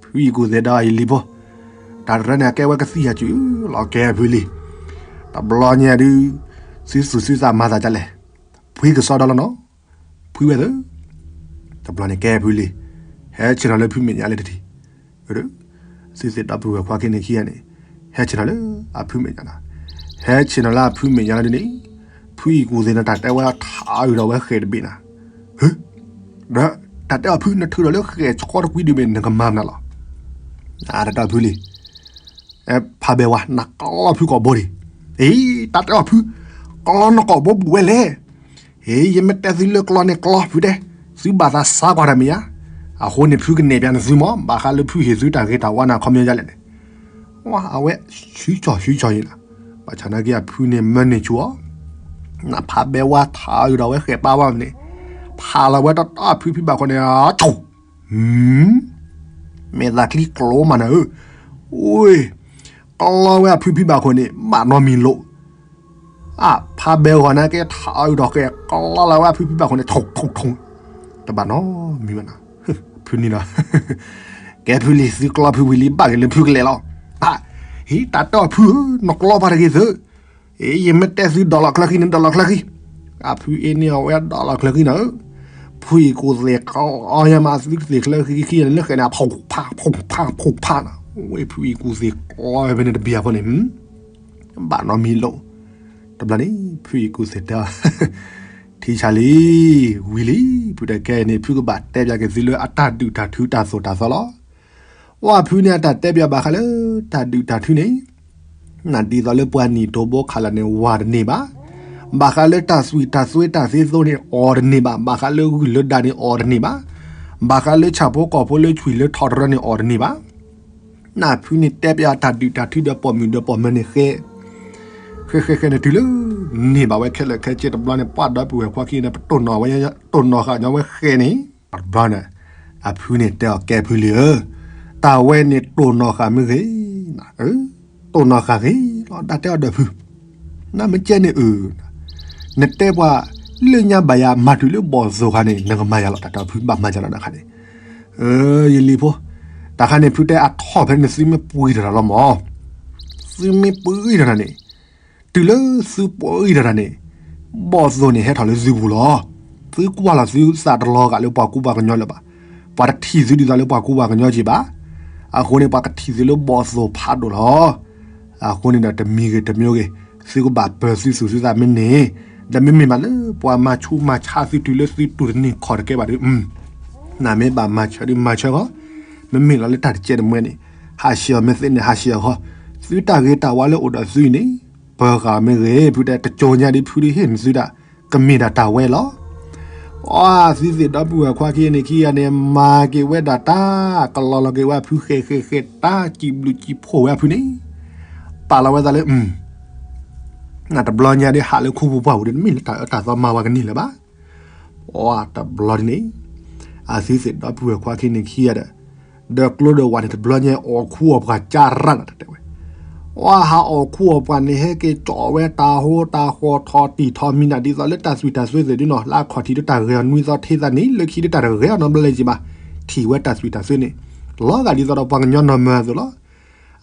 ဖုအံၣ်ကူၣ်သ့ၣ်ဒီးအံၤလံၤဖိ, တၢ်တရၢန့ၣ် အကဲဝဲကသံၣ်ယၤစုလီၤ ကဲဖုလံၤ, တဘျီညါဒုး, သုသူၣ်သုသးမၤသးဒ်လဲၣ်, ဖှံကစီဒီလီၤနီၤ ဖှံဝဲသၢ, တဘျီန့ၣ်ကဲဖုလံၤ, ဟဲဆ့ၣ်နီၤလၢဖုမဲာ်ညါလၢတထံၣ်, သုသ့ၣ်ဒီပုၢ်ဝဲၢ်ခွါခံန့ၣ်ခံဂၤန့ၣ်, ဟဲဆ့ၣ်နီၤလၢအဖုမဲာ်ညါနၤ, ဟဲဆ့ၣ်နီၤလၢအဖုမဲာ်ညါလၢဒ်န့ၣ်, ဖုအံၣ်ကူၣ်သ့ၣ်န့ၣ် တၢ်တဲဝဲထးအုးဒီးဝဲဃဲၤတဘ့ၣ်နၤ, ဟၢ, ဒီးတၢ်တဲအီၤဖု နထုးထီၣ်လၢဃဲၤဆှီတကွံဒုးဘ့ၣ် နကမၤမနုၤလီၤ, တၢ်တဲအီၤဖုလံၤ ဖးဘဲဝါ နကျီဖုကိာ်ဘိဒံး, အံၤ တၢ်တဲအီၤဖု, ကျီနကိာ်ဘိဘူးဝဲလဲၣ်, ဟ့ၣ် ယမ့ၢ်တဲသုလၢကျီန့ၣ်ကျီ ဖုတဲ, သုဘၣ်သးစးကွၢ်တၢ်မ့ၢ်ဧါ. အဃိန့ၣ် ဖုကနဲၣ်ပၠးန့ၢ်သုမး, ဘၣ်ဃးလၢဖုဟ့ၣ်သုတၢ်ဂ့ၤတၢ်ဝါန့ၣ် အခီပညီဒ်လဲၣ်န့ၣ်. အဝဲဆူၣ်ဆီၣ်ဆူၣ်ဆီၣ်အံၤလီၤ. ဘၣ်ဆၣ်နာ်က့ အဖုန့ၣ်မၢန့ၢ်ဆူၣ်အီၤ, နဖးဘဲဝါထးအုးဒီး အဝဲဃဲးပာ်ဝဲန့ၣ်, ဖးလီၤဝဲတီတီ အဖုဖံဘၣ်ခိၣ်န့ၣ်, မ့ၢ်သးချံကျိမးနၤဧၢ, အိ, ကျီဝဲအဖုဖံဘၣ်ခိၣ်န့ၣ် ဘၣ်နီတမံၤလိာ်. အဖးဘဲဂီၤနာ်က့ ထးအုးဒီးဃဲးကျီလီၤဝဲအဖုဖံဘၣ်ခိၣ်န့ၣ်, ထိၣ်ထိၣ်ထိၣ်, တဘၣ်နီတမံၤဘၣ်နၤ. ဖုန့ၣ်လီၤ. ကဲဖုလံ သုကျီဖုဝံၤလံ ဘၣ်က့ၤလၢဖုကလဲၤလီၤ. အ, ဟ့ၣ်တၢ်တဲအီၤဖုဧၢ, နကျီပှၤတဂ့ၤသု, အ့ ယမ့ၢ်တဲသုဒီးလီၤချၢဃံန့ၣ် ဒီးလီၤချၢဃံ. အဖုအ့န့ၢ်အီၤဝဲဒီးလီၤချၢဃံနၤဧၢ. ဖုအံၤကူၣ်သ့ၣ်ကျီယဲမး သုကသ့ၣ်ချၢဃံခံလၢဃဲးန့ၣ် ဖူဖးဖူဖးဖူဖးနၤ, ဝဲဖုအံၤကူၣ်သ့ၣ်ကျီဝဲဖဲန့ၣ်တဘျီအဃိန့ၣ် ဘၣ်နီတမံၤလိာ်. တဘျီန့ၣ် ဖုအံၤကူၣ်သ့ၣ်တဲအီၤ, ထံဆါလံ, ဝံၤလံ, ဖုတဲကဲန့ၣ် ဖုကဘၣ်တဲပၠးက့ၤသုလၢအတၢ်ဒုးတၢ်ထုတၢ်သိၣ်တၢ်သီလီၤ. ဝဲဖုန့ၣ်အတၢ်တဲပၠးဘၣ်ဃးလၢ တၢ်ဒုးတၢ်ထုန့ၣ် ဒ်သိးလၢပှၤနံၣ်တိဘိခးလၢာ်န့ၣ် ဝၤတန့ၢ်ဘၣ်. ဘၣ်ဃးလၢတၢ်သွံၣ်တၢ်သွဲတၢ်သ့သိန့ၣ် အီၤတန့ၢ်ဘၣ်. ဘၣ်ဃးလၢဂုၢ်လၢဒၣ်န့ၣ် အီၤတန့ၢ်ဘၣ်. ဘၣ်ဃးလၢဆၣ်ဖိကီၢ်ဖိလၢဆွံၣ်လၢထီတရၢန့ၣ် အီၤတန့ၢ်ဘၣ်. နဖုန့ၣ်တဲပၠးတၢ်ဒုးတၢ်ထုဒီးပိာ်မုၣ်ဒီးပိာ်မၢၤန့ၣ်ဃဲ, ဃဲဃဲဃဲန့ၣ်တုၤလၢ န့ၢ်ဘၣ်ဝဲခဲလၢာ်ခဲဆ့တဘျီန့ၣ် ပှၤဒီပုၢ်ဝဲၢ်ခွါခံန့ၣ် ပတိၢ်နီၣ်ဝဲ, တိၢ်နီၣ်ဃာ်ညီဝဲဃဲန့ၣ်, တဘျီန့ၣ် အဖုန့ၣ်တဲအီၤကဲဖုလံဧၢ, တၢ်ဝဲန့ၣ်တိၢ်နီၣ်ဃာ်မ့ၢ်ဂ့ၤ, တိၢ်နီၣ်ဃာ်ဂ့ၤလီၤ တၢ်တဲအီၤဒီးဖု, နမ့ၢ်ကဲန့ၣ်အု, နတဲပှၤလၢညါဘၣ်ယၤ မၤတုၤလၢဘီၣ်သိၣ်ခါန့ၣ် နကမၤယၤလီၤ တၢ်တဲအီၤဖုဘၣ်မၤယၤလီၤနခါန့ၣ်, ယလံၤဖိ, တၢ်ခါန့ၣ် ဖုတဲအထီၣ်ဖဲန့ၣ် သုမ့ၢ်ပှံၤထီၣ်တၢ်လီၤမၢ်, သုမ့ၢ်ပှံၤထီၣ်တၢ်န့ၣ်, တုၤလၢသုပှံၤထီၣ်တၢ်န့ၣ်, ဘီၣ်သိၣ်န့ၣ် ဟဲထီၣ်လၢသုပူၤလီၤ. သုကွၢ်လီၤသုသးတလီၤဂာ်လၢပှၤကူပှၤကညီလၢၤဘၣ်. ပှၤတထံၣ်သုဒ်သိးလၢပှၤကူပှၤကညီက့ဘၣ်. အဃိန့ၣ် ပှၤကထံၣ်သုလၢဘီၣ်သိၣ်ဖးဒိၣ်လီၤ. အဃိန့ၣ်ဒီးတမံၤဂ့ၤတမံၤဂ့ၤ, သုကဘၣ်ပၢၤသုသူၣ်သုသးမ့ၢ်န့ၣ်, ဒီးမ့မ့ၢ်မးလၢပှၤမၤဆူးမၤဆါသုတုၤလၢသုတူၢ်တန့ၢ်ခီၣ်တကဲဘၣ်ဒီး, နမ့ၢ်ဘၣ်မၤဆၢဒုးမၤဆၢဃီ, မ့မ့ၢ်လီၤလၢတၢ်တကဲတမှဲန့ၣ်, ဟးဆှဲးအီၤမ့ၢ်သ့န့ၣ် ဟးဆှဲးအီၤဃီ, သုတၢ်ဂ့ၤတၢ်ဝါလၢအိၣ်ဒီးသုအံၤန့ၣ်, ပၢၤဃာ်မ့ၢ်ဂ့ၤ ဖုတဲတကၠိညါဒ်ဖုဒ်ဟ့ၣ်န့ၢ်သုဒၣ်, ကမ့ၢ်ဒၣ်တၢ်ဝဲလီၤ. အသုသ့ၣ်ဒီပုၢ်ဝဲၢ်ခွါခံန့ၣ်ခံဂၤန့ၣ် မၤက့ၤဝဲဒၣ်တၢ်ကလီလီၤက့ၤဝဲအဖုဃဲးဃဲးဃဲး တၢ်စံးဘျုးစံးဖှိၣ်ဝဲအဖုန့ၣ်, ပာ်လီၤဝဲသးလၢ နတဘျီညါဒ်ဟးလၢခူပူၤပှၢ်ပူၤဒီး တမ့ၢ်လၢတၢ်အၢတၢ်သီမၤဝဲကန့ၢ်လၢၤဘၣ်. အတဘျီဒ်န့ၣ်, အသုသ့ၣ်ဒီပုၢ်ဝဲၢ်ခွါခံန့ၣ်ခံဂၤဒီး, ဒီးကျိဒီးဝးန့ၣ် တဘျီညါအီၣ်ခူအီၣ်ပှၢ်ကၢ်ရၣ်နၤ တတဲဝဲ, အဟးအီၣ်ခူအီၣ်ပှၢ်န့ၣ် ဟဲက့ၤကၠီၣ်ဝဲတၢ်ဟိတၢ်ဃီထီၣ်တံၢ်ထီၣ်မံၤနၤ ဒ်သိးလၢတၢ်သွံၣ်တၢ်သွဲသ့ၣ်ဒ်နီၤ လၢအခီၣ်ထံးလၢတၢ်ဂဲၤအီၤနွံသီထ့သးန့ၣ် လၢခံလၢတၢ်တဂဲၤအီၤနီတဘျီလၢၤက့ဘၣ်, ထံၣ်ဝဲတၢ်သွံၣ်တၢ်သွဲန့ၣ်, လီၤဂာ်ဒ်သိးဒီးပှၤကညီနီၢ်မၢၤအသိးလီၤ.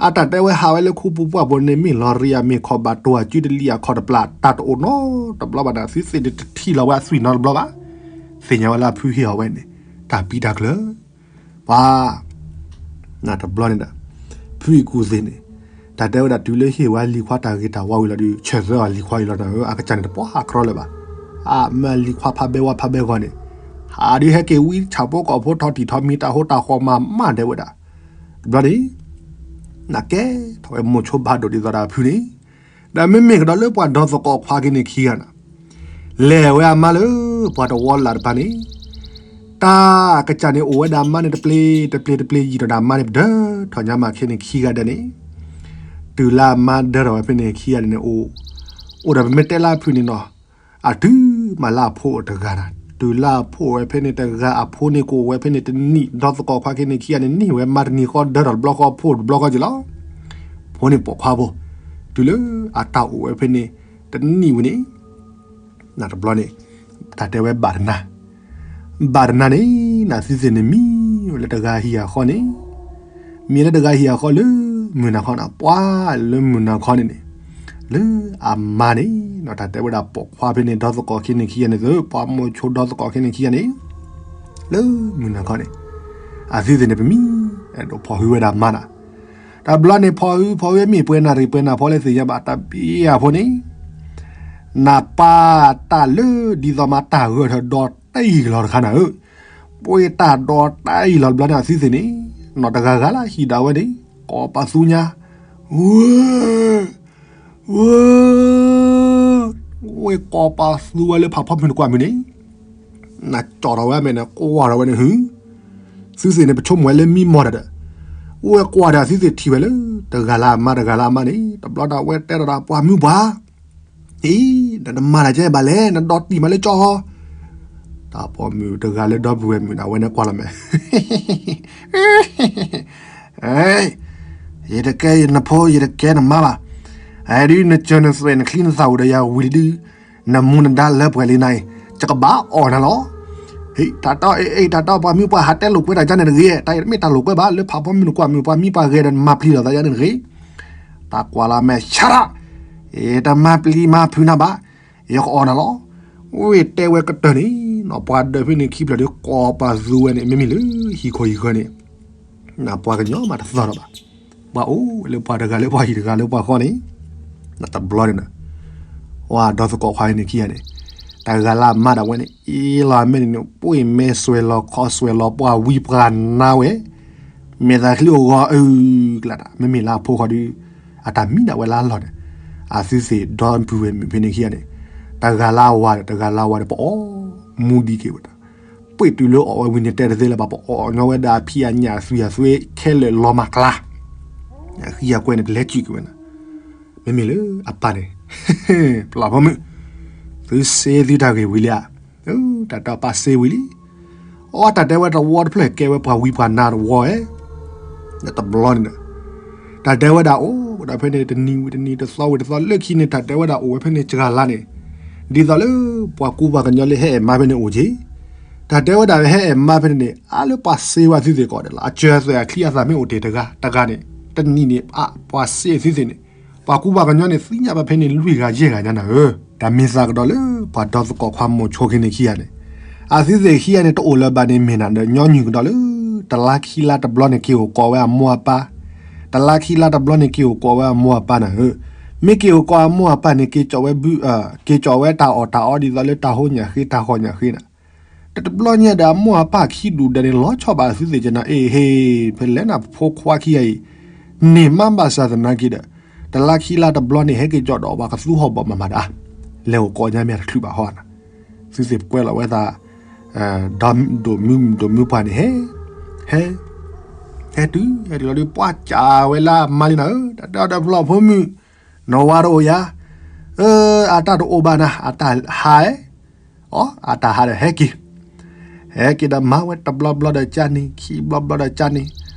အတၢ်တဲဝဲဟးဝဲလၢခူပူၤပှၢ်ပူၤန့ၣ် မ့ၢ်လီၤရံအမ့ၢ်ခီၣ်ဘၣ်တိၢ်အစုတလံၤအခီၣ်တပျၢ် တၢ်တအိၣ်နီတဘျီဘၣ်ဒီး သုသ့ၣ်တထံၣ်လီၤဝဲအသွံၣ်နီတဘျီဘၣ်, သ့ၣ်ညါဝဲလၢအဖုဟ့ၣ်အီၤဝဲန့ၣ်, တၢ်ပံတၢ်ကျၢၤ, ပှၤ နတဘျီန့ၣ်ဒီး, ဖုအံၤကူၣ်သ့ၣ်န့ၣ်, တၢ်တဲဝဲဒၣ်တုၤလၢဟ့ၣ်ဝဲလံၤခွါတၢ်ဂ့ၤတၢ်ဝါဝံၤလီၤဒီး ဆၢၣ်သၢအီၤလံၤခွါအံၤလီၤဒီး အကစၢ်န့ၣ်တပှၢ်ဟးကြီလၢၤဘၣ်, အမၢလံၤခွါဖးဘဲဝါဖးဘဲဂီၤန့ၣ်, ဟးဒုးဟဲက့ၤဝံဆၣ်ဖိကီၢ်ဖိထီၣ်တံၢ်ထီၣ်မံၤတၢ်ဟိတၢ်ဃီမၤမၢ်ဒဲးဝဲဒၣ်, တဘျီန့ၣ်, နကဲထီၣ်ဝဲမိၤဆိဘၣ်ဒိၣ်ဒ်သိးဒီးအဖုန့ၣ်, ဒီးမ့မ့ၢ်ကဒီးလၢပှၤဒီသကိးခွါက့ၤန့ၣ်ခံဂၤန့ၣ် လဲၤဝဲအမါလၢ ပှၤတဝီလၢ်တပၤန့ၣ်, တၢ်ကစၢ်န့ၣ်အိၣ်ဝဲဒၣ်အမါန့ၣ် တပျ့ၤတပျ့ၤတပျ့ၤယံာ်ဒီးဒၣ်အမါန့ၣ် ပဒၢထီၣ်ညါမးခဲန့ၣ်ခံဂၤဒဲးန့ၣ်, တုၤလၢအမါဒၢထီၣ်ဝဲဖဲန့ၣ်ခံဂၤဒဲးန့ၣ်အိၣ်, အိၣ်ဒီးပမ့ၢ်တဲလၢအဖုန့ၣ်နီၤ, အတုၤမးလၢအဖိအိၣ်တဂၤန့ၣ်, တုၤလၢအဖိအိၣ်ဝဲဖဲန့ၣ်တဂၤ အဖိန့ၣ်ကအိၣ်ဝဲဖဲန့ၣ်တနံၣ် ဒီသကိးခွါက့ၤန့ၣ်ခံဂၤန့ၣ် န့ၢ်ဝဲမါတနံၣ်ဃီဒၢထီၣ်တဘျီဃီဖိတဘျီဃီက့ၤလီၤ, ဖိန့ၣ်ပိာ်ခွါဖိ, တုၤလၢအတၢ်အိၣ်ဝဲဖဲန့ၣ်, တနံၣ်ဝံၤန့ၣ် နတဘျီန့ၣ်, တၢ်တဲဝဲဘၣ်တနၤ, ဘၣ်တနၤန့ၣ် နသုသ့ၣ်န့ၣ်မံလၢတဂၤဟံၣ်အဃီန့ၣ်, မံလၢတဂၤဟံၣ်အဃီလၢမုၢ်နၤခီန့ၣ် ပှၤလၢမုၢ်နၤခီန့ၣ်န့ၣ်, လၢအမါန့ၣ် တၢ်တဲဝဲဒၣ်ပိာ်ခွါဖဲန့ၣ် ဒီသကိးခံန့ၣ်ခံဂၤန့ၣ်သု ပှၤမိၤဆိဒီသကိးခံန့ၣ်ခံဂၤန့ၣ်, လၢမုၢ်နၤခီန့ၣ်, အသုသ့ၣ်န့ၣ်ပမံ, အဲၣ်ဒိးဖီၣ်ဟုဝဲဒၣ်မါနၤ တဘျီန့ၣ်ဖီၣ်ဟုဖီၣ်ဟုမ့ၢ်ပှဲၤနၣ်ရံၣ် ပှဲၤနၣ်ဖီလၢသ့ၣ်ညါဘၣ်တၢ်ဘံအဖိန့ၣ်, နပၢ်တၢ်လၢဒ်သိးမးတၢ်ဂၢၢ်ထၢၣ်ဒီးတၢ်အံၤကလီၤတခါနၤဧၢ, ပှဲၤတၢ်ဒီးတၢ်အံၤလီၤတဘျီန့ၣ်အသုသ့ၣ်န့ၣ်, နီၢ်တဂၤဂၤလၢဟံၣ်ဒၣ်ဝဲန့ၣ်, ကိးပသူညါ, ဝၢ, ဝၢ ဝဲကိးပာ်သူဝဲလၢဖးဖီမုၢ်နကွၢ်မုၢ်န့ၣ်, နကၠီၣ်ထီၣ်ဝဲအမဲာ်န့ၣ် ကွၢ်ထီၣ်ဝဲန့ၣ်ဟု, သုသ့ၣ်န့ၣ် ပဆိကမိၣ်ဝဲလၢမံမီၢ်တၢ်ဒီး, ဝဲကွၢ်ဒီးသုသ့ၣ်ထံၣ်ဝဲလၢ တဂၤလၢအမါတဂၤလၢအမါန့ၣ် တဘျီဒီးဝဲတဲထီၣ်ဒီးပှၤမုၢ်ပှၢ်, အံၤ နတမၤတၢ်ကဲဘၣ်လဲၣ်, နဒီတံၢ်မးလၢကၠီၣ် တၢ်ပိာ်မုၣ်တဂၤလၢဒီပုၢ်ဝဲၢ်မုၣ်န့ၣ် အဝဲန့ၣ်ကွၢ်လီၤမဲာ် ယတကဲနဖိ ယတကဲနမါဘၣ်. ဒ်နစၢၤနသွဲၣ်နချံနသၣ်အိၣ်ဒီးယၤဝံၤလံဒုး, နမူနဒါလၢပှဲၤလံနၤအံၤ ယကဘၣ်အီၣ်နၤလီၤ. တၢ်တီအံၤ တၢ်တီပှၤမုၢ်ပှၢ်ဟးတဲလိာ်ကွဲတၢ်ကန့ၣ်တဂ့ၤ, တၢ်တမ့ၢ်တၢ်လိာ်ကွဲဘၣ်, လၢဖးဖီမုၢ်နကွၢ်မုၢ် ပှၤမံပှၤဂဲၤဒီးနမၤပျံၤလိာ်သးယၤန့ၣ်တဂ့ၤ. တၢ်ကွၢ်လီၤမဲာ် ဆါရၣ်, ယတမၤပျံၤမၤဖုးနၤဘၣ်, ယကအီၣ်နၤလီၤ. ဝဲတဲဝဲကတၢၢ်န့ၣ်, ပှၤဒၢးဖဲန့ၣ်ခံဖျၢၣ်ဒီးကိးပာ်သူဝဲန့ၣ် မ့မ့ၢ်လၢဟံၣ်ခိၣ်ဟံၣ်ဃၢၤန့ၣ် ပှၤကညီမးတသီၣ်ထီၣ်ဘၣ်. ပှၤအိၣ်ဝဲလၢပှၤတဂၤလၢပှၤဟံၣ်တဂၤလၢပှၤဃီန့ၣ်, တဘျီန့ၣ်, ဝဲဒီသကိးခွါန့ၣ်ခံဂၤန့ၣ်, တဂၤလၢအမါဒၣ်ဝဲန့ၣ် အ့လီၤမဲာ်န့ၣ် ပှ့ၢ်မဲာ်စွဲၤလီၤခီစွဲၤလီၤပှၤဝံပှၤနါဝဲ, မဲာ်သၣ်ချံအိၣ်ဂီၤအုၣ်ကလးဒၣ် မ့မ့ၢ်လၢအဖိခွါဒုး, အတၢ်မံဒၣ်ဝဲလၢအလီၢ်န့ၣ်, အသုသ့ၣ်ဒီပုၢ်ဝဲၢ်မုၣ်ဖဲန့ၣ်ခံဂၤန့ၣ်, တဂၤလၢအဝၤဒီးတဂၤလၢအဝၤဒီးပအီၣ်မူဒံးက့ၤဝဲဒၣ် ပှ့ၢ်တုၤလၢအီၣ်ဝဲဝံၤန့ၣ်တဲတသ့လၢၤဘၣ် ပအီၣ်ညီဝဲဒၣ်အဖံးအညၣ်အသွံၣ်အသွဲခဲလၢာ်လီၤမၢ်ကျါ, အဃံအကွဲန့ၣ် ပလဲၤစံၣ်က့ၤဝဲန့ၣ်, မ့မ့ၢ်လၢအပၢ်န့ၣ်, ပျၢ်ဖိမုၣ်, သုစ့သုတၢ်ဂ့ၢ်ဝံၤလံဧါ, တၢ်တဲပၢ်စ့ဝံၤလံ, အတၢ်တဲဝဲတဝီတဖျၢၣ်ကဲဝဲပှၤဝံပှၤနါတဝီဝဲ တဘျီန့ၣ်ဒီး, တၢ်တဲဝဲဒၣ်အိၣ်ဝဲဒၣ်ဖဲန့ၣ် တနံၤဝံၤတနံၤ တသီဝံၤတသီ လၢခံန့ၣ် တၢ်တဲဝဲဒၣ်အိၣ်ဝဲဖဲန့ၣ်စှၤလါန့ၣ်, ဒ်သိးလၢပှၤကူပှၤကညီလၢဟဲအဲၣ်မါဖဲန့ၣ်အိၣ်က့ၤ, တၢ်တဲဝဲဒၣ်ဟဲအဲၣ်မါဖဲန့ၣ်န့ၣ် အါလၢပှၤစ့ဝဲသုသ့ၣ်ကီးဒီးလီၤ အစၢၤသွဲၣ်အချံအသၣ်မ့ၢ်အိၣ်တ့ၢ်တဂၤတဂၤန့ၣ် တနံၤန့ၣ် ပှၤစ့သုသ့ၣ်န့ၣ်, ပှၤကူပှၤကညီန့ၣ် သ့ၣ်ညါဘၣ်ဖဲန့ၣ် လွံၢ်ဂၤယဲၢ်ဂၤညါနၤဧၢ, တၢ်မ့ၢ်သးကဒီးလၢ ပှၤဒီသကိးခွါမိၤဆိခံန့ၣ်ခံဂၤန့ၣ်, အသုသ့ၣ်ခံဂၤန့ၣ် တအိၣ်လၢၤဘၣ်န့ၣ်မ့ၢ်နၤဒီး ညီနုၢ်ကဒီးလၢ တလါခံလါတဘျီန့ၣ် က့ၤအိၣ်ကိးဝဲအမိၢ်အပၢ်, တလါခံလါတဘျီန့ၣ် က့ၤအိၣ်ကိးဝဲအမိၢ်အပၢ်နၤဧၢ, မ့ၢ်က့ၤအိၣ်ကိးအမိၢ်အပၢ်န့ၣ် က့ၤကၠီၣ်ဝဲဘု, က့ၤကၠီၣ်ဝဲတၢ်အီၣ်တၢ်အီဒ်သိးလၢတၢ်ဟိညၣ်ဃ့တၢ်ဃီညၣ်ဃ့နၤ, တတဘျီညါဒီးအမိၢ်အပၢ်ခံဒူၣ်ဒဲးန့ၣ် လီၤဆီဘၣ်အသုသ့ၣ်ကနၤ အ့ၣ်ဟ့ၣ် ဖဲလဲၣ်နၤဖိခွါခံဂၤအံၤ, န့ၢ်မါဘၣ်ဆၣ်သနာ်က့ဒီး, တလါခံလါတဘျီန့ၣ် ဟဲက့ၤကၠီၣ်ဒီးပှၤကသူဟီၣ်ဘီၣ်မၤမၤတၢ်, လဲၤအိၣ်ကိးညါမ့ၢ်တချုးဘၣ်ဟီနၤ, သုသ့ၣ်ပကွဲလီၤဝဲသး, ဒီးဒိၣ်မုၢ်ဒိၣ်မုၢ်ပှၢ်န့ၣ် ဟဲ, ဟဲ, ဟဲတုၤ ဟဲတုၤလီၤဒုး ပှၢ်ကးဝဲလၢအမါလံနၤဧၢ, တၢ်တဲအီၤဒီးဖျီၣ်ဖိမုၣ်, နဝၤတအိၣ်ယၤ, အတၢ်တအိၣ်ဘၣ်နၤ အတၢ်ဟး, အတၢ်ဟးဒီးဟဲက့ၤ, ဟဲက့ၤဒီးမၤဝဲတဘျီဘျီဒီးကၢ်န့ၣ် ခံဘျီဘျီဒီးကၢ်န့ၣ်,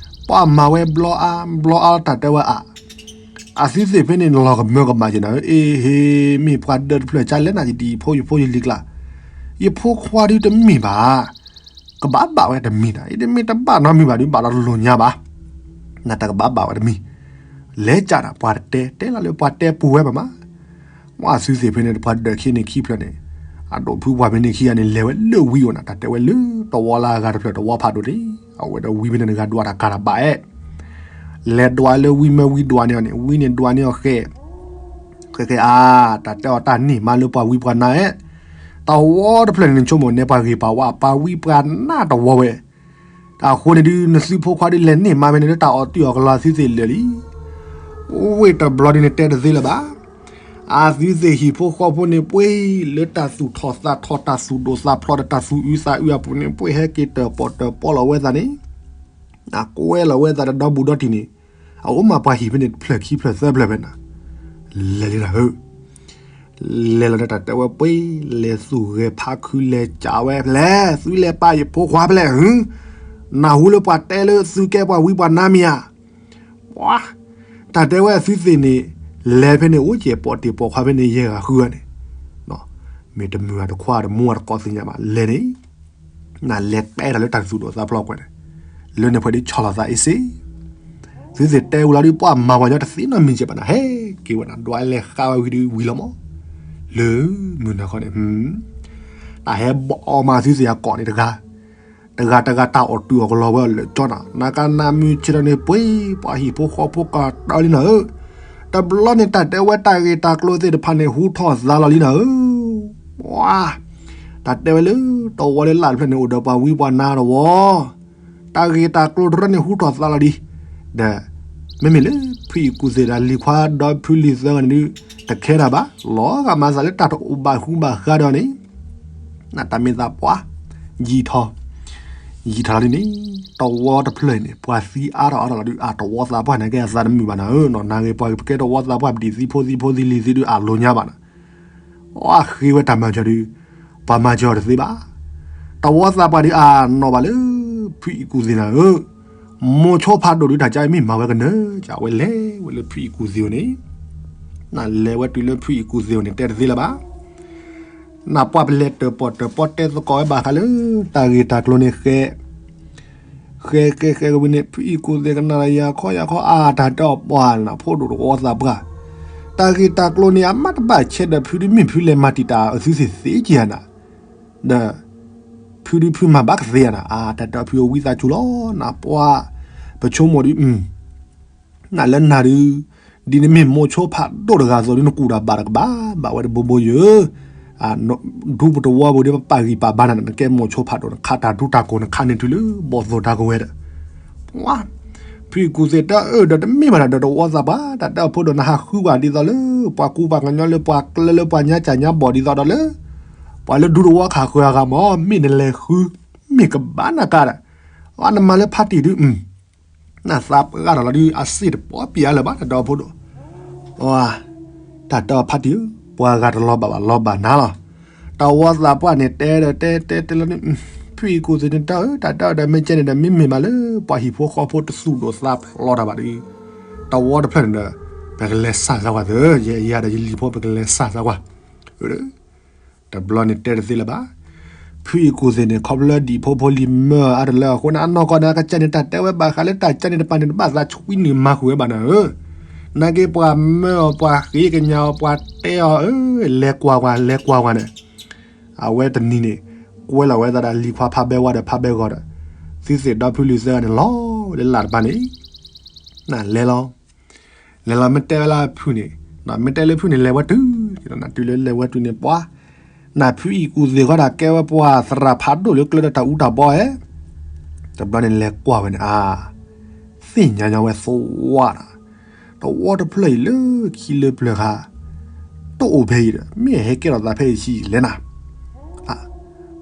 ပှၢ်မၤဝဲဘျီအါဘျီအါတၢ်တဲဝဲအါ, အသုသ့ၣ်ဖဲန့ၣ်လီၤကမၢကမၣ်က့ၤနၤဧၢ, အ့ၣ်ဟ့ၣ် မ့ၢ်ပှၤဒၢတဖျၢၣ်ကၢ်လဲၣ်နၤ ယဒ်ယဖိယဖိယလံၤကျါ, ယဖိခွါဒုးတမ့ၢ်ဘၣ် ကဘၣ်ဘၣ်ဝဲတမံၤနၤ, ယတမ့ၢ်တဘၣ်နီတမံၤဘၣ်ဒုး ဘၣ်ဒီးတလိၣ်ညါဘၣ်, နတကဘၣ်ဘၣ်ဝဲတမံၤ, လဲၤကၢ်နၤ ပှၤတတဲ တဲလီၤလၢပှၤတဲပူၤဝဲပမၤ, မ့ၢ်အသုသ့ၣ်ဖဲန့ၣ် တပှၤဒၢးခံန့ၣ်ခံဖျၢၣ်န့ၣ်, အဒိၣ်ဖုပှၢ်ဖဲန့ၣ်ခံဂၤန့ၣ် လဲၤဝဲလၢဝံအိၣ်နၤ တၢ်တဲဝဲလၢတဝီလၢအဂၤတဖျၢၣ်တဝီဖးဒိၣ်န့ၣ်, အဝဲဒီးဝံဖဲန့ၣ်တဂၤဒွးတၢ်ကၤတၢ်ဘၣ်အဲၣ်, လဲၤဒွးလၢဝံမၢဝံဒွးန့ၢ်အီၤန့ၣ် ဝံန့ၣ်ဒွးန့ၢ်အီၤဃဲ, ဃဲဃဲအါ, တၢ်တဲအီၤတၢ်န့ၢ်မါလၢပှၤဝံပှၤနါအဲၣ်, တဝီတဖျၢၣ်န့ၣ် နဆိကမိၣ်န့ၣ် ပှၤဂ့ၤပှၤဝါ ပှၤဝံပှၤနါတဝီဝဲ အဃိန့ၣ်ဒုး နသုဖိခွါဒုး လဲၤန့ၢ်မါဖဲန့ၣ်လၢတၢ်အီၣ်တုာ်အီၣ်ကလီ သုသ့ၣ်လၢာ်လံ. ဝ့ၢ်တဘျီဒုးန့ၣ် တဲတသ့လၢၤဘၣ်. အသုသ့ၣ်ဟံၣ်ဖိဃီဖိန့ၣ် ပှ့ၤလၢတၢ်သူၣ်ထီၣ်သးထီၣ် တၢ်သူၣ်ဒိၣ်သးဖျိးဒီး တၢ်သူၣ်အုးသးအုးအပူၤန့ၣ် ပှ့ၤဟဲက့ၤတၢၣ်ပီၣ်တၢၣ်ပီလီၤဝဲသးန့ၣ် အကွဲလီၤဝဲသးဒီးဒီဘူးဒီတံၢ်န့ၣ် အအိၣ်မးပှၤဟံၣ်ဖဲန့ၣ် တဖျၢၣ်ခံဖျၢၣ်သၢဖျၢၣ်ဖဲန့ၣ် လဲၤလံနၤဧၢ. လဲၤလီၤဒီးတၢ်တဲဝဲပှ့ၤ လဲၤသူၣ်ဂဲၤဖးခု လဲၤကးဝဲဖဲလဲၣ်, သုလဲၤပာ်ယဖိခွါဖဲလဲၣ်ဧၢ, နၢ်ဟူလၢပှၤတဲလၢသုကဲပှၤဝံပှၤနါမ့ၢ်ဧါ. ပှၤ တၢ်တဲဝဲအသုသ့ၣ်န့ၣ် လဲၤဖဲန့ၣ် အိၣ်ကဲၣ်ပိာ်တ့ၢ်ပိာ်ခွါဖဲန့ၣ် ယဲၢ်ဂၤဃုဂၤန့ၣ် မ့ၢ်တမုာ်တခွါတမူတကိးသ့ၣ်ညါဘၣ် လဲၤန့ၣ် နလဲၤတဲဒီးလၢတၢ်သူၣ်ဒိၣ်သးဖျိးကွဲန့ၣ် လၢန့ၣ်ဖဲဒ်ဆီၣ်လီၤသးအ့ၣ်စ့ သုသ့ၣ်တဲဝံၤလီၤဒုး ပှၤမၤပှၤညီတသ့နီတမံၤကဲဘၣ်နၤ ဟဲက့ၤဝဲနၤ ဒွးလဲၤဃးဝဲဝံၤဒုးဝံၤလီၤမး လၢမုၢ်နၤခီန့ၣ် တၢ်ဟဲဘီအီၣ်မးသုသ့ၣ်အကိာ်န့ၣ်တဂၤ တဂၤတဂၤတၢ်အီၣ်တုာ်အီၣ်ကလီဝဲအီၤလၢာ်ကၠီနၤ နကနၣ်မုၢ်ဆ့ၣ်ထီၣ်န့ၣ် ပှ့ၤ ပှၤဟံၣ်ဖိဃီဖိကတၢၢ်လံနၤဧၢ, တဘျီန့ၣ် တၢ်တဲဝဲတၢ်ဂ့ၢ်တၢ်ကျိၤသ့ၣ်တဖၣ်န့ၣ် ဟူထီၣ်သါလီၤလံနၤဧၢ, ပှၤ တၢ်တဲဝဲလၢ တဝီလၢလၢ်တဖျၢၣ်န့ၣ် အိၣ်ဒီးပှၤဝံပှၤနါတဝီ တၢ်ဂ့ၢ်တၢ်ကျိၤတရၢန့ၣ် ဟူထီၣ်သါလီၤလံ, ဒီး မ့မ့ၢ်လၢ ဖုအံၣ်ကူၣ်သ့ၣ်ဒီးလံၤခွါဒီဖုလံၤသၢဂၤန့ၣ်ဒုး တခဲတၢ်ဘၣ်, လီၤဂာ်မၤသးလၢတၢ်တအိၣ်ဘၣ်ဃူဘၣ်ဃးဒီးန့ၣ်, နတၢ်မ့ၢ်သးပှၢ်, ယံာ်ထီၣ်, ယံာ်ထီၣ်လီၤဒ်န့ၣ်, တဝီတဖျၢၣ်အံၤန့ၣ် ပှၤသံအါထီၣ်အါထီၣ်လီၤဒုး အတဝီသးပှၢ်န့ၣ်ကဲအသးတမုာ်ဘၣ်နၤဧၢ, နီၢ်နၤဂ့ၤပှၤဂ့ၤ ပကဲတဝီသးပှၢ် ပဒံးသံဖိသံဖိသံလံၤသံဒုးအလိၤညါဘၣ်နၤ, အဃ့ဝဲတၢ်မၤစၢၤဒုး, ပှၤမၤစၢၤအီၤတသ့ဘၣ် တဝီသးပှၢ်ဒုးအနီၢ်ဘၣ်လၢ ဖုအံၣ်ကူၣ်သ့ၣ်နၤဧၢ, မိၤဆိဖးဒိၣ်ဒုးတၢ်ကါအံၤမ့ၢ်မၤဝဲကနၢၤ, ကဝဲလဲၤဝဲလၢဖုအံၣ်ကူၣ်သ့ၣ်အအိၣ်န့ၣ်, နလဲၤဝဲတုၤလၢဖုအံၣ်ကူၣ်သ့ၣ်အအိၣ်န့ၣ် တဲတသ့လၢၤဘၣ်, နပှၢ်ပလဲၤတၢၣ်ပီၣ်တၢၣ်ပီတဲသကိးဝဲဘၣ်ဃးလၢ တၢ်ဂ့ၢ်တၢ်ကျိၤန့ၣ်ဃဲ ဃဲဃဲဃဲကဝံၤန့ၣ် ဖုအံၣ်ကူၣ်သ့ၣ်ကနၣ်ယၤခီယၤခီအါတၢ်တဲအီၤပှၤနၤ ဖိဒိၣ်တဝီသးပှၢ်, တၢ်ဂ့ၢ်တၢ်ကျိၤန့ၣ် အမ့ၢ်တဘၣ်ဆဲးဒီးဖုဒုး မ့ၢ်ဖုလဲၤမၤတံာ်တာ်အသုသ့ၣ်သ့က့ၤဧါနၤ, ဒီး ဖုဒုးဖုမၤဘၣ်ကသ့ဧါနၤ, အါတၢ်တဲအီၤဖုအဝံသးစူၤလီၤ နပှၢ်, ပဆိကမိၣ်ဒုး နလၢနၤဒုး, ဒ်နမ့ၢ်မိၤဆိဖးဒိၣ်တဂၤအသိးဒုး နကူၣ်တၢ်ဘၣ်တကဘၣ် ဘၣ်ဝဲတဘိဘိယၢၤ, ဒူပတဝီပူၤဒုး ပပာ်ဂံၢ်ပာ်ဘါနၤ နကဲမိၤဆိဖးဒိၣ် နခးတၢ်ဒူတၢ်ကိၢ် နခးန့ၢ်တုၤလၢ ဘီၣ်သိၣ်တၢ်ကဝဲၤဒီး, ဖုအံၣ်ကူၣ်သ့ၣ်တဲအၢ ဒီးတမ့ၢ်ဘၣ်နၤဒီးတဝီသးပှၢ် တၢ်တဲအီၤဖိဒီး နဟးဃုကွၢ်ဒ်သိးလၢ ပှၤကူပှၤကညီလၢပှၤကျဲလၢပှၤညါကၢ်ညါဘီၣ်ဒ်သိးဒီးလၢ ပှၤလၢဒူတဝီခးဃၢၤအဂၤမး မ့ၢ်နလဲၤဃု, မ့ၢ်ကဘၣ်နၤကါဒီး, အနမၤလၢဖါတံၢ်ဒုး နသးပှၢ်တၢ်လီၤဒုး အစ့ၣ်တပီပံၤအါလၢၤဘၣ် တၢ်တဲအီၤဖိဒိၣ်, တၢ်တဲအီၤဖါတံၢ်ဧၢ, ပှၤဂၤတလီၤဘၣ်ဘၣ်လီၤဘၣ်နၤလီၤ, တဝီသးပှၢ်န့ၣ်တဲဒီးတဲတဲတဲလီၤန့ၣ်, ဖုအံၣ်ကူၣ်သ့ၣ်န့ၣ်တဲအၢ တၢ်တဲအီၤဒီးမ့ၢ်ကဲန့ၣ်ဒီး မ့မ့ၢ်မးလၢပှၤဟံၣ်ဖိဃီဖိတသူၣ်ဒိၣ်သးဖျိးတၢ်ဘၣ်ဒီး, တဝီတဖျၢၣ်န့ၣ်ဒီး ပကလဲၤစၢ်စၢ်ကွၢ်သၢ, ယဲယၤဒီးယလံၤဖိ ပကလဲၤစၢ်စၢ်ကွၢ် တဘျီန့ၣ်တဲတသ့လၢၤဘၣ်, ဖုအံၣ်ကူၣ်သ့ၣ်န့ၣ် ခီဖျိဒံၣ်ဖိဖိလံၤမၢအါတလၢအဃိန့ၣ် အနီၢ်ကီၢ်န့ၣ် အကစၢ်န့ၣ် တၢ်တဲဝဲဘၣ်ဃးလၢတၢ်ကါန့ၣ်တပၤန့ၣ် တဘၣ်သးဆွံနုာ်မၤဃုာ်ဝဲဘၣ်နၤဧၢ, နာ်က့ပှၤမၢအီၤ ပှၤဃ့ကညးအီၤ ပှၤတဲအီၤအၢ လဲၤကွၢ်ကွၢ် လဲၤကွၢ်ကွၢ်န့ၣ်, အဝဲတနံၤန့ၣ် ကွဲလီၤဝဲသးဒီးလံၤခွါဖးဘဲဝါဒီးဖးဘဲဂီၤဒီး, သုသ့ၣ်ဒီဖုလံၤသၢဂၤန့ၣ်လီၤလၢလၢ်တဘၣ်န့ၣ် နလဲၤလီၤ, လဲၤလီၤမ့ၢ်တဲဝဲလၢဖုန့ၣ်, မ့ၢ်တဲလၢဖုန့ၣ် လဲၤဝဲတုၤ, တုၤလၢလဲၤဝဲတုၤန့ၣ် ပှၤ, နဖုအံၣ်ကူၣ်သ့ၣ်ဃီဒၣ်ကဲဝဲပှၤသရၣ်ဖးဒိၣ်လၢကျၢၢ်ဒီးတၢ်အူတၢ်ဘီဧဲ, တဘျီန့ၣ်လဲၤကွၢ်ဝဲန့ၣ် အါ, သ့ၣ်ညါညီဝဲသဝီဒၣ်, တဝီတဖျၢၣ်အံၤလၢခံလၢပျၢၤခါ တအိၣ်ဖဲအံၤဒီး မ့ၢ်ဟဲကဲထီၣ်သးဖဲအံၤဆံးလဲၣ်နၤ,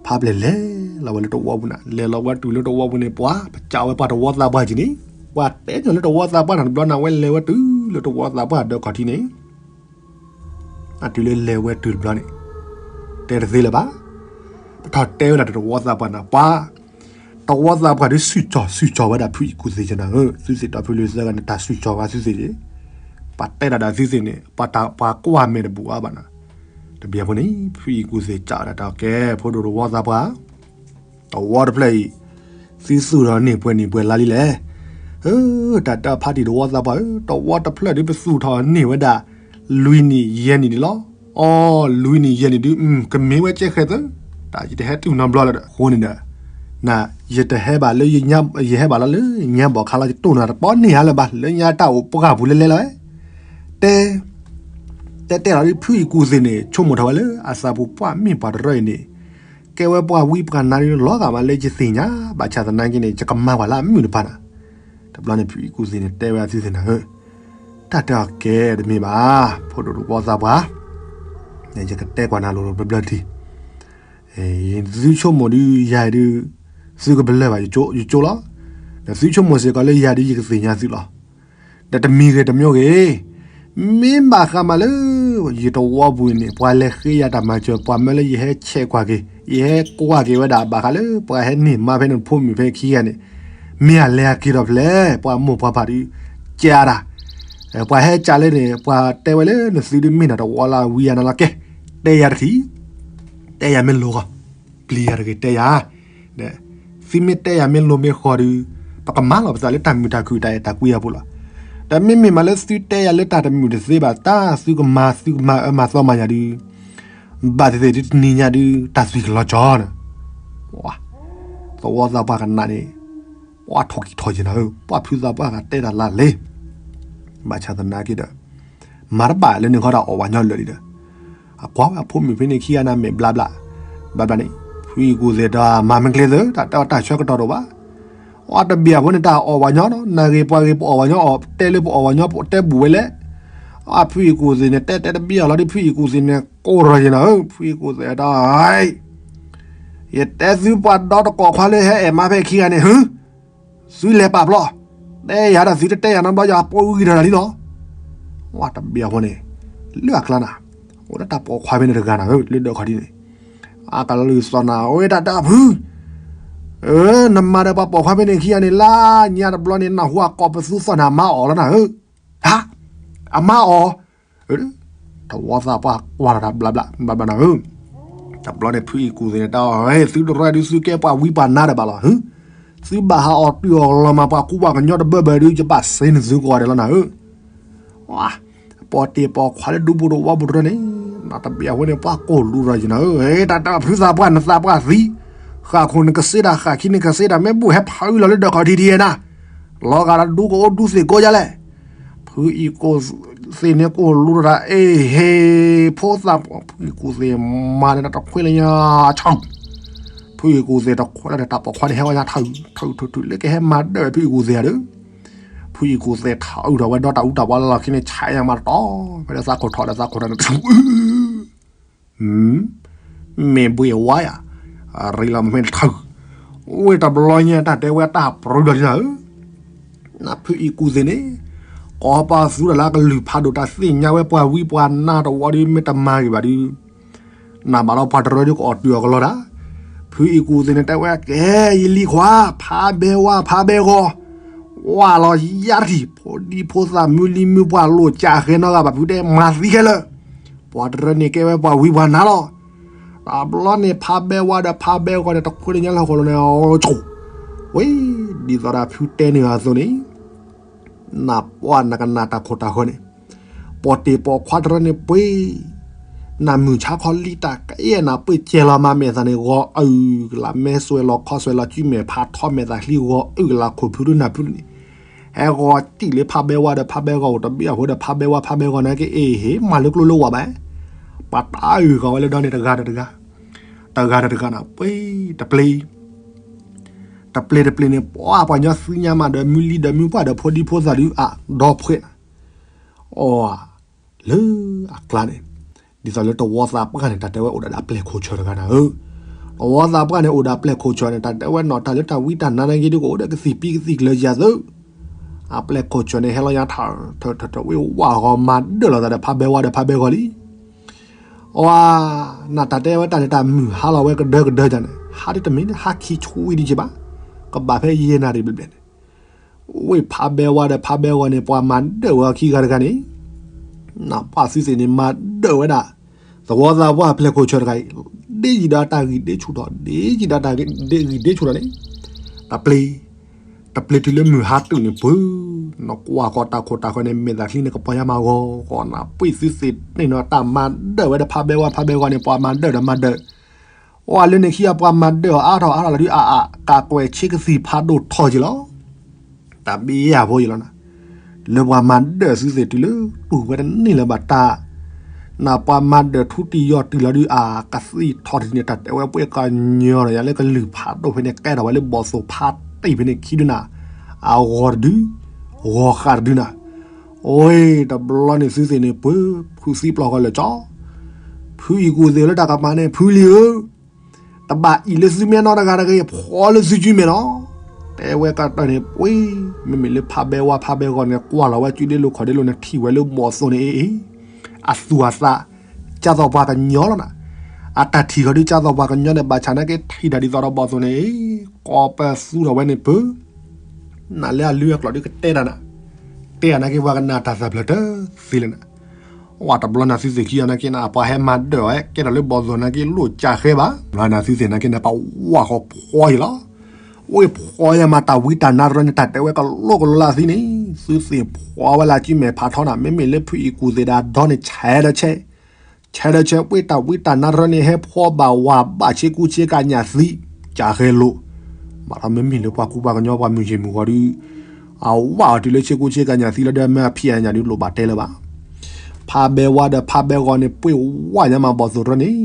ဖးပျဲၢ်လဲၤလီၤဝဲလၢတဝီပူၤန့ၣ် လဲၤလီၤဝဲတုၤလၢတဝီပူၤန့ၣ် ပှၤ ပကးဝဲပှၤတဝီသးပှၢ်က့ၤန့ၣ်, ပှၤတဲညီလၢတဝီသးပှၢ်န့ၣ်တဘျီန့ၣ် အဝဲလဲၤဝဲတုၤလၢတဝီသးပှၢ်ဒီးခီၣ်ထံးန့ၣ် အတုၤလၢလဲၤဝဲတုၤတဘျီန့ၣ် တဲတသ့လၢၤဘၣ်, ပထီၣ်တဲဝဲဒၣ်တဝီသးပှၢ်န့ၣ် ပှၤ တဝီသးပှၢ်ဒုးစုၣ်ကၠီၣ်စုၣ်ကၠီၣ်ဝဲဒၣ်ဖုအံၣ်ကူၣ်သ့ၣ်ကနၤဧၢ, သုသ့ၣ်ဒီဖုလံၤသၢဂၤန့ၣ် တၢ်စုၣ်ကၠီၣ်ဝဲသုသ့ၣ်က့ၤ, ပှၤတဲဒၣ်ဒီးသုသ့ၣ်န့ၣ် ပှၤကွၢ်မဲာ်တဘူၣ်အါဘၣ်နၤ, တဘျီဖိန့ၣ် ဖုအံၣ်ကူၣ်သ့ၣ်ကးဝဲဒၣ်တၢ်ကဲ ဖိဒိၣ်တဝီသးပှၢ် တဝီတဖျၢၣ်အံၤ သုသူၣ်ထီၣ်န့ၢ်ပှဲၤနံၣ်ပှဲၤလါလံလဲၣ်, ဧၢ, တၢ်တဲဖါတံၢ်တဝီသးပှၢ်ဧၢ, တဝီတဖျၢၣ်ဒုးပသူၣ်ထီၣ်န့ၢ်ဝဲဒၣ် လွံၢ်နံၣ်ယဲၢ်နံၣ်န့ၣ်လီၤ, အီ လွံၢ်နံၣ်ယဲၢ်နံၣ်ဒုး ကမ့ၢ်ဝဲကဲဃဲၤသၢ, တၢ်ယတဟဲတုၤနီတဘျီလၢၤဒီး အဃိန့ၣ်ဒီး န ယတဟဲဘၣ်လၢ ယဟဲဘၣ်လီၤလၢညါဘီၣ်ခါလီၤ ယတိၢ်နီၣ်တပီန့ၢ်ဧါလၢၤဘၣ် လၢညါတၢ်အိၣ်ပှၢ်ပူၤလဲလဲလီၤ, တဲ တဲတဲလီၤဒုး ဖုအံၣ်ကူၣ်သ့ၣ်န့ၣ် ဆိကမိၣ်ထီၣ်ဝဲလၢအသးပူၤပှၢ်မ့ၢ်ပှၤတရၢအံၤန့ၣ် ကဲဝဲပှၤဝံပှၤနါဒုးလီၤဂာ်မးလၢယသ့ၣ်ညါ, ဘၣ်ဆၣ်သနာ်က့န့ၣ် ယကမၤပှၤလၢအမုာ်တပၤနၤ, တဘျီန့ၣ် ဖုအံၣ်ကူၣ်သ့ၣ်န့ၣ် တဲဝဲအသုသ့ၣ်နၤဧၢ, တၢ်တဲအီၤကဲတမ့ၢ်ဘၣ်, ဖိဒိၣ်တဝီသးပှၢ်, ယကတဲကွၢ်နၤလိၤလိၤဘျၢဘျၢထံ သုဆိကမိၣ်ဒုးယၤဒုး သုကပလၢၢ်ဘၣ်ယကၠိလီၤ, ဒီးသုဆိကမိၣ်စ့ၢ်ကီးလၢယၤဒုးယကသ့ၣ်ညါသုလီၤ, ဒီးတမံၤဂ့ၤတမံၤဂ့ၤ, မ့ၢ်ဘၣ်ဃးမးလၢ ယတဝီပူၤအံၤန့ၣ် ပှၤလဲၤဃ့ယၤတၢ်မၤစၢၤ ပှၤမၢလၢယဟဲဆဲးကွၢ်က့ၤ ယဟဲကွၢ်က့ၤဝဲဒၣ်ဘၣ်ဃးလၢ ပှၤဟဲန့ၢ်မါဖဲန့ၣ်ဖိမုၣ်ဖဲခံဂၤန့ၣ် မ့ၢ်အလဲၤအက့ၤထီၣ်ဖဲလဲၣ် ပှၤမိၢ်ပှၤဖးဒုး ကးတၢ် ပှၤဟဲကးလၢန့ၣ် ပှၤတဲဝဲလၢနသုဒုးမ့ၢ်နၤတဝီလၢအဝံယၤနၤလီၤကဲ, တဲယၤတထံၣ်, တဲယၤမ့ၢ်လိၤဂီၢ်, ပျံၤယၤတဂ့ၤတဲယၤ, သုမ့ၢ်တဲယၤမ့ၢ်လိၤမ့ၢ်ဃီၤဒုး, ပကမၤလီၤပသးလၢတၢ်မုာ်တၢ်ခုၣ်တၢ်အဲၣ်တၢ်ကွံအပူၤလီၤ, ဒီးမ့မ့ၢ်မးလၢသုတဲယၤလၢတၢ်တမုာ်တသ့ဘၣ် တၢ်သုကမၤသုကမၤအၢမၤသီမၤယၤဒုး, ဘၣ်သ့ၣ်သ့ၣ်ဒုးတနံၤညါဒုး တၢ်သွံၣ်ကလီၤကၠီန့ၣ်, သဝီသးပှၢ်ကနးန့ၣ် ပှၤထီၣ်ကံၣ်ထီၣ်က့ၤနၤဧၢ, ပှၤဖုသးပှၢ်ဂၤတဲတၢ်လၢလ့, ဘၣ်ဆၣ်သနာ်က့ဒီး, မၤတဘၣ်လၢန့ၣ်ခီဒီးအီၣ်ဝဲညီလၢာ်လံဒီး, အကွၢ်ဝဲအဖိမုၣ်ဖဲန့ၣ်ခံဂၤန့ၣ်မဲာ်ဘျါဘျါ, ဘျါဘျါန့ၣ်, ဖုအံၣ်ကူၣ်သ့ၣ်ဒီးမၤမ့ၢ်ကျဲသၢ တၢ်တဲအီၤတၢ်ဆၢကတီၢ်တအိၣ်ဘၣ်, အတဘၣ်အဃိန့ၣ် တၢ်အီၣ်ဝဲညီနီၤ နဂ့ၤပှၤဂ့ၤပအီၣ်ဝဲညီအီၣ်တဲလၢပအီၣ်ဝဲညီပတဲဘူးဝဲလဲၣ်, အဖုအံၣ်ကူၣ်သ့ၣ်န့ၣ် တဲတဲတဘံၣ်အီၤလီၤဒီး ဖုအံၣ်ကူၣ်သ့ၣ်န့ၣ် ကိးထီၣ်ယဲၢ်နၤဧၢ, ဖုအံၣ်ကူၣ်သ့ၣ်ဒီး ယတဲသုပှၤဒီတကိးခွါလၢဟဲအဲၣ်မါဖဲခံဂၤန့ၣ် ဟု, သုလဲၤပာ်ဖျီ, တဲယၤဒီးသုတတဲယၤနီတဘျီ ယပိာ်ဂံၢ်ထီၣ်တၢ်လံလီၤ. ဝဲတဘ့ၣ်အဃိန့ၣ် လၢအကျါနၤ, အိၣ်ဒီးတၢ်ပိာ်ခွါဖဲန့ၣ်တဂၤနၤဧၢ, လၢဒၢးခီၣ်ထံးန့ၣ်, အကလုၢ်သီၣ်နၤ အိၣ်တၢ်တၢ်ဖု, နမၤဒီးပှၤပိာ်ခွါဖဲန့ၣ်ခံဂၤန့ၣ် လၢညါတဘျီန့ၣ် နၢ်ဟူအကိးပသူသီၣ်နၤ မါအီၣ်လီၤနၤဧၢ, ဟါ, အမါအီၣ် တဝီသးပှၢ်ကွၢ်ထီၣ်တၢ်ဘျးဘျးဘျးဘျးနၤဧၢ, တဘျီန့ၣ် ဖုအံၣ်ကူၣ်သ့ၣ်န့ၣ် တၢ်အီၣ် သုတရၢဒုး သုကဲပှၤဝံပှၤနါဒီးဘၣ်လီၤ, သုဘၣ်ဟးအီၣ်တုၤအီၣ်လီၤမး ပှၤကူပှၤကညီတဘၢဘၢဒုး ယဘၣ်စ့နသုကိးဂၤဒဲးလီၤနၤဧၢ, ပိာ်တ့ၢ်ပိာ်ခွါလၢဒူပူၤတဝီပူၤတရၢန့ၣ်, နတဘ့ၣ်အဃိန့ၣ် ပှၤကိၢ်လူၤထီၣ်ယဲၢ်နၤဧၢ, တၢ်တၢ်ဖုသးပှၢ်နသးပှၢ်သံ, ဃၣ်ခိၣ်နကစ့ဒၣ် ဃၣ်ခံနကစ့ဒၣ် မ့ၢ်ဘူၣ်ဟဲဖးအုလီၤလၢဒၢးခီၣ်ထံးဒ်ယဲၢ်နၤ, လီၤဂာ်ဒီးဒူကအိၣ်ဒူသ့ၣ်ကိးယါလဲၣ် ဖုအံၣ်ကူၣ်သ့ၣ်န့ၣ် ကိၢ်လူၤထီၣ်တၢ် အ့ဟ့ ဖိသၣ်ပှၢ် ဖုအံၣ်ကူၣ်သ့ၣ်မၤန့ၣ် တခွဲးလၢညါဆၢ, ဖုအံၣ်ကူၣ်သ့ၣ်တခွဲးလၢတၢ်ပိာ်ခွါန့ၣ် ဟဲဝဲညါထၢၣ် ထၢၣ်ထူၣ်ထူၣ် လၢကဟဲမၤဒၢၣ်ဝဲဖုအံၣ်ကူၣ်သ့ၣ်ဧါဒီး, ဖုအံၣ်ကူၣ်သ့ၣ်ထၢၣ်အုၣ်ထီၣ်ဝဲဒီးတၢ်အူတၢ်ပီလၢလီၢ်ခံန့ၣ် ဆဲးညါမးတတီၤ ဖဲလၢသးခိၣ်ထီၣ်ဒီးသးခိၣ်ထီၣ်န့ၣ် မ့ၢ်ဘှ့ၣ်ဝါယၤ, ရ့လီၤမ့ၢ်ထၢၣ်, ဝဲတဘျီညါတၢ်တဲဝဲတၢ်ပြူဒီးလံဧၢ, နဖုအံၣ်ကူၣ်သ့ၣ်န့ၣ်, ကိးပသူတၢ်လၢကလုၢ်ဖးဒိၣ်တၢ်သ့ၣ်ညါဝဲပှၤဝံပှၤနါတဝီဒီး မ့ၢ်တမၤဂ့ၤဘၣ်ဒီး နဘၣ်လီၤပှၤတရၢဒုးကအီၣ်တုၤအီၣ်ကလီတၢ်, ဖုအံၣ်ကူၣ်သ့ၣ်န့ၣ် တဲဝဲကဲ ယလံၤခွါ ဖးဘဲဝါဖးဘဲဂီၤ, ဝါလီၤယါတံၢ် ဖိဒံဖိသၣ်မုၢ်လံမုၢ်ပှၢ်လိာ်ကၠးဃဲနီတဂၤဘၣ် ဖုတဲမၤသံခဲလၢာ်, ပှၤတရၢန့ၣ်ကဲဝဲပှၤဝံပှၤနါလီၤ, တဘျီန့ၣ် ဖးဘဲဝါဒီးဖးဘဲဂီၤန့ၣ် တခွဲးတညါလၢဟီၣ်ခိၣ်လိၤန့ၣ် ဆိ, ဝဲ, ဒ်သိးဒီးဖုတဲန့ၢ်အသိးန့ၣ် နပှၢ်နကနၣ်တၢ်ခိၣ်တၢ်ဃၢၤန့ၣ်, ပိာ်တ့ၢ်ပိာ်ခွါတရၢန့ၣ်ပှ့ၤ, နမုၢ်ဆါခီလံတၢ်ကအဲၣ်နၤပှ့ၤကဲလီၤမၤမဲာ်သၣ်န့ၣ် ဂီၤအုၣ်ကလး မဲဆွဲလီၤခီဆွဲလီၤ ကုမဲာ်ဖးထီမဲာ်သၣ်ချံဂီၤအုၣ်ကလးခိၣ်ဖုဒုနၢ်ဖုန့ၣ်, ဟဲဂီၤတံၢ်လၢဖးဘဲဝါဒီးဖးဘဲဂီၤအိၣ်တဘ့ၣ်အဃိဒီး ဖးဘဲဝါဖးဘဲဂီၤန့ၣ်က့ အ့ဟ့ မၤလၢကျိလၢဝၢ်ဘၣ်, ပှၤတၢ်အုၣ်ကီၤဝဲလၢဒီန့ၣ် တဂၤဒီးတဂၤ, တဂၤဒီးတဂၤန့ၣ် ပှ့ၤ, တပျ့ၤ တပျ့ၤတပျ့ၤန့ၣ် ပှၤပှၤညီသ့ၣ်ညါမးဒီး မုၢ်လံဒီးမုၢ်ပှၢ်ဒီးဖိဒံဖိသၣ်ဒုး အါဒီဖှဲးန့ၣ်, အိ, လၢအကျါန့ၣ်, ဒ်သိးလၢတဝီသးပှၢ်န့ၣ် တၢ်တဲဝဲအိၣ်ဒၣ်ဒီးအပျဲၢ်ခိၣ်ဆၢတဂၤနၤဧၢ, တဝီသးပှၢ်န့ၣ် အိၣ်ဒီးအပျဲၢ်ခိၣ်ဆၢန့ၣ် တၢ်တဲဝဲနီၢ်တၢ်လၢတၢ်ဝံတၢ်နါန့ၣ်က့ဒုး ကအိၣ်ဒီးကသံၣ်ပံကသံၣ်ကျၢၤယၤသု, အပျဲၢ်ခိၣ်ဆၢန့ၣ် ဟဲလီၤညါထၢၣ်ထၢၣ်ထၢၣ်ထၢၣ် ဝ့ၢ်ဝါဂီၤမၤဒၢၣ်လီၤသးဒီးဖးဘဲဝါဒီးဖးဘဲဂီၤလံ အဝဲ, နတၢ်တဲဝဲတၢ်န့ၣ်တၢ်မုၢ်ဟါလီၤဝဲကဒၢကဒၢယၤန့ၣ် ဟါဒ်တမ့ၢ်လၢဟါခံဆူဝံၤဒံးက့ဘၣ်, ကဘၣ်ဖဲယဲၢ်နၣ်ရံၣ်ဘျဲၣ်ဘျဲၣ်န့ၣ်, ဝ့ၢ်ဖးဘဲဝါဒီးဖးဘဲဂီၤန့ၣ် ပှၤမၤဒၢၣ်ဝဲအခံဂၤတဂၤန့ၣ်, နပှၢ်သုသ့ၣ်န့ၣ် မၤဒၢၣ်ဝဲဒၣ်, သဝီသးပှၢ်အပျဲၢ်ခိၣ်ဆၢတဂၤအံၤ, ဒ်ယံၤဒီးတၢ်ဂံၢ်ဒ့ဆူၣ်ထီၣ် ဒ်ယံၤဒီးတၢ်ဂံၢ်ဒ့ဆူၣ်ထီၣ်န့ၣ်, တပျ့ၤ တပျ့ၤတုၤလၢမုၢ်ဟါတုၤန့ၣ်ပှ့ၤ, နကွၢ်ဃီတၢ်ခိၣ်တၢ်ဃၢၤန့ၣ် မဲာ်သၣ်ချံန့ၣ် ကပီၤညါမၤဂီၤဃီနၤ ပှ့ၤသုသ့ၣ်န့ၣ်နီၤ တၢ်မၤဒၢၣ်ဝဲဒီးဖးဘဲဝါဖးဘဲဂီၤန့ၣ် ပှၤမၤဒၢၣ်ဒီးမၤဒၢၣ်, အဝဲလၢန့ၣ်ခံဂၤပှၤမၤဒၢၣ်အီၤအါထီၣ်အါထီၣ်လီၤဒုး အါအါ ကးကွဲးဆ့ကသံၣ်ဖးဒိၣ်ထီၣ်က့ၤလီၤ, တၢ်ဘံယၢ်ဖိယလီၤနၤ, လၢပှၤမၤဒၢၣ်သုသ့ၣ်တုၤလၢတူၢ်ဝဲတန့ၢ်လၢၤဘၣ်တၢ် နပှၤမၤဒၢၣ်ထူတံၢ်ယီၢ်တံၢ်လီၤဒုး အကသံၣ်ထီၣ်တထံၣ်န့ၣ် တၢ်တဲဝဲပှ့ၤကညီဒီးယၤလၢကလုၢ်ဖးဒိၣ်ဖဲန့ၣ် ကဲထီၣ်ဝဲလၢဘီၣ်သိၣ်ဖးတံၢ်ဖဲန့ၣ်ခံဒုနၤ, အဂီၤတဒု, ဂီၤဃာ်တဒုနၤ, အိ တဘျီန့ၣ်သုသ့ၣ်န့ၣ်ပှ့ၤ ဖုသံပျီၢ်ဃီလၢာ်ကၠီ, ဖုအံၣ်ကူၣ်သ့ၣ်လၢတၢ်ကမၤန့ၣ် ဖုလံဧၢ တဘၣ်အံၣ်လၢသုမဲာ်နီတဂၤတဂ့ၤ ဖှီလၢသုစုမဲာ်လီၤ, တဲဝဲကတၢၢ်န့ၣ်ပှ့ၤ, မ့မ့ၢ်လၢဖးဘဲဝါဖးဘဲဂီၤန့ၣ် ကွၢ်လီၤဝဲစုဒ့လိာ်ခီၣ်ဒ့လိာ်န့ၣ် ထံၣ်ဝဲလၢဘီၣ်သိၣ်န့ၣ်အ့ၣ်, အသူၣ်အသး, ကၢ်သိးပှၤကညီလီၤနၤ, အတၢ်ထံၣ်ဃီဒုးကၢ်သိးပှၤကညီန့ၣ် ဘၣ်ဆၣ်နာ်က့ထံၣ်တၢ်ဒ်သိးဒီးဘီၣ်သိၣ်န့ၣ်အ့ၣ်, ကိးပသူထီၣ်ဝဲန့ၣ်ပှ့ၤ နၤလၢအလုၢ်အကျိၤဒုးကတဲတၢ်နၤ, တဲအနာ်က့ပှၤကနၣ်တၢ်သးဖျၢၣ်တသ့လၢၤနၤ, ဝဲတဘျီနၤသုသ့ၣ်ခံဂၤနာ်က့နၤ ပှၤဟဲမၤဒၢၣ်အီၤ ကဲထီၣ်လၢဘီၣ်သိၣ်နာ်က့ လိၣ်ကၢ်ဃဲဘၣ်, ဘျီနၤသုသ့ၣ်နာ်က့နၤ ပဝဲဃီဖှီယံၤလီၤ, ဝ့ၢ်ဖှီယံၤမး တၢ်ဝံတၢ်နါတရၢန့ၣ် တၢ်တဲဝဲကလိာ်ကလိာ်လၢအသံန့ၣ် သုသ့ၣ်ဖှီဝဲလၢအစုမဲာ်ဖးထီနၤ မ့မ့ၢ်လၢဖုအံၣ်ကူၣ်သ့ၣ်ဒီးအဒီန့ၣ် ဆဲးဒီးဆဲး ဆဲးဒီးဆဲး ပှ့ၤတၢ်ဝံတၢ်နါတရၢန့ၣ် ဟဲဖှီဘၣ်ဝါဘၣ်ဆ့ကူဆ့ကၤညၣ်သံ, ကၢ်ဃဲလိာ်, ဘၣ်ဒီးမ့မ့ၢ်လၢပှၤကူပှၤကညီပှၤမုၢ်ယ့ၢ်မုၢ်ဂီၤဒုး, အဝဲအီၤတုၤလၢဆ့ကူဆ့ကၤညၣ်သံလီၤဒီး မ့ၢ်အဖံးအညၣ်ဒုးလိၣ်ဘၣ်တဲလၢၤဘၣ်, ဖးဘဲဝါဒီးဖးဘဲဂီၤန့ၣ် ပှ့ၤဝါညါမးဘီၣ်သိၣ်တရၢန့ၣ်,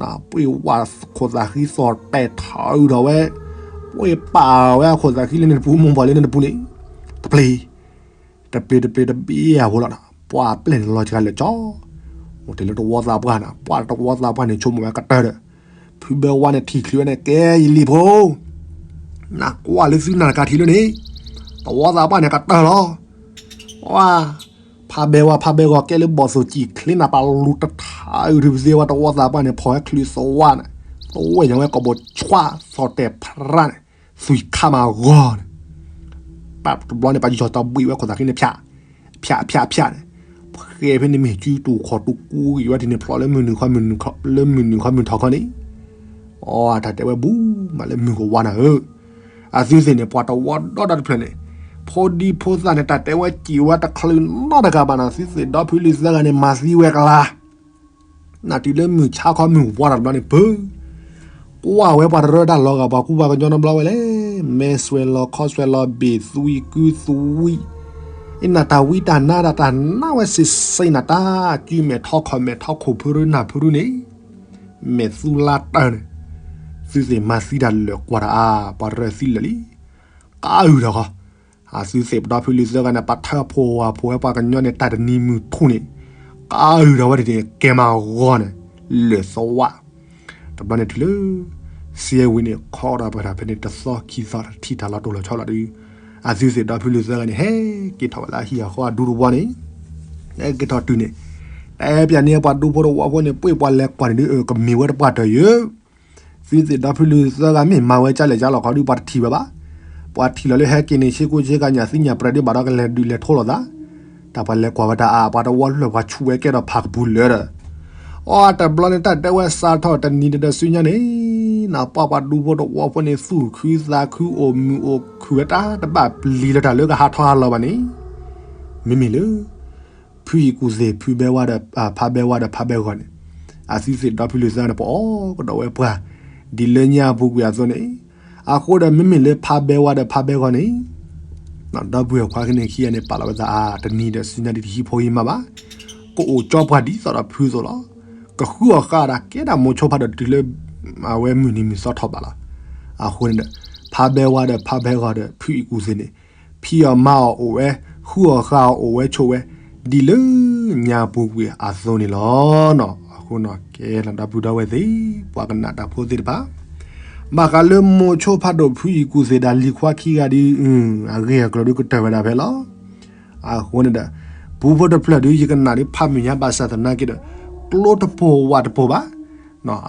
နပှ့ၤဝါခိၣ်သးဃံသီၣ်တဲာ်ထီၣ်အုးထီၣ်ဝဲ, ပှ့ၤပာ်ဝဲအခိၣ်သးဃံလၢန့ၣ်တပူၤ မိၢ်ပှၢ်လၢန့ၣ်တပူၤန့ၣ်, တပျ့ၤ တပျ့ၤတပျ့ၤတဘ့ၣ်အဃိလီၤနၤ, ပှၢ်ပျဲၢ်န့ၣ်လီၤစှၤလၢာ်ကၠီ, အိၣ်တ့ၢ်လၢတဝီသးပှၢ်န့ၣ်, ပှၢ်တဝီသးပှၢ်န့ၣ် ဆိကမိၣ်ဝဲကတၢၢ်ဒီး, ဖုဘဲဝါန့ၣ်ထံၣ်ချုးဝဲန့ၣ် ကဲယလံၤဖိ, နကွၢ်လၢသုနၢ်တကးထံၣ်လၢန့ၣ်, တဝီသးပှၢ်န့ၣ်ကတၢၢ်လီၤ. ဝါ, ဖးဘဲဝါဖးဘဲဂီၤကဲလၢဘီၣ်သိၣ်ကံၣ်ချ့နၤ ပာ်လူၤတထးအုးထုပသ့ဝဲ တဝီသးပှၢ်န့ၣ် ဖီၣ်ဝဲချုးသဝါန့ၣ်, သဝဲညါဝဲကိာ်ဘိၣ်ဆွးသီၣ်တဲာ်ဖရၣ်န့ၣ်, သွံၣ်ခါမးဂီၤန့ၣ် ပတဘျီန့ၣ် ပယီၤတဘှံးဝဲခိၣ်သးဃံန့ၣ် ဖၠးဖၠးဖၠးန့ၣ်, ဖဲဖဲန့ၣ်မ့ၢ်စုတူာ်ခီၣ်တူာ်ကူဂံၢ်ဝဲဒ်န့ၣ် ဖျိးလၢမုၢ်နုာ်ခီမုၢ်ထီၣ်ခီန့ၣ်, အတၢ်တဲဝဲဘူးမးလၢမုၢ်ကဝါနၤဧၢ, အသုသ့ၣ်န့ၣ် ပှၤတဝီဒီတဖျၢၣ်န့ၣ်, ဖိဒံဖိသၣ်န့ၣ် တၢ်တဲဝဲစံးဝဲတချုးနီတဂၤဘၣ်နီၤ, သုသ့ၣ်ဒီဖုလံၤသၢဂၤန့ၣ် မၤသံဝဲကလါ နတုၤလၢမုၢ်ဆါခီမုၢ်ဝါတဘျီန့ၣ်ပၢ, ကွၢ်ဝဲပှၤတရၢတၢ်လီၤဂာ် ပှၤကူပှၤကညီတဘျီဝဲလဲၣ်, မဲာ်စွဲးလီၤခီစွဲးလီၤဘ့ၣ်သွံၣ်ကုသွံၣ်, အ့ၣ်နတၢ်ဝံတၢ်နါဒၣ် တၢ်နါဝဲစ့ၢ်စ့ၢ်နၤတၢ်, စုမဲာ်ထီၣ်ခီၣ်မဲာ်ထီၣ်ခိၣ်ဖုရူနၢ်ဖုရူန့ၣ်, မဲာ်သူလါတၢၢ်န့ၣ်, သုသ့ၣ်မၤသံတၢ်လၢာ်ကွၢ်တၢ်အါ, ပှၤတရၢသံလၢာ်လံ, ကအုၣ်ထီၣ်ဃီ အသုသ့ၣ်ပဒီဖုလံၤသၢဂၤန့ၣ် ပာ်ထၢဖှိၣ်ဝၣ်ဖှိၣ်ဝဲပှၤကညီန့ၣ် တၢ်တနံၤမုၢ်ထူၣ်န့ၣ်, ကအုၣ်ထီၣ်ဝဲဒ်န့ၣ် ကဲမးဂီၤန့ၣ်, လၢာ်သဝါ, တဘျီန့ၣ်တုၤလၢ စဲဝံၤန့ၣ် ခီဒီးပှၤတၢ်ဖဲန့ၣ် တသီခံသီထံၣ်တၢ်လီၤတိၢ်လီၤဆီလီၤဒီး, အသုသ့ၣ်ဒီဖုလံၤသၢဂၤန့ၣ် ဟဲက့ၤထီၣ်ဝဲလၢအဟံၣ်အဃီအဒူတဝီန့ၣ်, ဟဲက့ၤထီၣ်တုၤန့ၣ်, တအဲၣ်ပၠးန့ၢ်ပှၤဒူဖိတဝီဖိန့ၣ် ပှ့ၤပှၤလဲၤကွၢ်န့ၣ်ဒုး ကမ့ၢ်ဝဲတပှၢ်တၢၢ်ယၢ သုသ့ၣ်ဒီဖုလံၤသၢဂၤမ့ၢ်မၤဝဲကၢလဲၣ်ကၢလီၤခီဒုး ပှၤတထံၣ်ဝဲဘၣ်. ပှၤထံၣ်လီၤလၢဟဲက့ၤန့ၣ် ဆ့ကူဆ့ကၤညၣ်သံညၣ်ပြဲးဒုးဘၣ်ဒီး ကလဲၤဒုးလဲၤထိလိာ်သး, တၢ်ပှၤလဲၤကွၢ်ဝဲတၢ်အါ ပှၤတဝီလွံၢ်ပှၤဆူးဝဲကဲထီၣ်ဖးကပူၤလၢာ်ဒီး, အီတဘျီန့ၣ် တၢ်တဲဝဲစးထီၣ်တနံၤဒီးစုညါန့ၣ်, နပှၤပှၤဒူဖိတဝီဖိန့ၣ် သူၣ်ခုသးခုအိၣ်မုာ်အိၣ်ခုၣ်ဝဲတၢ်တဘၣ်ပျံၤလၢတၢ်လၢကဟးထီၣ်ဟးလီၤဘၣ်န့ၣ်, မ့မ့ၢ်လၢ ဖုအံၣ်ကူၣ်သ့ၣ် ဖုဘဲဝါဒီး ဖးဘဲဝါဒီးဖးဘဲဂီၤန့ၣ်, အသုသ့ၣ်ဒီဖုလံၤသၢဂၤန့ၣ် ပအီၣ်ကဒီးဝဲပှၤ ဒ်လၢညါအပူၤကွံာ်အသိးန့ၣ်, အဃိဒီးမ့မ့ၢ်လၢဖးဘဲဝါဒီးဖးဘဲဂီၤန့ၣ်, ဒီပုၢ်ဝဲၢ်ခွါကန့ၣ်ခံဂၤန့ၣ် ပာ်လီၤဝဲသးအါ တနံၤဒီးစုညါဒ်တဟံၣ်ဖိဂံၢ်မးဘၣ်, ကအိၣ်ကၠီပှၤဒ်သိးဒီးဖုသိးလီၤ. ကဃုအီၣ်ဃာ်ဒၣ်ကဲဒၣ်မိၤဆိဖးဒိၣ်တုၤလၢ အဝဲမုၢ်နံၤမုၢ်သီထီၣ်ဘးလီၤ. အဃိန့ၣ်ဒီး ဖးဘဲဝါဒီးဖးဘဲဂီၤဒီး ဖုအံၣ်ကူၣ်သ့ၣ်န့ၣ် ဖံးအီၣ်မၤအီၣ်အိၣ်ဝဲ ဃုအီၣ်ဃာ်အီၣ်အိၣ်ဝဲဆိးဝဲ ဒ်လၢညါပူၤကွံာ်အသိးန့ၣ်လီၤ. အဃိန့ၣ် ကဲလီၤဒီပုၢ်ဒီဝဲၢ်သ့ၣ် ပှၤကနၣ်တၢ်ဖိသ့ၣ်တဖၣ်, ဘၣ်ဃးလၢမိၤဆိဖးဒိၣ်ဖုအံၣ်ကူၣ်သ့ၣ်ဒၣ်လံၤခွါခံဂၤဒုး အဂ့ၢ်အကျိၤဒုးကတၢၢ်ဝဲဒၣ်ဖဲလီၤ. အဃိန့ၣ်ဒီး ပူဖိတဖျၢၣ်ဒုး ယကနၣ်ဒုးဖးမုၢ်ညါဘၣ်ဆၣ်သနာ်က့ဒီး ကျိတပိာ်ဝးတပိာ်ဘၣ်.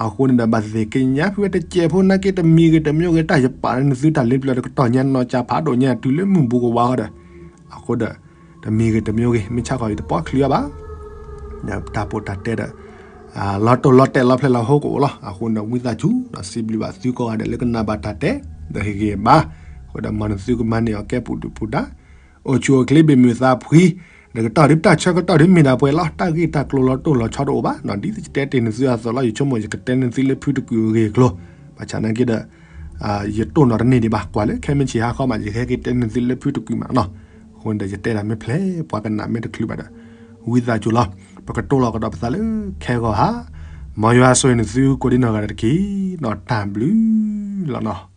အဃိန့ၣ်ဒီး ဘၣ်သ့ၣ်သ့ၣ်ကညးဖုဝဲတစဲးဖိနာ်က့ တမံၤဂ့ၤတမံၤဂ့ၤ တၢ်ယပာ်န့ၢ်သုတၢ်လ့ပျၢၤတကတီၢ်ညါနီၢ်ကၠးဖးဒိၣ်ညါတုၤလၢမုၢ်ဘူးကဝါဃီဒီး, အဃိဒီး တမံၤဂ့ၤတမံၤဂ့ၤ မ့ၢ်ဆါခီအံၤတပိာ်ချုးအါဘၣ်. တၢ်ပိာ်တၢ်တဲဒီး လီၤတိၢ်လီၤတဲာ်လီၤဖျဲၣ်လီၤဟိကအိၣ်လီၤ. အဃိန့ၣ်ဒီး ဝံသးစူၤ စံးဘျုးဘၣ်သုကိးဂၤဒဲးလၢကနၣ်ဘၣ်တၢ်တဲ ဒီးဟ့ၣ်ဂ့ၤဘၣ်. အဃိဒီးမ်နသုကမၤန့ၢ်အီၤကဲပူၤဒုၣ်ပူၤဒါ အိၣ်ဆူၣ်အိၣ်ချ့ဘၣ်မုာ်သးဖှံ, ဒီးကတီၢ်ဒုးတၢ်ဆၢကတီၢ်ဒုးမ့ၢ်ဒၣ်ပှဲၤလီၤ. တၢ်ဂ့ၢ်တၢ်ကျိၤလီၤတိၢ်လီၤဆီတအိၣ်ဘၣ်. ဒ်ယတဲတ့ၢ်နသုအသိးလီၤ. ယဆိကမိၣ်ယကတဲန့ၢ်သုလၢဖုတကုၢ်အဂ့ၢ်အကျိၤ, ဘၣ်ဆၣ်နာ်က့ဒီး ယတိၢ်နီၣ်တန့ၢ်ဒံးဘၣ်. ကွၢ်လၢခဲမုၢ်ဆ့ၣ်ဟါခီမး ယကဟဲက့ၤတဲန့ၢ်သုလၢဖုတကုၢ်မးနီၤ. အဃိန့ၣ်ဒီး ယတဲတၢ်မ့ၢ်ဖျဲး ပှၤကနၣ်မ့ၢ်တချုးဘၣ်ဒီး ဝံသးစူၤလီၤ. ပကတိၤလီၤကဒီးပသးလၢခဲဂီၤဟါ, မ်ယွၤဆိၣ်ဂ့ၤနသုကိးဒံနီၢ်ဂၤဒဲးတက့ၢ်နီၤ. တၢ်ဘျုးလီၤနီၤ.